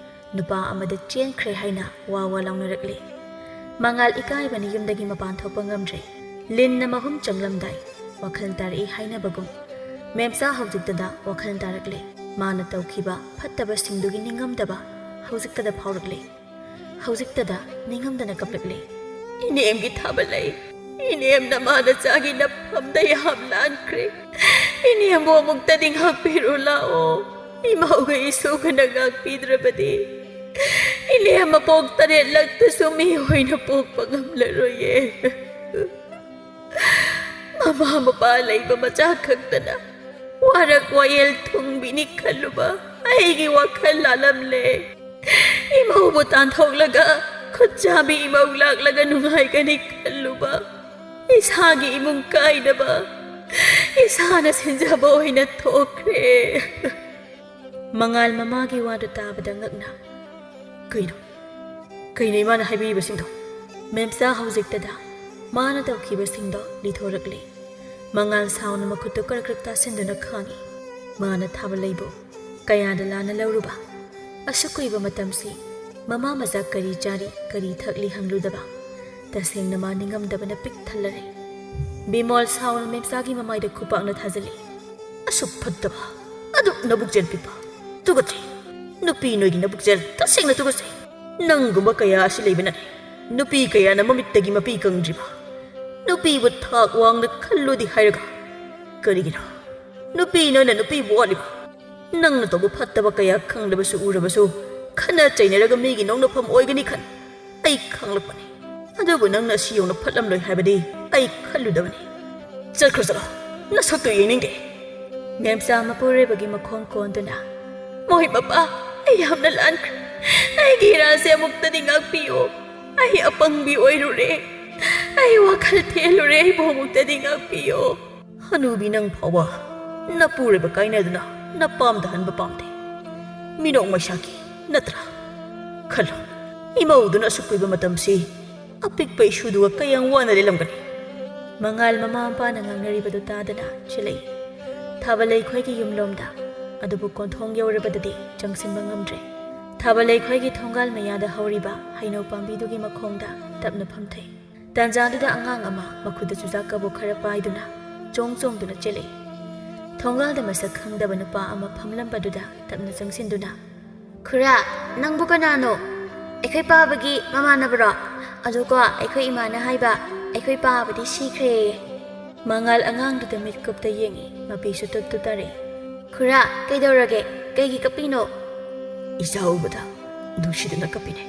ꯅꯨꯄꯥ ꯑꯃꯗ ꯆꯦꯟꯈ꯭ꯔꯦ ꯍꯥꯏꯅ ꯋꯥ ꯋꯥ ꯂꯥꯎꯅꯔꯛꯂꯦ꯫ ꯃꯉꯥꯜ ꯏꯀꯥꯏꯕꯅ ꯌꯨꯝꯗꯒꯤ ꯃꯄꯥꯟ ꯊꯣꯛꯄ ꯉꯝꯗ꯭ꯔꯦ꯫ ꯂꯤꯟꯅ ꯃꯍꯨꯝ ꯆꯪꯂꯝꯗꯥꯏ ꯋꯥꯈꯜ ꯇꯥꯔꯛꯏ ꯍꯥꯏꯅꯕꯒꯨꯝ, ꯃꯦꯝꯆꯥ ꯍꯧꯖꯤꯛꯇꯗ ꯋꯥꯈꯜ ꯇꯥꯔꯛꯂꯦ꯫ ꯃꯥꯅ ꯇꯧꯈꯤꯕ ꯐꯠꯇꯕꯁꯤꯡꯗꯨꯒꯤ ꯅꯤꯡꯉꯝꯗꯕ ꯍꯧꯖꯤꯛꯇꯗ ꯐꯥꯎꯔꯛꯂꯦ꯫ ꯍꯧꯖꯤꯛꯇꯗ ꯅꯤꯡꯉꯝꯗꯅ ꯀꯞꯂꯛꯂꯦ꯫ "ꯏꯅꯦꯝꯒꯤ ꯊꯥꯕ ꯂꯩ, ꯏꯅꯦꯝ ꯅꯃꯥ ꯅꯆꯥꯒꯤ ꯅꯐꯝꯗ ꯌꯥꯝ ꯂꯥꯟꯈ꯭ꯔꯦ꯫ ꯏꯅꯦꯝꯕꯨ ꯑꯃꯨꯛꯇꯗꯤ ꯉꯥꯛꯄꯤꯔꯨ ꯂꯥꯛꯑꯣ꯫ ꯏꯃꯧꯒ ꯏꯁꯨꯒꯅ ꯉꯥꯛꯄꯤꯗ꯭ꯔꯕꯗꯤ ꯏꯅꯦꯝ ꯃꯄꯣꯛ ꯇꯔꯦꯠꯂꯛꯇꯁꯨ ꯃꯤ ꯑꯣꯏꯅ ꯄꯣꯛꯄ ꯉꯝꯂꯔꯣꯏꯌꯦ꯫ ꯃꯃꯥ ꯃꯄꯥ ꯂꯩꯕ ꯃꯆꯥ ꯈꯛꯇꯅ ꯋꯥꯔꯛ ꯋꯥꯌꯦꯜ ꯊꯨꯡꯕꯤꯅꯤ ꯈꯜꯂꯨꯕ ꯑꯩꯒꯤ ꯋꯥꯈꯜ ꯂꯥꯜꯂꯝꯂꯦ꯫ ꯏꯃꯧꯕꯨ ꯇꯥꯟꯊꯣꯛꯂꯒ ꯈꯨꯠꯆꯥꯕꯤ ꯏꯃꯧ ꯂꯥꯛꯂꯒ ꯅꯨꯡꯉꯥꯏꯒꯅꯤ ꯈꯜꯂꯨꯕ ꯏꯁꯥꯒꯤ ꯏꯃꯨꯡ ꯀꯥꯏꯅꯕ ꯏꯁꯥꯅ ꯁꯤꯟꯖꯕ ꯑꯣꯏꯅ ꯊꯣꯛꯈ꯭ꯔꯦ꯫" ꯃꯉꯥꯜ ꯃꯃꯥꯒꯤ ꯋꯥꯗꯨ ꯇꯥꯕꯗ ꯉꯛꯅ, "ꯀꯩꯅꯣ? ꯀꯩꯅꯣ ꯏꯃꯥꯅ ꯍꯥꯏꯕꯤꯔꯤꯕꯁꯤꯡꯗꯣ?" ꯃꯦꯝꯆꯥ ꯍꯧꯖꯤꯛꯇꯗ ꯃꯥꯅ ꯇꯧꯈꯤꯕꯁꯤꯡꯗꯣ ꯂꯤꯊꯣꯔꯛꯂꯦ꯫ ꯃꯉꯥꯜ ꯁꯥꯎꯅ ꯃꯈꯨꯠꯇꯨ ꯀ꯭ꯔꯛ ꯀ꯭ꯔꯛ ꯇꯥꯁꯤꯟꯗꯨꯅ ꯈꯥꯡꯉꯤ꯫ ꯃꯥꯅ ꯊꯥꯕ ꯂꯩꯕꯨ ꯀꯌꯥꯗ ꯂꯥꯟꯅ ꯂꯧꯔꯨꯕ? ꯑꯁꯨꯛ ꯀꯨꯏꯕ ꯃꯇꯝꯁꯤ ꯃꯃꯥ ꯃꯆꯥ ꯀꯔꯤ ꯆꯥꯔꯤ, ꯀꯔꯤ ꯊꯛꯂꯤ ꯍꯪꯂꯨꯗꯕ? ꯇꯁꯦꯡꯅ ꯃꯥ ꯅꯤꯡꯉꯝꯗꯕꯅ ꯄꯤꯛ ꯊꯜꯂꯔꯦ꯫ ꯕꯤꯃꯣꯜ ꯁꯥꯎꯅ ꯃꯦꯝꯆꯥꯒꯤ ꯃꯃꯥꯏꯗ ꯈꯨꯄꯥꯛꯅ ꯊꯥꯖꯤꯜꯂꯤ꯫ "ꯑꯁꯨꯛ ꯐꯠꯇꯕ, ꯑꯗꯨꯛ ꯅꯕꯨꯛꯆꯦꯜ ꯄꯤꯛꯄ, ꯇꯨꯀꯠꯆꯩ꯫ ꯅꯨꯄꯤ ꯅꯣꯏꯒꯤ ꯅꯕꯨꯛꯆꯦꯜ ꯇꯁꯦꯡꯅ ꯇꯨꯀꯠꯆꯩ꯫ ꯅꯪꯒꯨꯝꯕ ꯀꯌꯥ ꯑꯁꯤ ꯂꯩꯕꯅꯅꯤ ꯅꯨꯄꯤ ꯀꯌꯥꯅ ꯃꯃꯤꯠꯇꯒꯤ ꯃꯄꯤ ꯀꯪꯗ꯭ꯔꯤꯕ꯫ ꯅꯨꯄꯤꯕꯨ ꯊꯥꯛ ꯋꯥꯡꯅ ꯈꯜꯂꯨꯗꯤ ꯍꯥꯏꯔꯒ ꯀꯔꯤꯒꯤꯅꯣ? ꯅꯨꯄꯤ ꯅꯣꯏꯅ ꯅꯨꯄꯤꯕꯨ ꯋꯥꯠꯂꯤꯕ? ꯅꯪꯅ ꯇꯧꯕ ꯐꯠꯇꯕ ꯀꯌꯥ ꯈꯪꯂꯕꯁꯨ ꯎꯔꯕꯁꯨ ꯈꯠꯅ ꯆꯩꯅꯔꯒ ꯃꯤꯒꯤ ꯅꯣꯛꯅꯐꯝ ꯑꯣꯏꯒꯅꯤ ꯈꯟ ꯑꯩ ꯈꯪꯂꯛꯄꯅꯤ꯫ ꯑꯗꯨꯕꯨ ꯅꯪꯅ ꯑꯁꯤ ꯌꯧꯅ ꯐꯠꯂꯝꯂꯣꯏ ꯍꯥꯏꯕꯗꯤ ꯑꯩ ꯈꯜꯂꯨꯗꯕꯅꯤ꯫ ꯆꯠꯈ꯭ꯔꯣ, ꯆꯠꯂꯣ, ꯅꯁꯛꯇꯨ ꯌꯦꯡꯅꯤꯡꯗꯦ꯫" ꯃꯦꯝꯆꯥ ꯃꯄꯨꯔꯣꯏꯕꯒꯤ ꯃꯈꯣꯡ ꯀꯣꯟꯗꯨꯅ, "ꯃꯣꯏ ꯃꯄꯥ, ꯑꯩ ꯌꯥꯝꯅ ꯂꯥꯟꯈ꯭ꯔꯦ꯫ ꯑꯩꯒꯤ ꯏꯔꯥꯜꯁꯦ ꯑꯃꯨꯛꯇꯗꯤ ꯉꯥꯛꯄꯤꯌꯨ꯫ ꯑꯩ ꯑꯄꯪꯕꯤ ꯑꯣꯏꯔꯨꯔꯦ꯫ ꯑꯩ ꯋꯥꯈꯜ ꯊꯦꯜꯂꯨꯔꯦ꯫ ꯑꯩꯕꯨ ꯑꯃꯨꯛꯇꯗꯤ ꯉꯥꯛꯄꯤꯌꯨ꯫" "ꯍꯅꯨꯕꯤ, ꯅꯪ ꯐꯥꯎꯕ ꯅꯄꯨꯔꯣꯏꯕ ꯀꯥꯏꯅꯗꯨꯅ ꯅꯄꯥꯝꯗ ꯍꯟꯕ ꯄꯥꯝꯗꯦ꯫ ꯃꯤꯅꯣꯛ ꯃꯩꯁꯥꯒꯤ ꯅꯠꯇ꯭ꯔꯥ? ꯈꯜꯂꯣ, ꯏꯃꯧꯗꯨꯅ ꯑꯁꯨꯛ ꯀꯨꯏꯕ ꯃꯇꯝꯁꯤ ꯑꯄꯤꯛꯄ ꯏꯁꯨꯗꯨꯒ ꯀꯌꯥꯝ ꯋꯥꯅ ꯂꯦꯜꯂꯝꯒꯅꯤ꯫" ꯃꯉꯥꯜ ꯃꯃꯥ ꯃꯄꯥꯅ ꯉꯥꯡꯅꯔꯤꯕꯗꯨ ꯇꯥꯗꯅ ꯆꯦꯜꯂꯛꯏ꯫ ꯊꯥꯕ ꯂꯩꯈꯣꯏꯒꯤ ꯌꯨꯝꯂꯣꯝꯗ꯫ ꯑꯗꯨꯕꯨ ꯀꯣꯟꯊꯣꯡ ꯌꯧꯔꯕꯗꯗꯤ ꯆꯪꯁꯤꯟꯕ ꯉꯝꯗ꯭ꯔꯦ꯫ ꯊꯥꯕ ꯂꯩꯈꯣꯏꯒꯤ ꯊꯣꯡꯒꯥꯜ ꯃꯌꯥꯗ ꯍꯧꯔꯤꯕ ꯍꯩꯅꯧ ꯄꯥꯝꯕꯤꯗꯨꯒꯤ ꯃꯈꯣꯡꯗ ꯇꯞꯅ ꯐꯝꯊꯩ꯫ ꯇꯥꯟꯖꯥꯗꯨꯗ ꯑꯉꯥꯡ ꯑꯃ ꯃꯈꯨꯠꯇ ꯆꯨꯖꯥꯛ ꯀꯕꯣꯛ ꯈꯔ ꯄꯥꯏꯗꯨꯅ ꯆꯣꯡ ꯆꯣꯡꯗꯨꯅ ꯆꯦꯜꯂꯛꯏ꯫ ꯊꯣꯡꯒꯥꯜꯗ ꯃꯁꯛ ꯈꯪꯗꯕ ꯅꯨꯄꯥ ꯑꯃ ꯐꯝꯂꯝꯕꯗꯨꯗ ꯇꯞꯅ ꯆꯪꯁꯤꯟꯗꯨꯅ, "ꯈꯨꯔꯥ, ꯅꯪꯕꯨ ꯀꯅꯥꯅꯣ? ꯑꯩꯈꯣꯏ ꯄꯥꯕꯒꯤ ꯃꯃꯥꯟꯅꯕꯔꯣ? ꯑꯗꯨꯀꯣ, ꯑꯩꯈꯣꯏ ꯏꯃꯥꯅ ꯍꯥꯏꯕ, ꯑꯩꯈꯣꯏ ꯄꯥꯕꯗꯤ ꯁꯤꯈ꯭ꯔꯦꯌꯦ꯫" ꯃꯉꯥꯜ ꯑꯉꯥꯡꯗꯨꯗ ꯃꯤꯠꯀꯨꯞꯇ ꯌꯦꯡꯉꯤ, ꯃꯄꯤꯁꯨ ꯇꯨꯞ ꯇꯨꯞ ꯇꯥꯔꯛꯏ꯫ "ꯈꯨꯔꯥ, ꯀꯩꯗꯧꯔꯒꯦ? ꯀꯩꯒꯤ ꯀꯞꯄꯤꯅꯣ?" "ꯏꯆꯥ ꯎꯕꯗ ꯅꯨꯡꯁꯤꯗꯨꯅ ꯀꯞꯄꯤꯅꯦ꯫"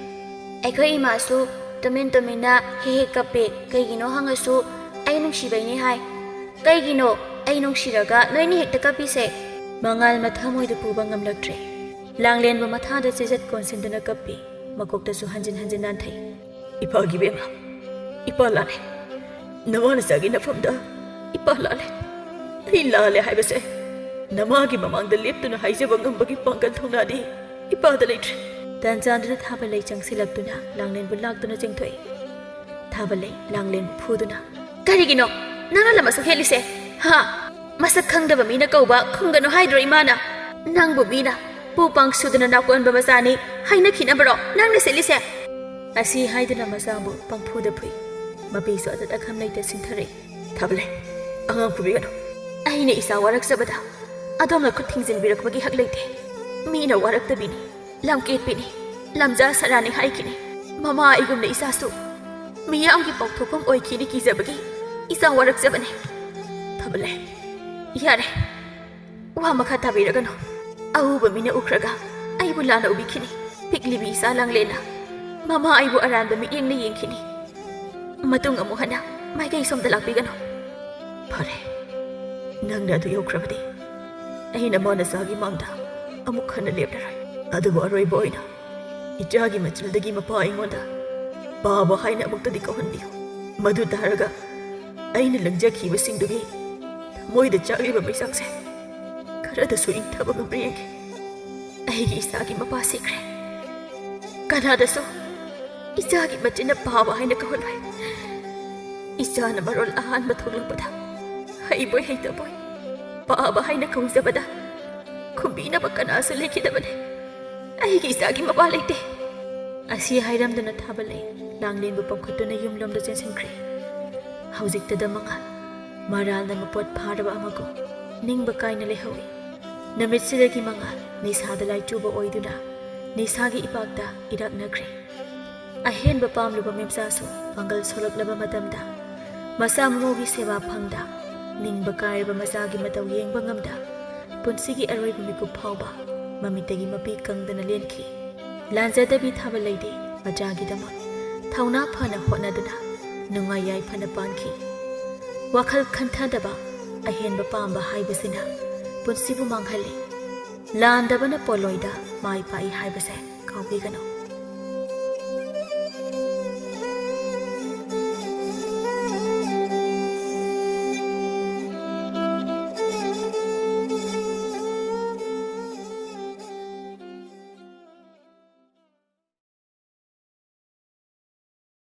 "ꯑꯩꯈꯣꯏ ꯏꯃꯥꯁꯨ ꯇꯨꯃꯤꯟ ꯇꯨꯃꯤꯟꯅ ꯍꯦꯛ ꯍꯦꯛ ꯀꯞꯄꯦ, ꯀꯩꯒꯤꯅꯣ ꯍꯪꯉꯁꯨ ꯑꯩ ꯅꯨꯡꯁꯤꯕꯩꯅꯦ ꯍꯥꯏ꯫ ꯀꯩꯒꯤꯅꯣ ꯑꯩ ꯅꯨꯡꯁꯤꯔꯒ ꯅꯣꯏꯅ ꯍꯦꯛꯇ ꯀꯞꯄꯤꯁꯦ?" ꯃꯉꯥꯜ ꯃꯊꯃꯣꯏꯗ ꯄꯨꯕ ꯉꯝꯂꯛꯇ꯭ꯔꯦ꯫ ꯂꯥꯡꯂꯦꯟꯕꯨ ꯃꯊꯥꯗ ꯆꯤꯖꯠ ꯀꯣꯟꯁꯤꯟꯗꯨꯅ ꯀꯞꯄꯤ, ꯃꯀꯣꯛꯇꯁꯨ ꯍꯟꯖꯤꯟ ꯍꯟꯖꯤꯟ ꯅꯥꯟꯊꯩ꯫ "ꯏꯄꯥꯒꯤ ꯏꯕꯦꯝꯃ, ꯏꯄꯥ ꯂꯥꯜꯂꯦ꯫ ꯅꯃꯥ ꯅꯆꯥꯒꯤ ꯅꯐꯝꯗ ꯏꯄꯥ ꯂꯥꯜꯂꯦ꯫ ꯑꯩ ꯂꯥꯜꯂꯦ ꯍꯥꯏꯕꯁꯦ ꯅꯃꯥꯒꯤ ꯃꯃꯥꯡꯗ ꯂꯦꯞꯇꯨꯅ ꯍꯥꯏꯖꯕ ꯉꯝꯕꯒꯤ ꯄꯥꯡꯒꯜ ꯊꯧꯅꯥꯗꯤ ꯏꯄꯥꯗ ꯂꯩꯇ꯭ꯔꯦ꯫" ꯇꯥꯟꯖꯥꯗꯨꯗ ꯊꯥꯕ ꯂꯩ ꯆꯪꯁꯤꯜꯂꯛꯇꯨꯅ ꯂꯥꯡꯂꯦꯟꯕꯨ ꯂꯥꯛꯇꯨꯅ ꯆꯦꯟꯊꯣꯛꯏ꯫ ꯊꯥꯕ ꯂꯩ ꯂꯥꯡꯂꯦꯟꯕꯨ ꯐꯨꯗꯨꯅ, "ꯀꯔꯤꯒꯤꯅꯣ ꯅꯪꯅ ꯂꯝ ꯑꯁꯨꯛ ꯍꯦꯜꯂꯤꯁꯦ? ꯍꯥ? ꯃꯁꯛ ꯈꯪꯗꯕ ꯃꯤꯅ ꯀꯧꯕ ꯈꯨꯝꯒꯅꯨ ꯍꯥꯏꯗ꯭ꯔꯣ ꯏꯃꯥꯅ? ꯅꯪꯕꯨ ꯃꯤꯅ ꯄꯨ ꯄꯥꯡ ꯁꯨꯗꯅ ꯅꯥꯀꯣꯟꯕ ꯃꯆꯥꯅꯤ ꯍꯥꯏꯅꯈꯤꯅꯕ꯭ꯔꯣ ꯅꯪꯅ ꯁꯦꯠꯂꯤꯁꯦ?" ꯑꯁꯤ ꯍꯥꯏꯗꯨꯅ ꯃꯆꯥꯕꯨ ꯄꯪꯐꯨꯗ ꯐꯨꯏ꯫ ꯃꯄꯤꯁꯨ ꯑꯇꯠ ꯑꯈꯝ ꯂꯩꯇ ꯁꯤꯟꯊꯔꯛꯏ꯫ "ꯊꯥꯕ ꯂꯩ, ꯑꯉꯥꯡ ꯐꯨꯕꯤꯒꯅꯨ꯫ ꯑꯩꯅ ꯏꯆꯥ ꯋꯥꯔꯛꯆꯕꯗ ꯑꯗꯣꯝꯅ ꯈꯨꯠ ꯊꯤꯡꯖꯤꯟꯕꯤꯔꯛꯄꯒꯤ ꯍꯛ ꯂꯩꯇꯦ꯫ ꯃꯤꯅ ꯋꯥꯔꯛꯇꯕꯤꯅꯤ, ꯂꯝꯀꯦꯠꯄꯤꯅꯤ, ꯂꯝꯖꯥ ꯁꯔꯥꯅꯤ ꯍꯥꯏꯈꯤꯅꯤ꯫ ꯃꯃꯥ ꯑꯩꯒꯨꯝꯅ ꯏꯆꯥꯁꯨ ꯃꯤꯌꯥꯝꯒꯤ ꯄꯥꯎꯊꯣꯛꯐꯝ ꯑꯣꯏꯈꯤꯅꯤ ꯀꯤꯖꯕꯒꯤ ꯏꯆꯥ ꯋꯥꯔꯛꯆꯕꯅꯦ꯫" "ꯊꯥꯕ ꯂꯩ, ꯌꯥꯔꯦ꯫ ꯋꯥ ꯃꯈꯥ ꯇꯥꯕꯤꯔꯒꯅꯨ꯫ ꯑꯎꯕ ꯃꯤꯅ ꯎꯈ꯭ꯔꯒ ꯑꯩꯕꯨ ꯂꯥꯟꯅ ꯎꯕꯤꯈꯤꯅꯤ꯫ ꯄꯤꯛꯂꯤꯕꯤ ꯏꯆꯥ ꯂꯥꯡꯂꯦꯟꯅ ꯃꯃꯥ ꯑꯩꯕꯨ ꯑꯔꯥꯟꯕ ꯃꯤꯠꯌꯦꯡꯅ ꯌꯦꯡꯈꯤꯅꯤ꯫ ꯃꯇꯨꯡ ꯑꯃꯨꯛ ꯍꯟꯅ ꯃꯥꯏꯀꯩ ꯁꯣꯝꯗ ꯂꯥꯛꯄꯤꯒꯅꯨ꯫" "ꯐꯔꯦ, ꯅꯪꯅ ꯑꯗꯨ ꯌꯧꯈ꯭ꯔꯕꯗꯤ ꯑꯩ ꯅꯃꯥ ꯅꯆꯥꯒꯤ ꯃꯥꯡꯗ ꯑꯃꯨꯛ ꯍꯟꯅ ꯂꯦꯞꯂꯔꯣꯏ꯫ ꯑꯗꯨꯕꯨ ꯑꯔꯣꯏꯕ ꯑꯣꯏꯅ ꯏꯆꯥꯒꯤ ꯃꯆꯤꯜꯗꯒꯤ ꯃꯄꯥ ꯑꯩꯉꯣꯟꯗ ꯄꯥꯕ ꯍꯥꯏꯅ ꯑꯃꯨꯛꯇꯗꯤ ꯀꯧꯍꯟꯕꯤꯌꯨ꯫ ꯃꯗꯨ ꯇꯥꯔꯒ ꯑꯩꯅ ꯂꯪꯖꯈꯤꯕꯁꯤꯡꯗꯨꯒꯤ ꯊꯃꯣꯏꯗ ꯆꯥꯛꯂꯤꯕ ꯃꯩꯆꯥꯛꯁꯦ ꯈꯔꯗꯁꯨ ꯏꯪꯊꯕ ꯉꯝꯕ꯭ꯔꯥ ꯌꯦꯡꯒꯦ꯫ ꯑꯩꯒꯤ ꯏꯆꯥꯒꯤ ꯃꯄꯥ ꯁꯤꯈ꯭ꯔꯦ꯫ ꯀꯅꯥꯗꯁꯨ ꯏꯆꯥꯒꯤ ꯃꯆꯤꯟꯅ ꯄꯥꯕ ꯍꯥꯏꯅ ꯀꯧꯍꯜꯂꯣꯏ꯫ ꯏꯆꯥꯅ ꯃꯔꯣꯜ ꯑꯍꯥꯟꯕ ꯊꯣꯛꯂꯛꯄꯗ ꯍꯩꯕꯣꯏ ꯍꯩꯇꯕꯣꯏ ꯄꯥꯕ ꯍꯥꯏꯅ ꯀꯧꯖꯕꯗ ꯈꯨꯝꯕꯤꯅꯕ ꯀꯅꯥꯁꯨ ꯂꯩꯈꯤꯗꯕꯅꯤ꯫ ꯑꯩꯒꯤ ꯏꯆꯥꯒꯤ ꯃꯄꯥ ꯂꯩꯇꯦ꯫ ꯑꯁꯤ ꯍꯥꯏꯔꯝꯗꯨꯅ ꯊꯥꯕꯂꯩ ꯂꯥꯡꯂꯦꯟꯕꯨ ꯄꯝꯈꯠꯇꯨꯅ ꯌꯨꯝꯂꯣꯝꯗ ꯆꯦꯟꯁꯤꯟꯈ꯭ꯔꯦ꯫ ꯍꯧꯖꯤꯛꯇꯗ ꯃꯉꯥꯜ ꯃꯔꯥꯜꯅ ꯃꯄꯣꯠ ꯐꯥꯔꯕ ꯑꯃꯒꯨꯝ ꯅꯤꯡꯕ ꯀꯥꯏꯅ ꯂꯩꯍꯧꯏ꯫ ꯅꯨꯃꯤꯠꯁꯤꯗꯒꯤ ꯃꯉꯥꯜ ꯅꯤꯁꯥꯗ ꯂꯥꯏꯆꯨꯕ ꯑꯣꯏꯗꯨꯅ ꯅꯤꯁꯥꯒꯤ ꯏꯄꯥꯛꯇ ꯏꯔꯛꯅꯈ꯭ꯔꯦ꯫ ꯑꯍꯦꯟꯕ ꯄꯥꯝꯂꯨꯕ ꯃꯦꯝꯆꯥꯁꯨ ꯄꯥꯡꯒꯜ ꯁꯣꯜꯂꯛꯂꯕ ꯃꯇꯝꯗ ꯃꯆꯥ ꯃꯃꯧꯒꯤ ꯁꯦꯕꯥ ꯐꯪꯗ, ꯅꯤꯡꯕ ꯀꯥꯏꯔꯕ ꯃꯆꯥꯒꯤ ꯃꯇꯧ ꯌꯦꯡꯕ ꯉꯝꯗ, ꯄꯨꯟꯁꯤꯒꯤ ꯑꯔꯣꯏꯕ ꯃꯤꯀꯨꯞ ꯐꯥꯎꯕ ꯃꯃꯤꯠꯇꯒꯤ ꯃꯄꯤ ꯀꯪꯗꯅ ꯂꯦꯟꯈꯤ꯫ ꯂꯥꯟꯖꯗꯕꯤ ꯊꯥꯕꯂꯩꯗꯤ ꯃꯆꯥꯒꯤꯗꯃꯛ ꯊꯧꯅꯥ ꯐꯅ ꯍꯣꯠꯅꯗꯨꯅ ꯅꯨꯡꯉꯥꯏ ꯌꯥꯏꯐꯅ ꯄꯥꯟꯈꯤ꯫ ꯋꯥꯈꯜ ꯈꯟꯊꯗꯕ, ꯑꯍꯦꯟꯕ ꯄꯥꯝꯕ ꯍꯥꯏꯕꯁꯤꯅ ꯄꯨꯟꯁꯤꯕꯨ ꯃꯥꯡꯍꯜꯂꯤ꯫ ꯂꯥꯟꯗꯕꯅ ꯄꯣꯠꯂꯣꯏꯗ ꯃꯥꯏ ꯄꯥꯛꯏ ꯍꯥꯏꯕꯁꯦ ꯀꯥꯎꯕꯤꯒꯅꯨ꯫